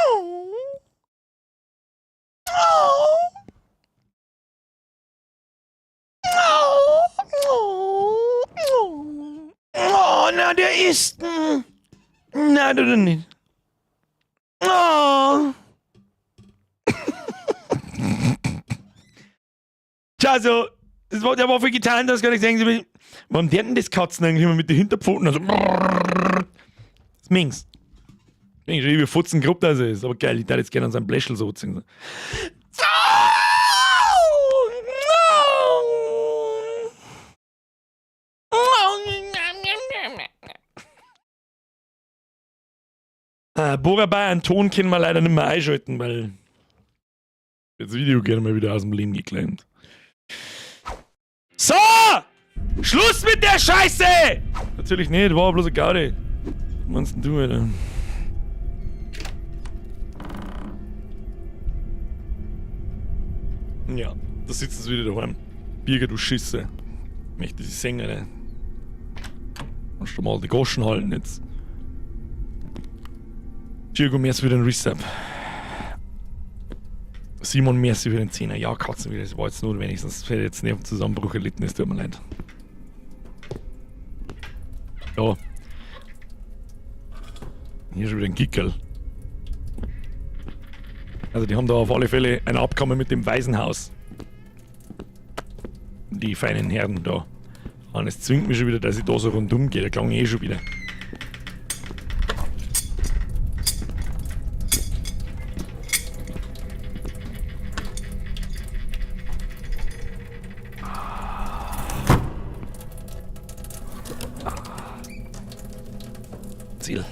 Oh. Oh. Oh. Oh. Oh. Oh, na, der ist. Na, du nicht. Oh. Ciao, so. Das war, der war voll getan, das gar nicht sehen. Warum der denn das Katzen eigentlich immer mit den Hinterpfoten? Also, das Mings. Schon, wie Futzen grob das ist. Aber geil, ich darf jetzt gerne an seinem Bläschel so ziehen. Borabei, einen Ton können wir leider nicht mehr einschalten, weil das Video gerne mal wieder aus dem Leben geklemmt. So! Schluss mit der Scheiße! Natürlich nicht, war bloß eine Gaudi. Was meinst denn du, Alter? Ja, da sitzen sie wieder daheim. Birger, du Schisse. Ich möchte sie sehen, Alter. Kannst du mal die Goschen halten jetzt. Diogo, merci für den Resub. Simon, merci für den Zehner. Ja, Katzen wieder, das war jetzt notwendig, sonst hätte ich jetzt nicht auf den Zusammenbruch erlitten, es tut mir leid. Ja. Hier ist schon wieder ein Gickerl. Also die haben da auf alle Fälle ein Abkommen mit dem Waisenhaus. Die feinen Herren da. Und es zwingt mich schon wieder, dass ich da so rundum gehe. Da klang eh schon wieder. Ziel.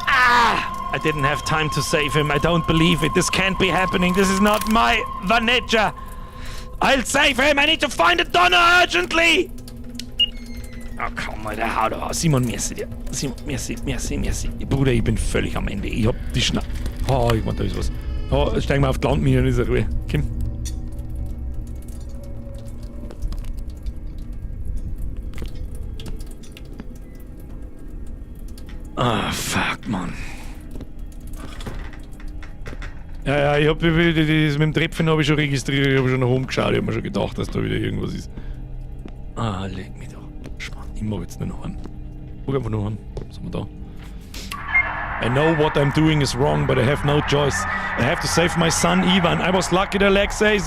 Ah! I didn't have time to save him. I don't believe it. This can't be happening. This is not my Vanessa. I'll save him. I need to find a donor urgently. Oh, komm, Alter, hau doch. Simon, merci dir. Simon, merci, merci, merci. Bruder, ich bin völlig am Ende. Ich hab die Schna... Oh, ich meine, da ist was. Oh, steigen wir auf die Landmine, dann ist er Ruhe. Komm. Ah, fuck, Mann. Ja, ja, ich hab das mit dem Tröpfchen hab ich schon registriert, ich hab schon nach oben geschaut, ich hab mir schon gedacht, dass da wieder irgendwas ist. Ah, leg mich doch. Schmarrn, ich mag jetzt nur noch heim. Guck einfach nur heim. Was haben wir da? I know what I'm doing is wrong, but I have no choice. I have to save my son Ivan. I was lucky that Alexei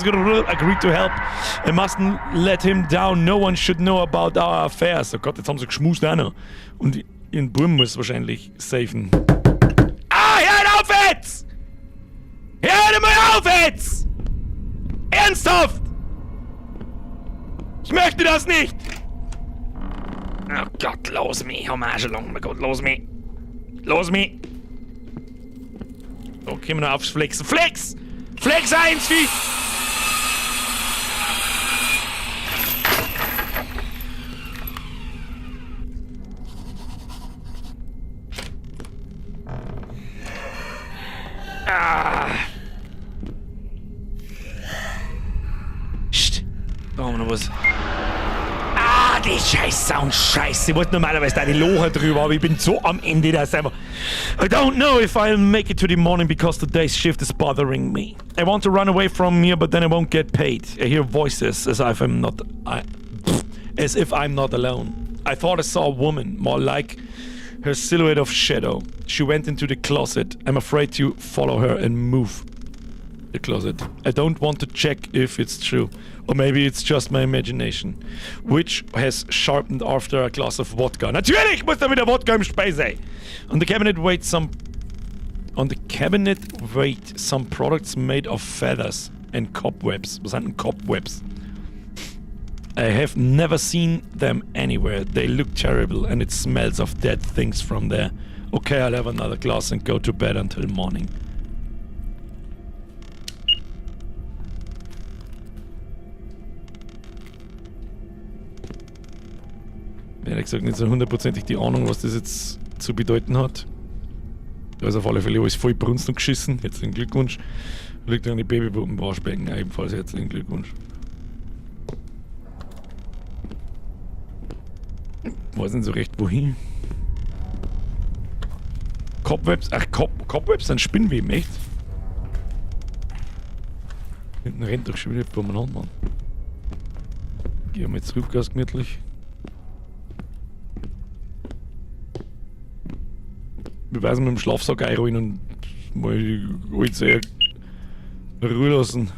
agreed to help. I mustn't let him down. No one should know about our affairs. Oh Gott, jetzt haben sie geschmust auch noch. Und ihren Burm muss wahrscheinlich safen. Ah, hör auf jetzt! Hör mal auf jetzt! Ernsthaft! Ich möchte das nicht! Oh Gott, los mich. Haben wir auch schon lange mehr Gott, los mich. Los mich. So, kommen wir noch aufs Flexen. Flex! Flex 1, Vieh! Ah. Psst. Da haben wir noch was. Ah, die scheiß Sound-Scheiße. Ich wollte normalerweise da die Locher drüber, aber ich bin so am Ende, dass einfach... I don't know if I'll make it to the morning because today's shift is bothering me. I want to run away from here, but then I won't get paid. I hear voices as if I'm not... as if I'm not alone. I thought I saw a woman, more like her silhouette of shadow. She went into the closet. I'm afraid to follow her and move the closet. I don't want to check if it's true. Or maybe it's just my imagination, which has sharpened after a glass of vodka. Natürlich muss da wieder Wodka im Spiel sein. On the cabinet wait some... On the cabinet wait some products made of feathers and cobwebs. Was sind denn cobwebs? I have never seen them anywhere. They look terrible and it smells of dead things from there. Okay, I'll have another glass and go to bed until morning. Ehrlich gesagt nicht so hundertprozentig die Ahnung, was das jetzt zu bedeuten hat. Da ist auf alle Fälle alles voll brunst und geschissen. Herzlichen Glückwunsch. Liegt an die Babypuppen Waschbecken. Ebenfalls herzlichen Glückwunsch. Weiß nicht so recht wohin. Cobwebs, ach, Cobwebs sind Spinnweben, echt? Hinten rennt doch schon wieder jemand umeinander, Mann. Gehen wir mal zurück, ganz gemütlich. Wir weisen mit dem Schlafsack einrollen und mal die alte Ruhe lassen.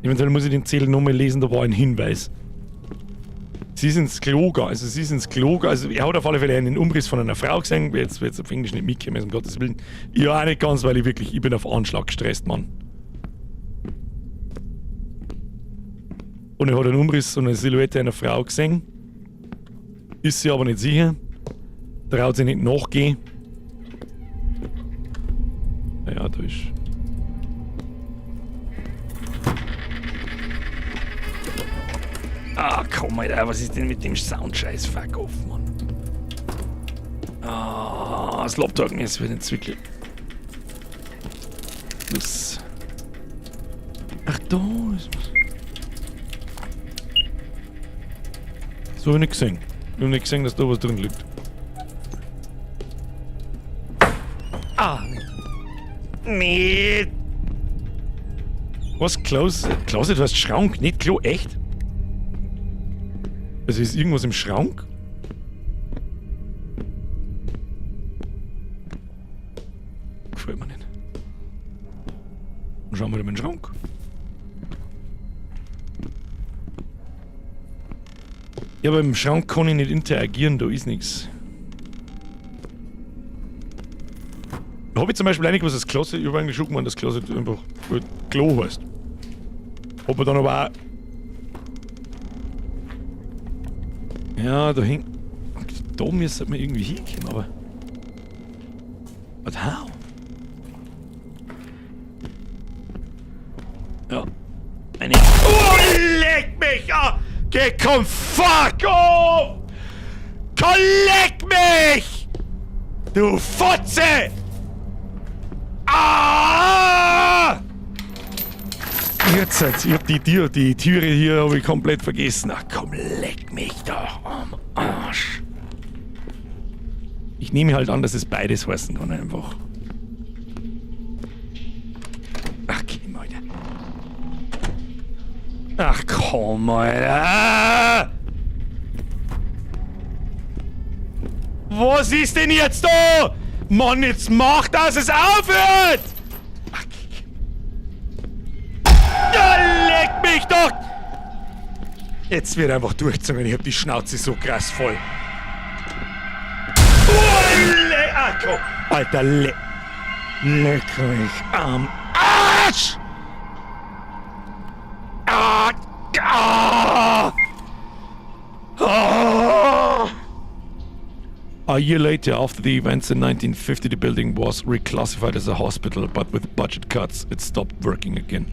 Eventuell muss ich den Zettel nochmal lesen, da war ein Hinweis. Sie ist ins Klo gegangen, also sie ist ins Klo gegangen, also er hat auf alle Fälle einen Umriss von einer Frau gesehen, jetzt wird's auf Englisch nicht mitkommen, um Gottes Willen. Ja, auch nicht ganz, weil ich wirklich, ich bin auf Anschlag gestresst, Mann. Und er hat einen Umriss und eine Silhouette einer Frau gesehen. Ist sie aber nicht sicher. Traut sich nicht nachgehen. Ja, da ist. Ah, komm, Alter, was ist denn mit dem Soundscheiß? Fuck off, Mann. Ah, das Laptop, es wird jetzt wirklich. Was? Ach, da ist was. So hab ich nicht gesehen. Ich hab nicht gesehen, dass da was drin liegt. Ah, nee. Was? Closet? Closet heißt Schrank, nicht Klo, echt? Also ist irgendwas im Schrank? Gefällt mir nicht. Dann schauen wir mal in den Schrank. Ja, aber im Schrank kann ich nicht interagieren, da ist nichts. Da hab ich zum Beispiel auch nicht gewusst, dass Closet, ich hab eigentlich schon gemeint, dass Closet einfach Klo heißt. Hab man dann aber auch. Ja, da hängt. Da müsste man irgendwie hinkommen, aber. But how? Ja. Eine. Oh, leck mich! Ah! Geh, komm, fuck off! Komm, leck mich! Du Fotze! Ah! Jetzt, ich hab die Tür, die Türe hier hab ich komplett vergessen. Ach komm, leck mich doch am Arsch. Ich nehme halt an, dass es beides heißen kann einfach. Ach komm, Alter. Ach komm, Alter. Was ist denn jetzt da? Mann, jetzt mach, dass es aufhört! Ach, ja, leck mich doch! Jetzt wird einfach durchgezogen, ich hab die Schnauze so krass voll. Oh, ach, komm. Alter, leck mich am Arsch! Ah, ah, ah. A year later, after the events in 1950, the building was reclassified as a hospital, but with budget cuts, it stopped working again.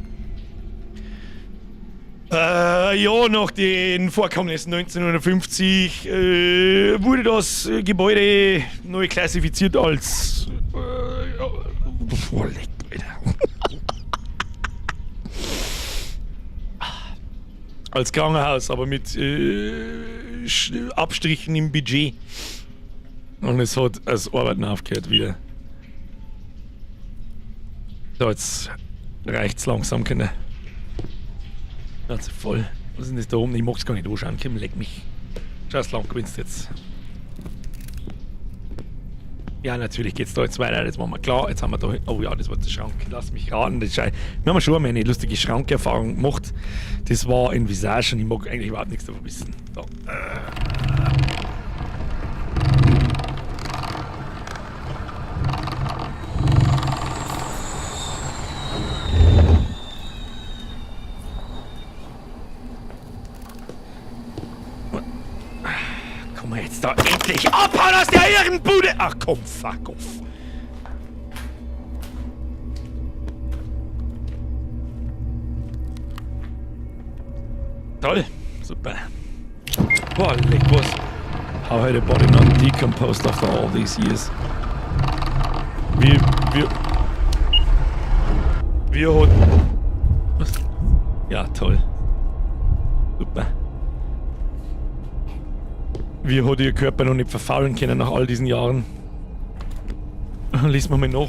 Ja, nach den Vorkommnissen 1950 wurde das Gebäude neu klassifiziert als. Oh, leck, Alter. Als Krankenhaus, aber mit Abstrichen im Budget. Und es hat das Arbeiten aufgehört wieder. So, jetzt reicht's langsam, Kinder. Schnauze voll. Was ist denn das da oben? Ich mag's gar nicht anschauen. Komm, leck mich. Scheiß lang gewinnst jetzt. Ja, natürlich geht's da jetzt weiter. Das machen wir klar. Jetzt haben wir da. Oh ja, das war der Schrank. Lass mich raten. Das Schei Wir haben schon einmal eine lustige Schrankerfahrung gemacht. Das war in Visage und ich mag eigentlich überhaupt nichts davon wissen. So. Komm mal jetzt da endlich abhauen aus der Ehrenbude! Ach komm, fuck off. Toll, super. Boah, leck was. How had a body not decomposed after all these years? Wie hat. Was? Ja, toll. Super. Wie hat ihr Körper noch nicht verfaulen können nach all diesen Jahren? Lies mal noch.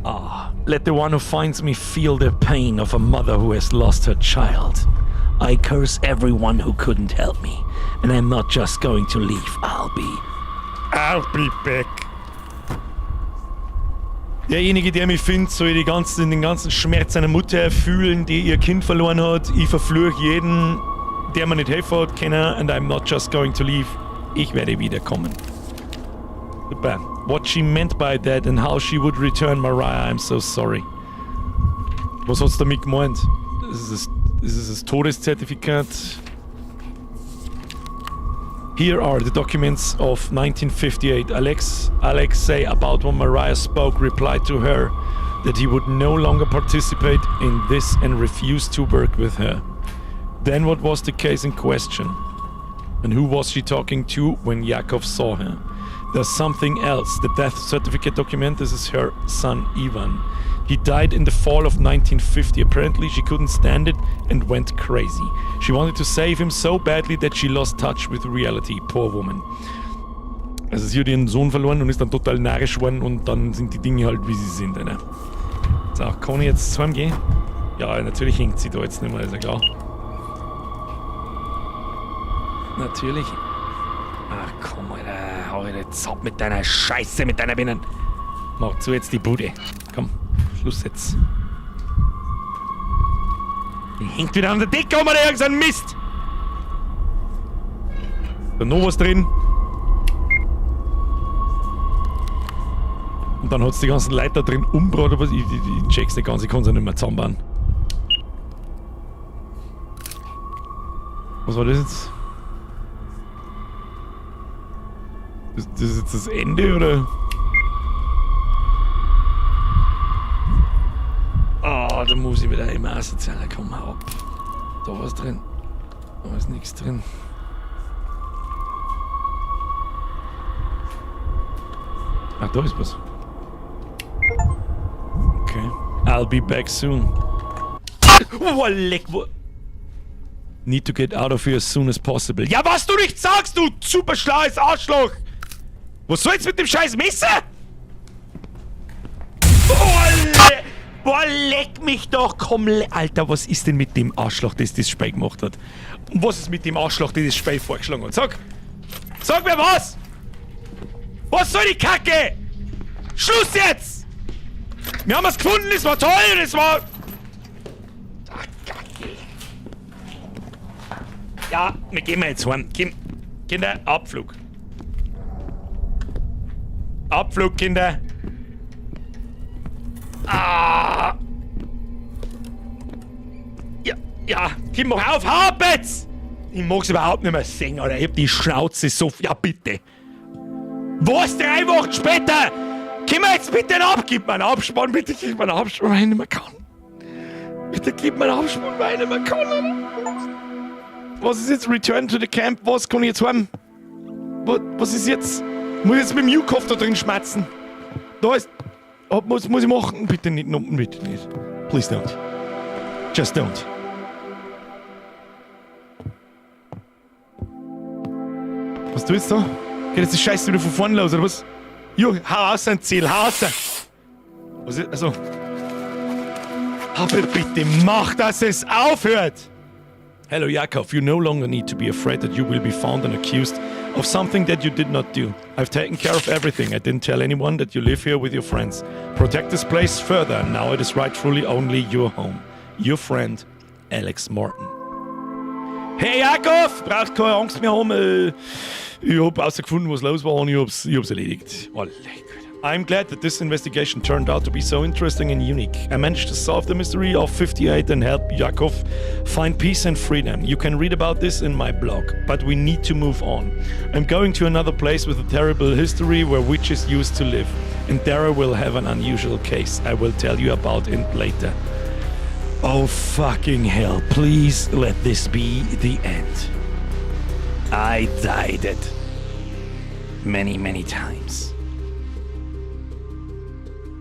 Ah, let the one who finds me feel the pain of a mother who has lost her child. I curse everyone who couldn't help me. And I'm not just going to leave, I'll be back. Derjenige, der mich findet, soll die ganzen, den ganzen Schmerz seiner Mutter fühlen, die ihr Kind verloren hat. Ich verfluche jeden, der mir nicht helfen hat können. And I'm not just going to leave. Ich werde wiederkommen. Super. What she meant by that and how she would return Mariah, I'm so sorry. Was hat's damit gemeint? Das ist das Todeszertifikat. Here are the documents of 1958. Alexei, about what Mariah spoke, replied to her that he would no longer participate in this and refused to work with her. Then what was the case in question? And who was she talking to when Yakov saw her? There's something else. The death certificate document, this is her son Ivan. He died in the fall of 1950. Apparently she couldn't stand it and went crazy. She wanted to save him so badly that she lost touch with reality. Poor woman. Also sie hat ihren Sohn verloren und ist dann total narrisch geworden und dann sind die Dinge halt, wie sie sind. Ne? So, kann ich jetzt heimgehen? Ja, natürlich hängt sie da jetzt nicht mehr, ist ja klar. Natürlich. Ach komm, Alter, hau jetzt ab mit deiner Scheiße, mit deiner Binnen. Mach zu jetzt die Bude. Komm, Schluss jetzt. Die hängt wieder an der Decke um, oder irgend so ein Mist. Da noch was drin. Und dann hat's die ganzen Leute da drin umgebracht, aber ich check's nicht ganz, ich kann's ja nicht mehr zusammenbauen. Was war das jetzt? Das ist jetzt das Ende, oder? Ah, da muss ich wieder immer asozialer kommen. Hau ab. Da was drin. Da ist nichts drin. Ah, da ist was. Okay. I'll be back soon. Oh, leck, wo. Need to get out of here as soon as possible. Ja, was du nicht sagst, du super schlaues Arschloch! Was soll's mit dem scheiß Messer? Oh, boah, leck mich doch, komm, Alter, was ist denn mit dem Arschloch, das das Spiel gemacht hat? Und was ist mit dem Arschloch, das das Spiel vorgeschlagen hat? Sag! Sag mir was! Was soll die Kacke? Schluss jetzt! Wir haben es gefunden, es war toll, es war... Ach, Kacke. Ja, wir gehen jetzt heim. Kinder, Abflug. Abflug, Kinder. Ah. Ja, ja, Kim, mach auf, hau ab jetzt! Ich mag's überhaupt nicht mehr sehen, Alter. Ich hab die Schnauze so... Ja, bitte. Was? 3 Wochen später? Gib mir jetzt bitte einen Ab! Gib mir einen Abspann, bitte gib mir einen Abspann, weil ich nicht mehr kann. Bitte gib mir einen Abspann, weil ich nicht mehr kann, Alter. Was ist jetzt? Return to the camp? Was kann ich jetzt haben? Was ist jetzt? Muss ich jetzt mit dem Jukov da drin schmatzen? Da ist... Oh, was muss ich machen? Bitte nicht, no, bitte nicht. Please don't. Just don't. Was tust du da? Geht jetzt die Scheiße wieder von vorne los, oder was? Jo, hau raus ein Ziel, hau raus! Was ist, also... Aber bitte mach, dass es aufhört! Hello Jakov, you no longer need to be afraid that you will be found and accused of something that you did not do. I've taken care of everything. I didn't tell anyone that you live here with your friends. Protect this place further. Now it is rightfully only your home. Your friend, Alex Morton. Hey Jakov, brauchst keine Angst mehr haben. Ich hab rausgefunden, was los war und ich hab's erledigt. Oh, leck, Alter. I'm glad that this investigation turned out to be so interesting and unique. I managed to solve the mystery of 58 and help Jakov find peace and freedom. You can read about this in my blog, but we need to move on. I'm going to another place with a terrible history where witches used to live, and there I will have an unusual case I will tell you about it later. Oh fucking hell, please let this be the end. I died it many, many times.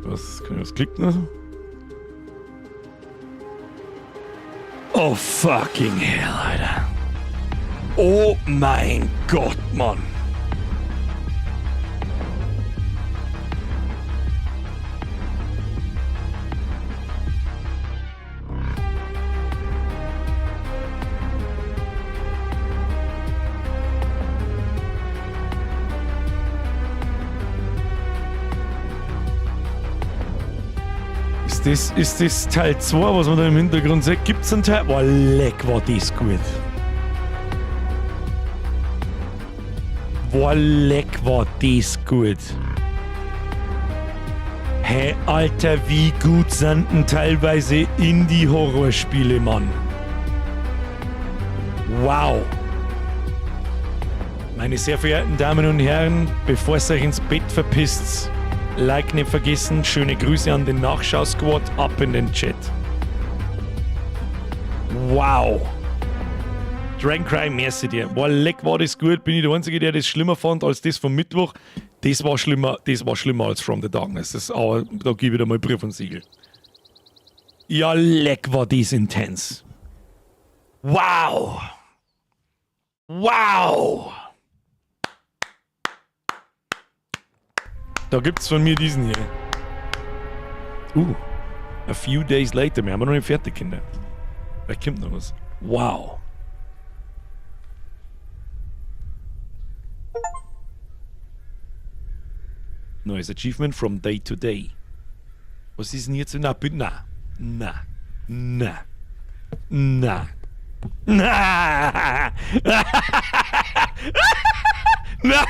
Was, kann ich was klicken oder so? Oh fucking hell, Alter. Oh mein Gott, Mann. Ist das Teil 2, was man da im Hintergrund sieht? Gibt's einen Teil? Boah, leck, war das gut. Boah, leck, war das gut. Hä, Alter, wie gut sind denn teilweise Indie-Horrorspiele, Mann. Wow. Meine sehr verehrten Damen und Herren, bevor ihr euch ins Bett verpisst, Like nicht vergessen, schöne Grüße an den Nachschau-Squad, ab in den Chat. Wow. Dragon Cry, merci dir. Boah, leck, war das gut. Bin ich der Einzige, der das schlimmer fand als das vom Mittwoch? Das war schlimmer, das war schlimmer als From the Darkness. Das, aber da gebe ich dir mal Brief und Siegel. Ja, leck, war das intens. Wow. Wow. Da gibt's von mir diesen hier. A few days later. Wir haben noch nicht fertig, Kinder. Da kommt noch was. Wow. Neues Achievement from day to day. Was ist denn jetzt? Na, bitte, na. Na. Na. Na. Na. Nein!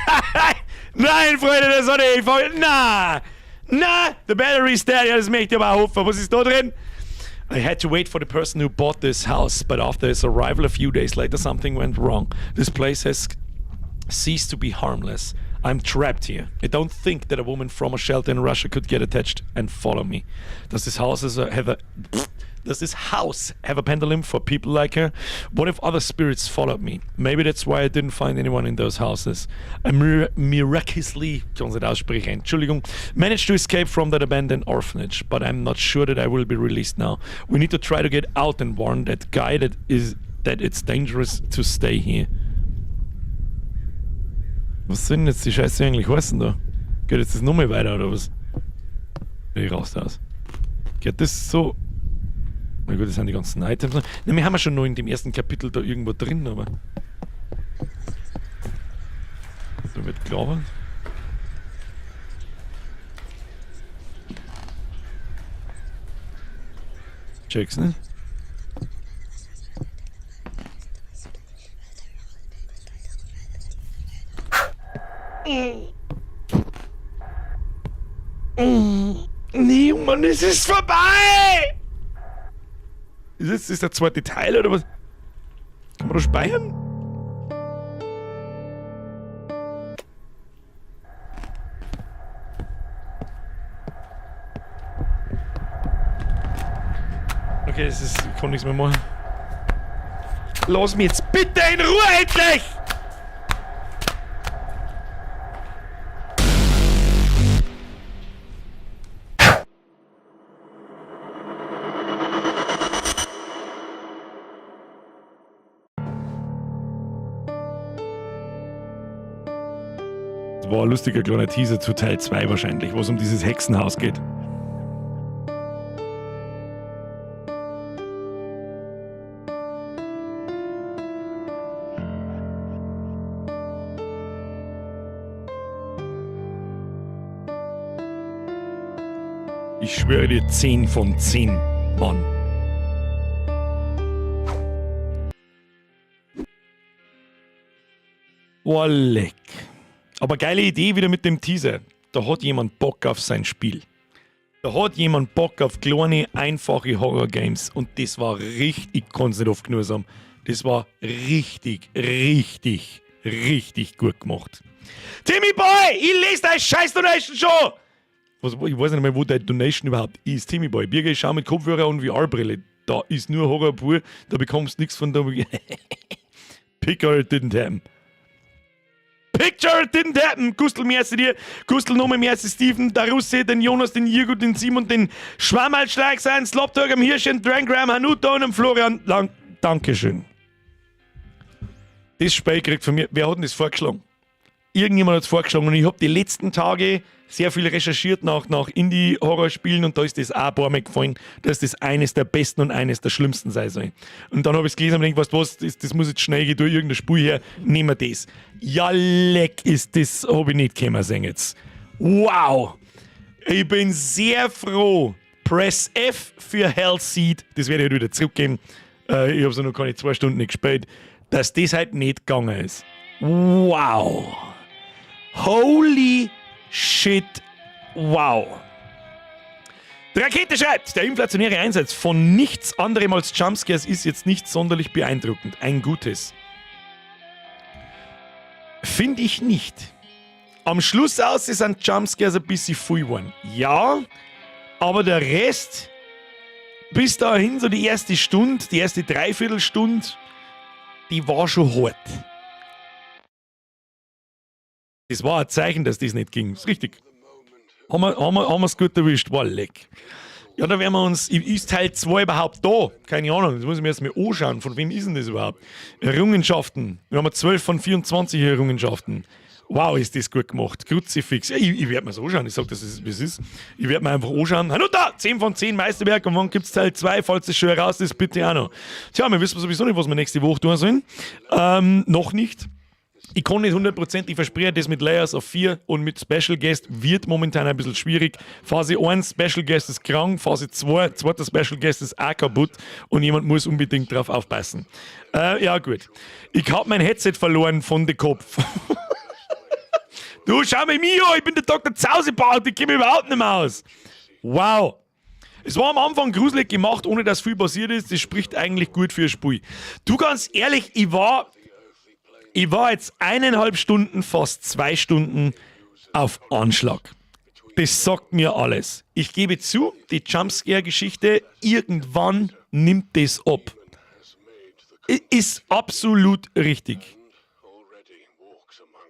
Nein, Freunde der Sonne, ich fahr, na! Na! The battery's dead. Ja, das möchte ich aber auch hoffen. Was ist da drin? I had to wait for the person who bought this house, but after his arrival a few days later, something went wrong. This place has ceased to be harmless. I'm trapped here. I don't think that a woman from a shelter in Russia could get attached and follow me. Does this house have a... Does this house have a pendulum for people like her? What if other spirits followed me? Maybe that's why I didn't find anyone in those houses. I miraculously, kann nicht aussprechen, Entschuldigung, managed to escape from that abandoned orphanage, but I'm not sure that I will be released now. We need to try to get out and warn that guy that it's dangerous to stay here. Was soll denn jetzt die Scheiße eigentlich heißen da? Geht jetzt das nochmal weiter oder was? Ich raus aus. Geht das so? Na gut, das sind die ganzen Items. Ne, wir haben ja schon noch in dem ersten Kapitel da irgendwo drin, aber. Da wird klar. Check's nicht. Nee, Mann, es ist vorbei! Ist das der zweite Teil oder was? Kann man da speichern? Okay, ich kann nichts mehr machen. Lass mich jetzt bitte in Ruhe endlich! Das war ein lustiger kleiner Teaser zu Teil 2 wahrscheinlich, wo es um dieses Hexenhaus geht. Ich schwöre dir, 10 von 10, Mann. Oh, leck. Aber geile Idee wieder mit dem Teaser. Da hat jemand Bock auf sein Spiel. Da hat jemand Bock auf kleine, einfache Horror-Games. Und das war richtig, ich kann's nicht oft genug sagen, das war richtig, richtig, richtig gut gemacht. Timmy Boy, ich lese deine scheiß Donation schon! Was, ich weiß nicht mehr, wo deine Donation überhaupt ist. Timmy Boy, Birger, ich schau mit Kopfhörer und VR-Brille. Da ist nur Horror pur, da bekommst du nichts von der... Picture it didn't happen. Picture it didn't happen. Gustl, merci dir. Gustl, nochmal merci Steven, der Russe, den Jonas, den Jirgo, den Simon, den Schwammerlschlag, sein Sloptag, am Hirschen, Drangram, Hanuta und am Florian Lang. Dankeschön. Das Spiel kriegt von mir, wer hat denn das vorgeschlagen? Irgendjemand hat's vorgeschlagen und ich hab die letzten Tage sehr viel recherchiert nach Indie-Horrorspielen und da ist das auch ein paar Mal gefallen, dass das eines der besten und eines der schlimmsten sein soll. Und dann hab ich's gelesen und gedacht, weißt du was, das muss jetzt schnell gehen, durch irgendein Spiel her, nehmen wir das. Ja, leck ist das, hab ich nicht können sehen jetzt. Wow! Ich bin sehr froh, Press F für Hellseed. Das werde ich halt wieder zurückgeben. Ich habe es noch keine 2 Stunden nicht gespielt. Dass das halt nicht gegangen ist. Wow. Holy shit. Wow. Die Rakete schreibt, der inflationäre Einsatz von nichts anderem als Jumpscares ist jetzt nicht sonderlich beeindruckend. Ein gutes. Finde ich nicht. Am Schluss aus sind Jumpscares ein bisschen viel geworden. Ja, aber der Rest, bis dahin, so die erste Stunde, die erste Dreiviertelstunde, die war schon hart. Das war ein Zeichen, dass das nicht ging. Ist richtig. Haben wir's gut erwischt. War leck. Ja, da werden wir uns. Ist Teil 2 überhaupt da? Keine Ahnung. Das muss ich mir erst mal anschauen. Von wem ist denn das überhaupt? Errungenschaften. Wir haben 12 von 24 Errungenschaften. Wow, ist das gut gemacht. Kruzifix. Ja, ich werde mir das anschauen. Ich sag, das ist, wie es ist. Ich werde mir einfach anschauen. Hallo da! 10 von 10 Meisterwerk. Und wann gibt es Teil 2? Falls es schon raus ist, bitte auch noch. Tja, wir wissen sowieso nicht, was wir nächste Woche tun sollen. Noch nicht. Ich kann nicht hundertprozentig versprechen, das mit Layers of 4 und mit Special Guest wird momentan ein bisschen schwierig. Phase 1, Special Guest ist krank, Phase 2, zweiter Special Guest ist auch kaputt und jemand muss unbedingt drauf aufpassen. Ja, gut. Ich habe mein Headset verloren von dem Kopf. Du, schau mich an, ich bin der Dr. Zausebart, ich komme überhaupt nicht mehr aus. Wow. Es war am Anfang gruselig gemacht, ohne dass viel passiert ist. Das spricht eigentlich gut für ein Spiel. Du, ganz ehrlich, ich war jetzt 1,5 Stunden, fast 2 Stunden auf Anschlag. Das sagt mir alles. Ich gebe zu, die Jumpscare-Geschichte, irgendwann nimmt das ab. Ist absolut richtig.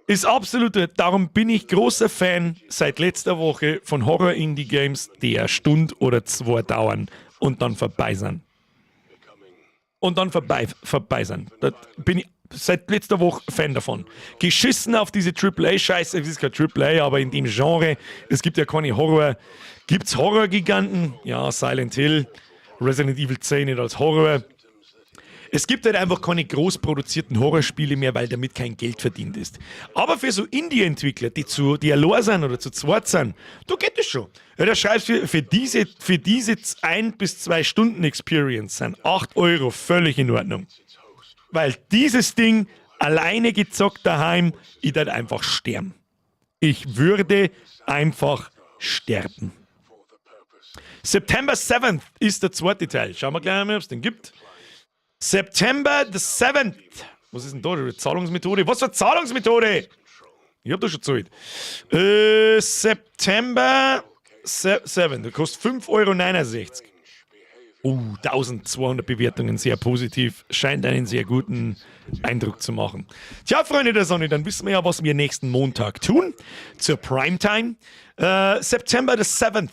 Ist absolut, darum bin ich großer Fan seit letzter Woche von Horror-Indie-Games, die eine Stunde oder zwei dauern und dann vorbei sind. Und dann vorbei sind. Da bin ich seit letzter Woche Fan davon. Geschissen auf diese AAA-Scheiße, es ist kein AAA, aber in dem Genre, es gibt ja keine Horror. Gibt es Horror-Giganten? Ja, Silent Hill, Resident Evil 10 nicht als Horror. Es gibt halt einfach keine groß produzierten Horrorspiele mehr, weil damit kein Geld verdient ist. Aber für so Indie-Entwickler, die allein sind oder zu zweit sind, da geht es schon. Ja, da schreibst du für diese 1 bis 2 Stunden Experience sind 8 € völlig in Ordnung. Weil dieses Ding alleine gezockt daheim, ich würde einfach sterben. Ich würde einfach sterben. September 7th ist der zweite Teil. Schauen wir gleich mal, ob es den gibt. September the 7th. Was ist denn da? Zahlungsmethode? Was für Zahlungsmethode? Ich hab da schon gezahlt. September 7. Das kostet 5,69 Euro. Oh, 1200 Bewertungen, sehr positiv. Scheint einen sehr guten Eindruck zu machen. Tja, Freunde der Sonne, dann wissen wir ja, was wir nächsten Montag tun. Zur Primetime. September the 7th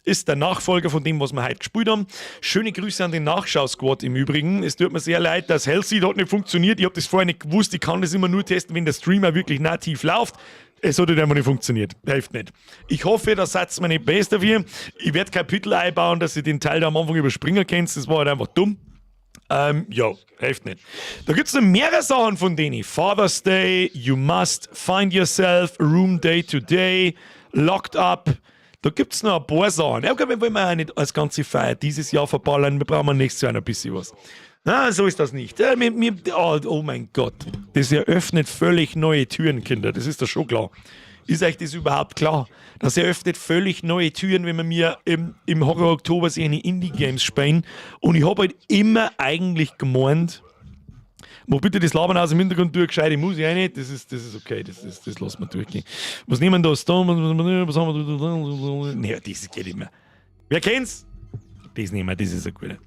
ist der Nachfolger von dem, was wir heute gespielt haben. Schöne Grüße an den Nachschau-Squad im Übrigen. Es tut mir sehr leid, dass Hellseed hat nicht funktioniert. Ich habe das vorher nicht gewusst. Ich kann das immer nur testen, wenn der Streamer wirklich nativ läuft. Es hat halt einfach nicht funktioniert. Hilft nicht. Ich hoffe, da seid mir nicht böse dafür. Ich werde Kapitel einbauen, dass ich den Teil da am Anfang überspringen könnt. Das war halt einfach dumm. Ja, hilft nicht. Da gibt es noch mehrere Sachen von denen. Father's Day, You Must Find Yourself, Room Day to Day, Locked Up. Da gibt es noch ein paar Sachen. Ja, okay, wir wollen ja nicht als ganze Feier dieses Jahr verballern. Wir brauchen nächstes Jahr noch ein bisschen was. Na, so ist das nicht. Ja, oh, oh mein Gott. Das eröffnet völlig neue Türen, Kinder. Das ist doch schon klar. Ist euch das überhaupt klar? Das eröffnet völlig neue Türen, wenn wir mir im Horror Oktober so eine Indie-Games spielen. Und ich habe halt immer eigentlich gemeint, mach bitte das Labern aus dem Hintergrund durch, gescheite Musik rein. Das ist okay, das lassen wir durchgehen. Was nehmen wir da? Stone, was haben wir da? Nee, das geht immer. Wer kennt's? Das nehmen wir, das ist ein guter.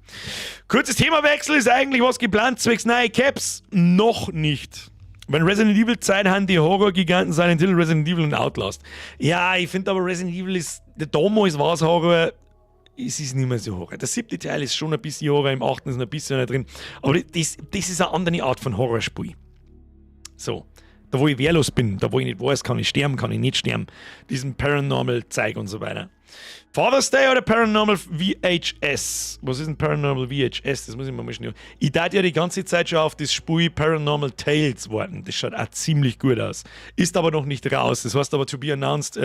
Kurzes Themawechsel: Ist eigentlich was geplant zwecks neue Caps? Noch nicht. Wenn Resident Evil Zeit haben, die Horror-Giganten Silent Hill, Resident Evil und Outlast. Ja, ich finde aber, Resident Evil ist, damals war es Horror, es ist nicht mehr so Horror. Der siebte Teil ist schon ein bisschen Horror, im achten ist noch ein bisschen drin. Aber das ist eine andere Art von Horrorspiel. So. Da, wo ich wehrlos bin, da, wo ich nicht weiß, kann ich sterben, kann ich nicht sterben. Diesen Paranormal-Zeug und so weiter. Father's Day oder Paranormal VHS? Was ist denn Paranormal VHS? Das muss ich mir mal schnell. Ich tät ja die ganze Zeit schon auf das Spiel Paranormal Tales warten. Das schaut auch ziemlich gut aus. Ist aber noch nicht raus. Das heißt aber to be announced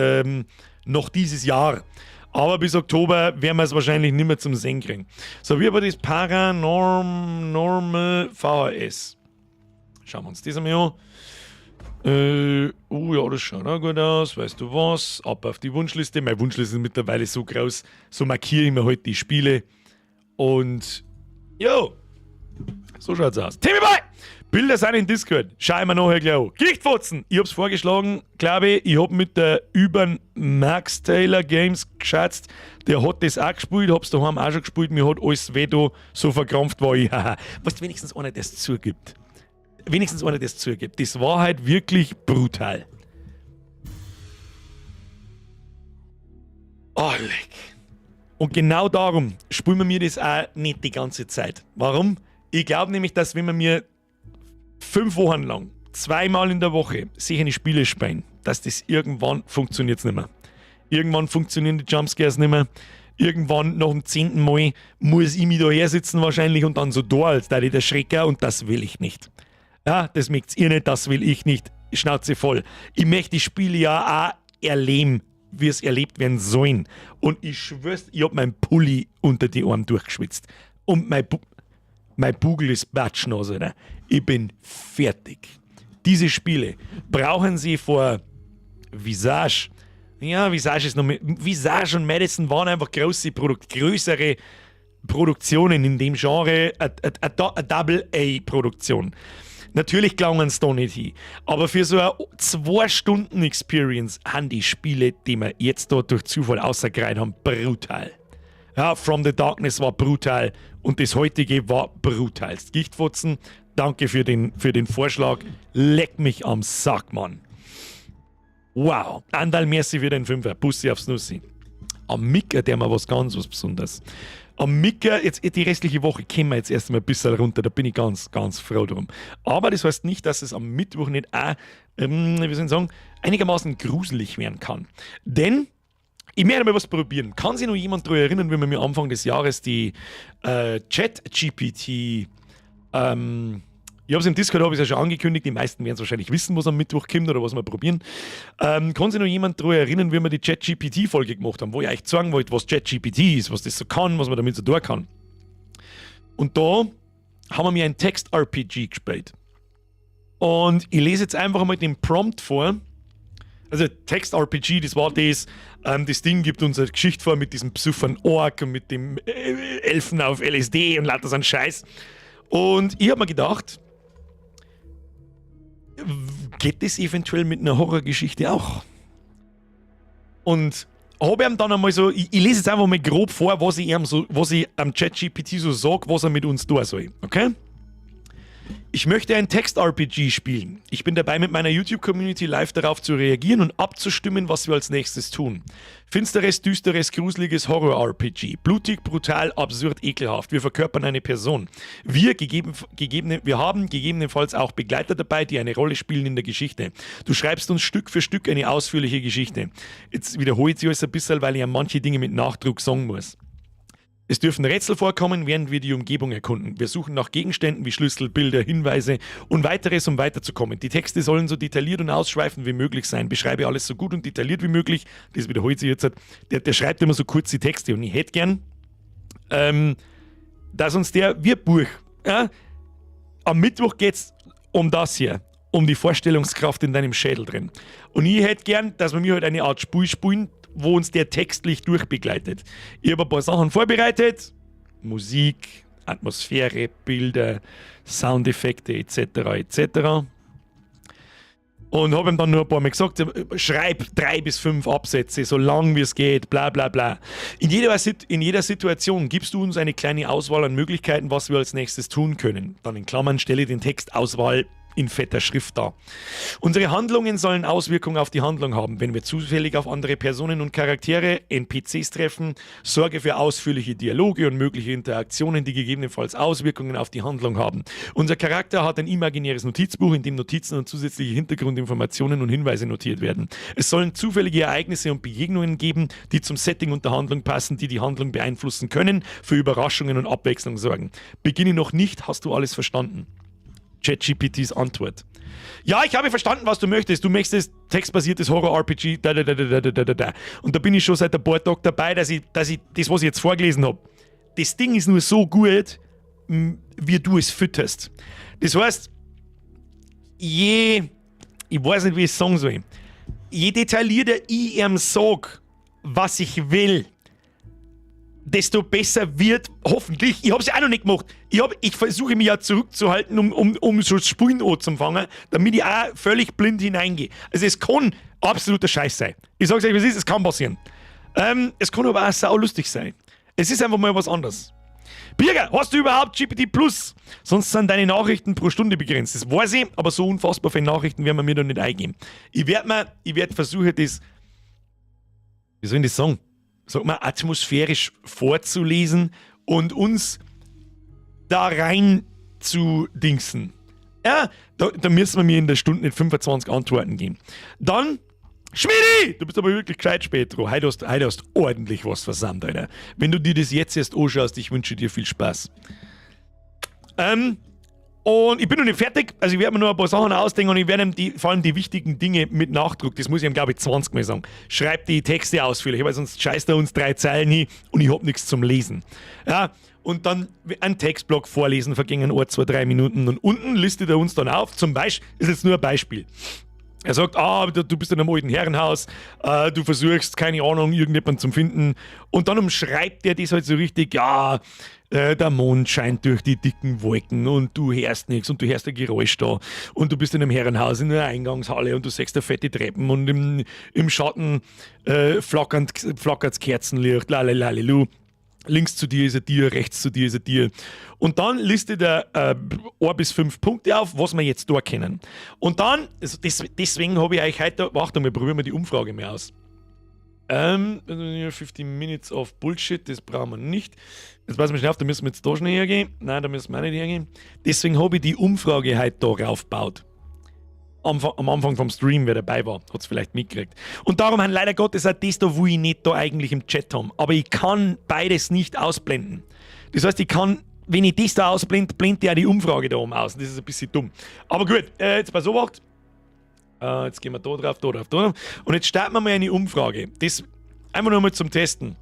noch dieses Jahr. Aber bis Oktober werden wir es wahrscheinlich nicht mehr zum Sehen kriegen. So, wie aber das Paranormal VHS. Schauen wir uns das einmal an. Oh ja, das schaut auch gut aus. Weißt du was? Ab auf die Wunschliste. Meine Wunschliste ist mittlerweile so groß. So markiere ich mir halt die Spiele. Und jo, so schaut's aus. Timmy Boy! Bilder sind in Discord. Schau ich mir nachher gleich an. Gichtfotzen! Ich hab's vorgeschlagen, glaube ich. Ich hab mit der über Max Taylor Games geschwatzt. Der hat das auch gespielt, hab's daheim auch schon gespielt. Mir hat alles weh da, so verkrampft war ich. Weißt du, wenigstens einer, der es zugibt. Wenigstens einer, der es zugibt. Das war halt wirklich brutal. Oh, leck. Und genau darum spielen wir mir das auch nicht die ganze Zeit. Warum? Ich glaube nämlich, dass, wenn wir mir 5 Wochen lang, zweimal in der Woche, sicher eine Spiele spielen, dass das irgendwann funktioniert nicht mehr. Irgendwann funktionieren die Jumpscares nicht mehr. Irgendwann nach dem 10. Mal muss ich mich da her sitzen wahrscheinlich und dann so da, als da der Schrecker, und das will ich nicht. Ja, das mögt ihr nicht, das will ich nicht. Schnauze voll. Ich möchte die Spiele ja auch erleben, wie es erlebt werden sollen. Und ich schwör's, ich hab meinen Pulli unter die Arme durchgeschwitzt. Und mein Bugel ist patschnass, Alter. Ich bin fertig. Diese Spiele brauchen sie vor Visage. Ja, Visage ist noch mit, Visage und Madison waren einfach große Produkt, größere Produktionen in dem Genre, a Double A-Produktion. Natürlich gelangen sie da nicht hin. Aber für so eine 2 Stunden Experience haben die Spiele, die wir jetzt da durch Zufall außergereiht haben, brutal. Ja, From the Darkness war brutal und das heutige war brutalst. Gichtfotzen, danke für den Vorschlag. Leck mich am Sack, Mann. Wow. Andal, merci für den Fünfer. Bussi aufs Nussi. Am Micker, der mal was ganz was Besonderes. Am Micker, jetzt die restliche Woche kommen wir jetzt erst einmal ein bisschen runter, da bin ich ganz, ganz froh drum. Aber das heißt nicht, dass es am Mittwoch nicht auch, wie soll ich sagen, einigermaßen gruselig werden kann. Denn ich möchte mal was probieren. Kann sich noch jemand daran erinnern, wenn wir mir Anfang des Jahres die Chat-GPT, ich habe es im Discord, habe ich ja schon angekündigt, die meisten werden es wahrscheinlich wissen, was am Mittwoch kommt oder was wir probieren. Kann sich noch jemand daran erinnern, wie wir die Chat-GPT-Folge gemacht haben, wo ich euch zeigen wollte, was Chat-GPT ist, was das so kann, was man damit so tun kann? Und da haben wir mir ein Text-RPG gespielt. Und ich lese jetzt einfach mal den Prompt vor. Also Text-RPG, das war das, das Ding gibt uns eine Geschichte vor mit diesem besoffenen Ork und mit dem Elfen auf LSD und lauter so ein Scheiß. Und ich habe mir gedacht, geht das eventuell mit einer Horrorgeschichte auch? Und habe ihm dann einmal so, ich lese jetzt einfach mal grob vor, was ich am ChatGPT so sage, was er mit uns tun soll. Okay? Ich möchte ein Text-RPG spielen. Ich bin dabei, mit meiner YouTube-Community live darauf zu reagieren und abzustimmen, was wir als Nächstes tun. Finsteres, düsteres, gruseliges Horror-RPG. Blutig, brutal, absurd, ekelhaft. Wir verkörpern eine Person. Wir haben gegebenenfalls auch Begleiter dabei, die eine Rolle spielen in der Geschichte. Du schreibst uns Stück für Stück eine ausführliche Geschichte. Jetzt wiederhole ich alles ein bisschen, weil ich ja manche Dinge mit Nachdruck sagen muss. Es dürfen Rätsel vorkommen, während wir die Umgebung erkunden. Wir suchen nach Gegenständen wie Schlüssel, Bilder, Hinweise und weiteres, um weiterzukommen. Die Texte sollen so detailliert und ausschweifend wie möglich sein. Beschreibe alles so gut und detailliert wie möglich. Das wiederholt sich jetzt. Der schreibt immer so kurze Texte und ich hätte gern, dass uns der wie Buch. Ja, am Mittwoch geht es um das hier, um die Vorstellungskraft in deinem Schädel drin. Und ich hätte gern, dass wir mir halt eine Art Spiel spielen, wo uns der textlich durchbegleitet. Ich habe ein paar Sachen vorbereitet. Musik, Atmosphäre, Bilder, Soundeffekte etc. etc. Und habe ihm dann nur ein paar Mal gesagt, schreib drei bis fünf Absätze, so lang wie es geht, bla bla bla. In jeder Situation gibst du uns eine kleine Auswahl an Möglichkeiten, was wir als Nächstes tun können. Dann in Klammern, stelle den Text Auswahl in fetter Schrift da. Unsere Handlungen sollen Auswirkungen auf die Handlung haben. Wenn wir zufällig auf andere Personen und Charaktere, NPCs treffen, sorge für ausführliche Dialoge und mögliche Interaktionen, die gegebenenfalls Auswirkungen auf die Handlung haben. Unser Charakter hat ein imaginäres Notizbuch, in dem Notizen und zusätzliche Hintergrundinformationen und Hinweise notiert werden. Es sollen zufällige Ereignisse und Begegnungen geben, die zum Setting und der Handlung passen, die die Handlung beeinflussen können, für Überraschungen und Abwechslung sorgen. Beginne noch nicht, hast du alles verstanden? ChatGPTs Antwort. Ja, ich habe verstanden, was du möchtest. Du möchtest textbasiertes Horror-RPG, da, da, da, da, da, da, da, da. Und da bin ich schon seit ein paar Tagen dabei, dass ich das, was ich jetzt vorgelesen habe, das Ding ist nur so gut, wie du es fütterst. Das heißt, ich weiß nicht, wie ich es sagen soll, je detaillierter ich ihm sag, was ich will, desto besser wird hoffentlich. Ich habe es ja auch noch nicht gemacht. Ich versuche mich ja zurückzuhalten, um so das Spielen anzufangen, damit ich auch völlig blind hineingehe. Also es kann absoluter Scheiß sein. Ich sag's euch, wie es ist, es kann passieren. Es kann aber auch sau lustig sein. Es ist einfach mal was anderes. Birger, hast du überhaupt GPT Plus? Sonst sind deine Nachrichten pro Stunde begrenzt. Das weiß ich, aber so unfassbar viele Nachrichten werden wir mir da nicht eingeben. Ich werde versuchen, das, wie soll ich das sagen? Sag mal, atmosphärisch vorzulesen und uns da rein zu dingsen. Ja, da müssen wir mir in der Stunde nicht 25 Antworten geben. Dann, Schmidi! Du bist aber wirklich gescheit spät dran. Heute hast ordentlich was versammelt, Alter. Wenn du dir das jetzt erst anschaust, ich wünsche dir viel Spaß. Und ich bin noch nicht fertig, also ich werde mir nur ein paar Sachen ausdenken und ich werde ihm vor allem die wichtigen Dinge mit Nachdruck, das muss ich ihm, glaube ich, 20 Mal sagen. Schreib die Texte ausführlich, weil sonst scheißt er uns drei Zeilen hin und ich hab nichts zum Lesen. Ja, und dann einen Textblock vorlesen, vergingen 1, 2, 3 Minuten und unten listet er uns dann auf, zum Beispiel, ist jetzt nur ein Beispiel. Er sagt, ah, du bist in einem alten Herrenhaus, du versuchst, keine Ahnung, irgendjemanden zu finden. Und dann umschreibt er das halt so richtig, ja, der Mond scheint durch die dicken Wolken und du hörst nichts und du hörst ein Geräusch da und du bist in einem Herrenhaus in einer Eingangshalle und du siehst da fette Treppen und im Schatten flackert Kerzenlicht, lalilalilu. Links zu dir ist ein Tier, rechts zu dir ist ein Tier. Und dann listet er 1 bis 5 Punkte auf, was wir jetzt da kennen. Und dann, also deswegen habe ich euch heute, warte, wir probieren mal die Umfrage mal aus. 15 Minutes of Bullshit, das brauchen wir nicht. Jetzt passen wir schnell auf, da müssen wir jetzt da schnell hergehen. Nein, da müssen wir auch nicht hergehen. Deswegen habe ich die Umfrage heute da raufgebaut. Am Anfang vom Stream, wer dabei war, hat es vielleicht mitgekriegt. Und darum haben leider Gottes auch das da, wo ich nicht da eigentlich im Chat haben. Aber ich kann beides nicht ausblenden. Das heißt, ich kann, wenn ich das da ausblende, blende ich auch die Umfrage da oben aus. Und das ist ein bisschen dumm. Aber gut, jetzt pass auf. Jetzt gehen wir da drauf, da drauf, da drauf. Und jetzt starten wir mal eine Umfrage. Das einfach nur mal zum Testen.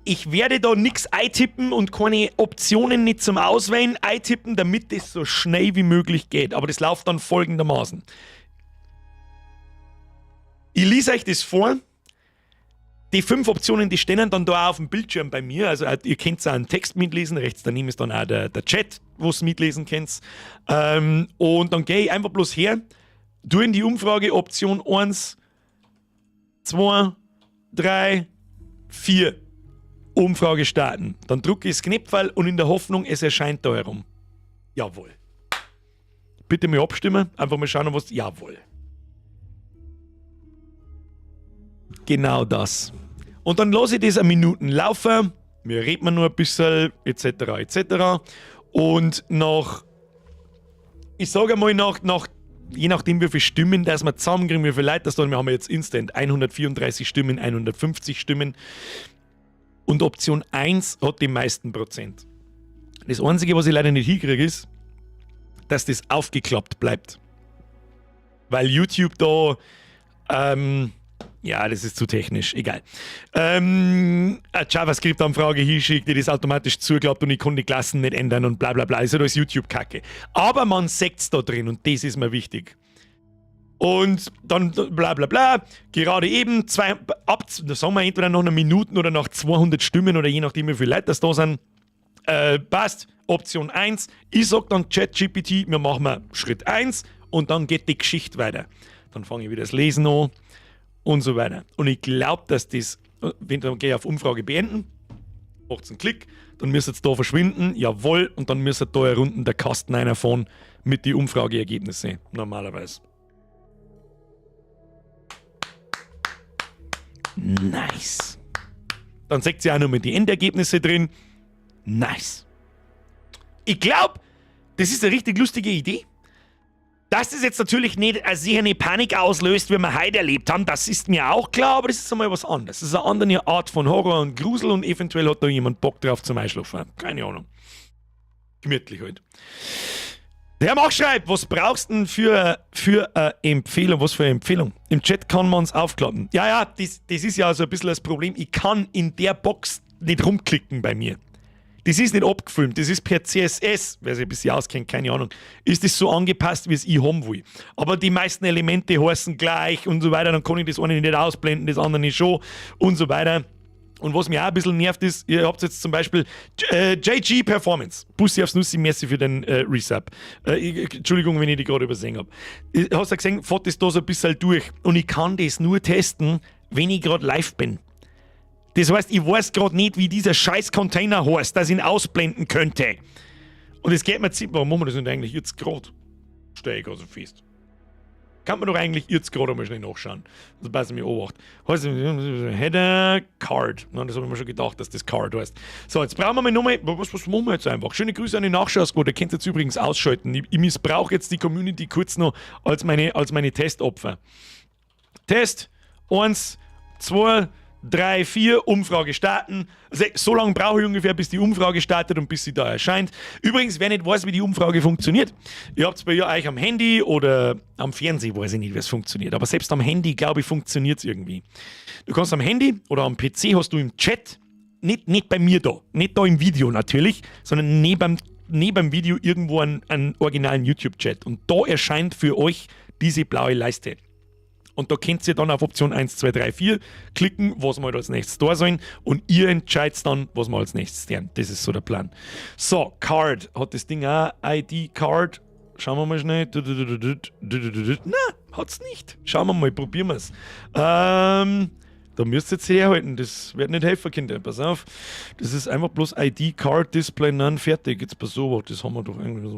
Ich werde da nichts eintippen und keine Optionen nicht zum Auswählen eintippen, damit das so schnell wie möglich geht. Aber das läuft dann folgendermaßen. Ich lese euch das vor. Die fünf Optionen, die stehen dann da auch auf dem Bildschirm bei mir. Also ihr könnt auch einen Text mitlesen. Rechts daneben ist dann auch der Chat, wo ihr mitlesen könnt. Und dann gehe ich einfach bloß her, tu in die Umfrage Option 1, 2, 3, 4. Umfrage starten. Dann drücke ich das Knöpferl und in der Hoffnung, es erscheint da herum. Jawohl. Bitte mal abstimmen. Einfach mal schauen, was. Jawohl. Genau das. Und dann lasse ich das eine Minuten laufen. Wir reden nur ein bisschen, etc., etc. Und nach, ich sage mal, nach, je nachdem, wie viele Stimmen dass wir zusammenkriegen, wie viele Leute das da, wir haben jetzt instant 134 Stimmen, 150 Stimmen. Und Option 1 hat die meisten Prozent. Das Einzige, was ich leider nicht hinkriege, ist, dass das aufgeklappt bleibt. Weil YouTube da, ja, das ist zu technisch, egal. Eine JavaScript-Anfrage hinschickt, die das automatisch zuklappt und ich kann die Klassen nicht ändern und bla bla bla. Ist ja alles YouTube-Kacke. Aber man sieht's da drin und das ist mir wichtig. Und dann bla bla bla, gerade eben, zwei, ab, sagen wir entweder nach einer Minute oder nach 200 Stimmen oder je nachdem, wie viele Leute das da sind, passt. Option 1. Ich sag dann ChatGPT, wir machen mal Schritt 1 und dann geht die Geschichte weiter. Dann fange ich wieder das Lesen an und so weiter. Und ich glaube, dass das, wenn dann gehe ich auf Umfrage beenden, macht einen Klick, dann Dann müsste es da verschwinden, jawohl, und dann müsste da herunten der Kasten einer fahren mit die Umfrageergebnisse, normalerweise. Nice. Dann seht ihr auch noch mit die Endergebnisse drin. Nice. Ich glaube, das ist eine richtig lustige Idee. Dass das jetzt natürlich nicht eine sicher Panik auslöst, wie wir heute erlebt haben, das ist mir auch klar, aber das ist einmal was anderes. Das ist eine andere Art von Horror und Grusel und eventuell hat da jemand Bock drauf zum Einschlafen. Keine Ahnung. Gemütlich halt. Der Mach schreibt, was brauchst du denn für eine Empfehlung? Was für eine Empfehlung? Im Chat kann man es aufklappen. Ja, das ist ja so ein bisschen das Problem. Ich kann in der Box nicht rumklicken bei mir. Das ist nicht abgefilmt, das ist per CSS, wer sich ein bisschen auskennt, keine Ahnung, ist das so angepasst, wie es ich haben will. Aber die meisten Elemente heißen gleich und so weiter, dann kann ich das eine nicht ausblenden, das andere nicht schon und so weiter. Und was mich auch ein bisschen nervt, ist, ihr habt jetzt zum Beispiel JG Performance. Bussi aufs Nussi, merci für den Resub. Entschuldigung, wenn ich die gerade übersehen habe. Hast du gesehen, fährt das da so ein bisschen durch. Und ich kann das nur testen, wenn ich gerade live bin. Das heißt, ich weiß gerade nicht, wie dieser scheiß Container heißt, dass ich ihn ausblenden könnte. Und es geht mir ziemlich. Warum machen wir das nicht eigentlich jetzt gerade? Stell ich gerade so fest. Kann man doch eigentlich jetzt gerade mal schnell nachschauen. Also pass mir Obacht. Heißt Header Card. Na, das habe ich mir schon gedacht, dass das Card heißt. So, jetzt brauchen wir mal nochmal. Was machen wir jetzt einfach? Schöne Grüße an die Nachschau-Squad. Ihr könnt jetzt übrigens ausschalten. Ich missbrauche jetzt die Community kurz noch als meine Testopfer. Test. 1, 2, 3, 4, Umfrage starten. Also, so lange brauche ich ungefähr, bis die Umfrage startet und bis sie da erscheint. Übrigens, wer nicht weiß, wie die Umfrage funktioniert, ihr habt es bei euch am Handy oder am Fernsehen, weiß ich nicht, wie es funktioniert. Aber selbst am Handy, glaube ich, funktioniert es irgendwie. Du kannst am Handy oder am PC hast du im Chat, nicht bei mir da, nicht da im Video natürlich, sondern neben dem Video irgendwo einen originalen YouTube-Chat. Und da erscheint für euch diese blaue Leiste. Und da könnt ihr dann auf Option 1, 2, 3, 4 klicken, was wir halt als nächstes da sollen. Und ihr entscheidet dann, was wir als nächstes tun. Das ist so der Plan. So, Card. Hat das Ding auch ID Card? Schauen wir mal schnell. Na, hat's nicht. Schauen wir mal, probieren wir's. Da müsst ihr jetzt herhalten, das wird nicht helfen, Kinder. Pass auf. Das ist einfach bloß ID Card Display none fertig. Jetzt pass auf, das haben wir doch eigentlich.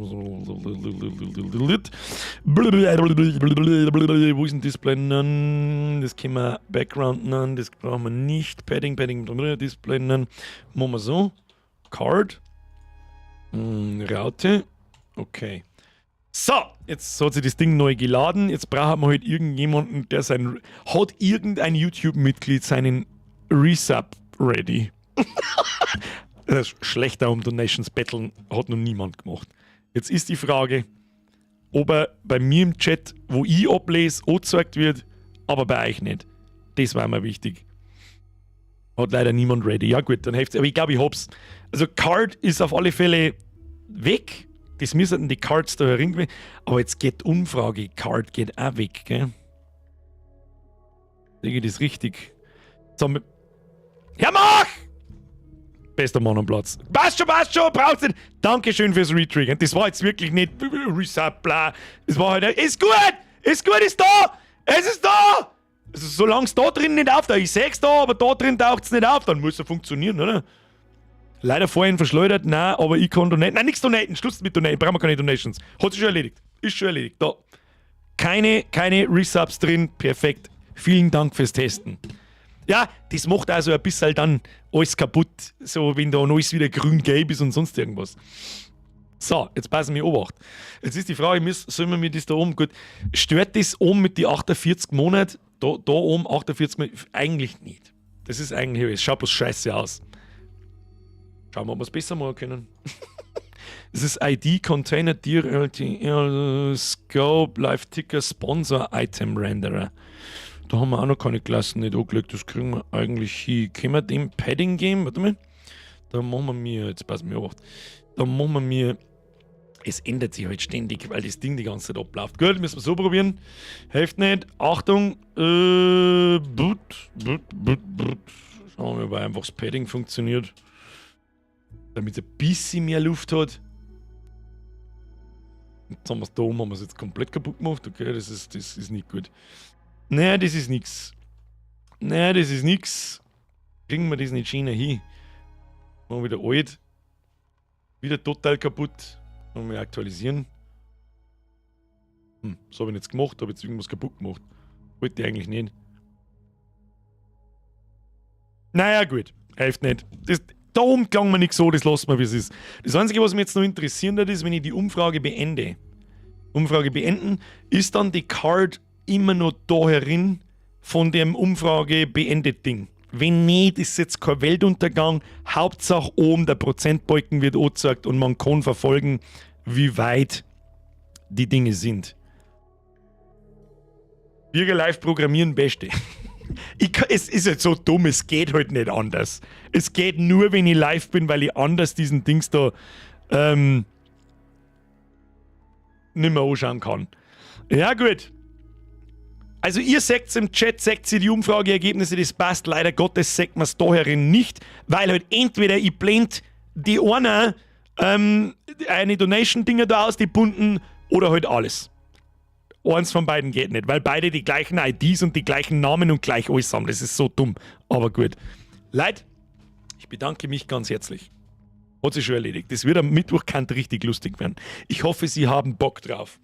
Wo ist denn Display none? Das können wir Background none, das brauchen wir nicht. Padding, Padding, Display none. Machen wir so. Card. Raute. Okay. So, jetzt hat sich das Ding neu geladen. Jetzt brauchen wir halt irgendjemanden, der sein. Hat irgendein YouTube-Mitglied seinen Resub ready? Das ist schlechter um Donations betteln hat noch niemand gemacht. Jetzt ist die Frage, ob er bei mir im Chat, wo ich ablese, angezeigt wird, aber bei euch nicht. Das war mir wichtig. Hat leider niemand ready. Ja gut, dann hilft's. Aber ich glaube, ich hab's. Also Card ist auf alle Fälle weg. Das müssten die Cards da herin. Aber jetzt geht Umfrage. Card geht auch weg, gell? Denke ich das richtig? So, ja, mach! Bester Mann am Platz. Passt schon, braucht's nicht. Dankeschön fürs Retriggern. Das war jetzt wirklich nicht Resub, bla. Es war halt, ist gut, ist da! Es ist da! Also, solange es da drin nicht auftaucht, ich seh's da, aber da drin taucht es nicht auf, dann muss er funktionieren, oder? Leider vorhin verschleudert, nein, aber ich kann donaten. Nein, nichts donaten, Schluss mit donaten, brauchen wir keine Donations. Hat sich schon erledigt. Ist schon erledigt. Da. Keine Resubs drin, perfekt. Vielen Dank fürs Testen. Ja, das macht also ein bisschen dann alles kaputt, so wenn da alles wieder grün-gelb ist und sonst irgendwas. So, jetzt passen wir Obacht. Jetzt ist die Frage, sollen wir mir das da oben, gut, stört das oben mit die 48 Monate, da oben 48 Monate? Eigentlich nicht. Das ist eigentlich, es schaut bloß scheiße aus. Schauen wir, ob wir es besser machen können. Es ist ID, Container, Dir, LTR, Scope, Live Ticker, Sponsor, Item Renderer. Da haben wir auch noch keine Klassen nicht angelegt. Das kriegen wir eigentlich hin. Können wir dem Padding geben? Warte mal. Da machen wir mir, jetzt pass mir auf. Da machen wir mir, es ändert sich halt ständig, weil das Ding die ganze Zeit abläuft. Gut, müssen wir so probieren. Hilft nicht. Achtung. But, but, but, but. Schauen wir mal, ob einfach das Padding funktioniert. Damit es ein bisschen mehr Luft hat. Jetzt haben wir es da oben, haben wir es jetzt komplett kaputt gemacht. Okay, das ist nicht gut. Naja, das ist nix. Naja, das ist nix. Kriegen wir das nicht schöner hin? Machen wir wieder alt. Wieder total kaputt. Mal aktualisieren. So habe ich jetzt gemacht, habe jetzt irgendwas kaputt gemacht. Wollte ich eigentlich nicht. Naja, gut. Hilft nicht. Das, da oben klang mir nicht so, das lassen wir, wie es ist. Das Einzige, was mich jetzt noch interessieren wird, ist, wenn ich die Umfrage beende. Umfrage beenden, ist dann die Card immer noch da herin von dem Umfrage beendet Ding. Wenn nicht, ist jetzt kein Weltuntergang. Hauptsache oben der Prozentbalken wird angezeigt und man kann verfolgen, wie weit die Dinge sind. Bürger live programmieren, Beste. Es ist halt so dumm, es geht halt nicht anders. Es geht nur, wenn ich live bin, weil ich anders diesen Dings da nimmer anschauen kann. Ja, gut. Also ihr seht im Chat, seht ihr die Umfrageergebnisse, das passt. Leider Gottes sagt man es da herin nicht, weil halt entweder ich blend die eine Donation-Dinger da aus, die bunten, oder halt alles. Eins von beiden geht nicht, weil beide die gleichen IDs und die gleichen Namen und gleich alles haben. Das ist so dumm. Aber gut. Leute, ich bedanke mich ganz herzlich. Hat sich schon erledigt. Das wird am Mittwoch kann richtig lustig werden. Ich hoffe, Sie haben Bock drauf.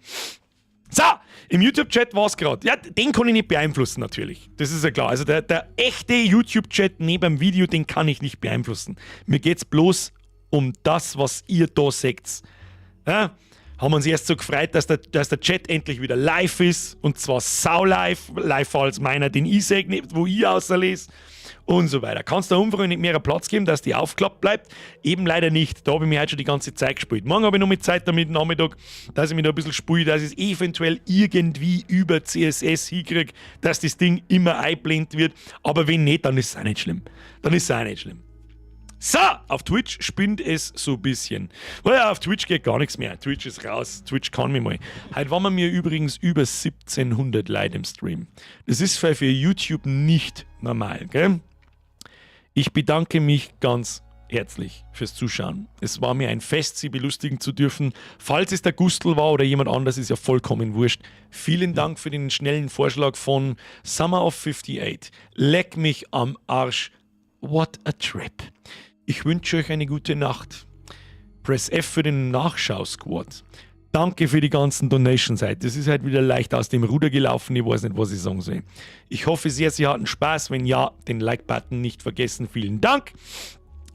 So, im YouTube-Chat war es gerade. Ja, den kann ich nicht beeinflussen natürlich. Das ist ja klar. Also der echte YouTube-Chat neben dem Video, den kann ich nicht beeinflussen. Mir geht es bloß um das, was ihr da seht. Ja, haben wir uns erst so gefreut, dass der Chat endlich wieder live ist. Und zwar sau live. Live als meiner, den ich sehe, wo ich auslese und so weiter. Kannst du der Umfrage nicht mehr Platz geben, dass die aufklappt bleibt? Eben leider nicht. Da habe ich mich heute schon die ganze Zeit gespielt. Morgen habe ich noch mit Zeit damit Nachmittag, dass ich mich da ein bisschen spiele, dass ich es eventuell irgendwie über CSS hinkriege, dass das Ding immer einblendet wird. Aber wenn nicht, dann ist es auch nicht schlimm. Dann ist es auch nicht schlimm. So, auf Twitch spinnt es so ein bisschen. Naja, auf Twitch geht gar nichts mehr. Twitch ist raus. Twitch kann mich mal. Heute waren wir mir übrigens über 1700 Leute im Stream. Das ist für YouTube nicht normal, gell? Ich bedanke mich ganz herzlich fürs Zuschauen. Es war mir ein Fest, Sie belustigen zu dürfen. Falls es der Gustl war oder jemand anders, ist ja vollkommen wurscht. Vielen Dank für den schnellen Vorschlag von Summer of 58. Leck mich am Arsch. What a trip. Ich wünsche euch eine gute Nacht. Press F für den Nachschau-Squad. Danke für die ganzen Donations heute. Das ist halt wieder leicht aus dem Ruder gelaufen. Ich weiß nicht, was ich sagen soll. Ich hoffe sehr, Sie hatten Spaß. Wenn ja, den Like-Button nicht vergessen. Vielen Dank.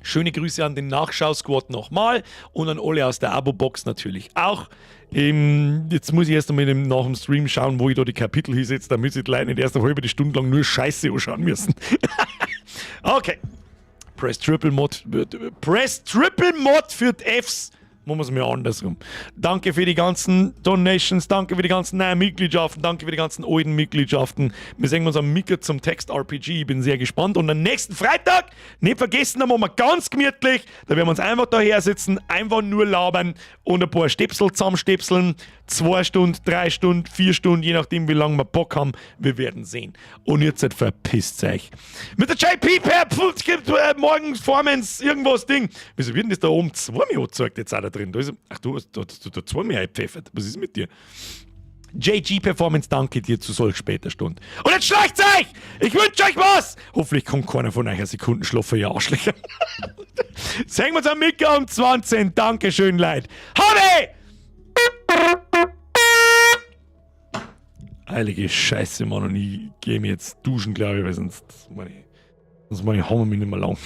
Schöne Grüße an den Nachschau-Squad nochmal und an alle aus der Abo-Box natürlich auch. Jetzt muss ich erst einmal nach dem Stream schauen, wo ich da die Kapitel hinsetze, damit sich die Leute nicht erst eine halbe Stunde lang nur Scheiße anschauen müssen. Okay. Press Triple Mod. Press Triple Mod für die Fs. Machen wir es mir andersrum. Danke für die ganzen Donations, danke für die ganzen neuen Mitgliedschaften, danke für die ganzen alten Mitgliedschaften. Wir sehen uns am Micker zum Text-RPG. Ich bin sehr gespannt. Und am nächsten Freitag, nicht vergessen, da machen wir ganz gemütlich. Da werden wir uns einfach daher sitzen, einfach nur labern und ein paar Stöpsel zusammenstöpseln. 2 Stunden, 3 Stunden, 4 Stunden, je nachdem, wie lange wir Bock haben. Wir werden sehen. Und jetzt halt verpisst euch. Mit der JP per gibt morgen Formens irgendwas Ding. Wieso wird denn das da oben zwei mir angezeigt jetzt auch da drin? Da ist, ach, du hast da zwei mehr eingepfeffert. Was ist mit dir? JG Performance, danke dir zu solch später Stunde. Und jetzt schleicht euch! Ich wünsche euch was! Hoffentlich kommt keiner von euch eine Sekundenschlaffer, ihr Arschlöcher. Sehen wir uns am Mittag um 20. Dankeschön, Leute. Habe! Heilige Scheiße, Mann. Und ich gehe mir jetzt duschen, glaube ich, weil sonst meine haben wir mich nicht mehr lang.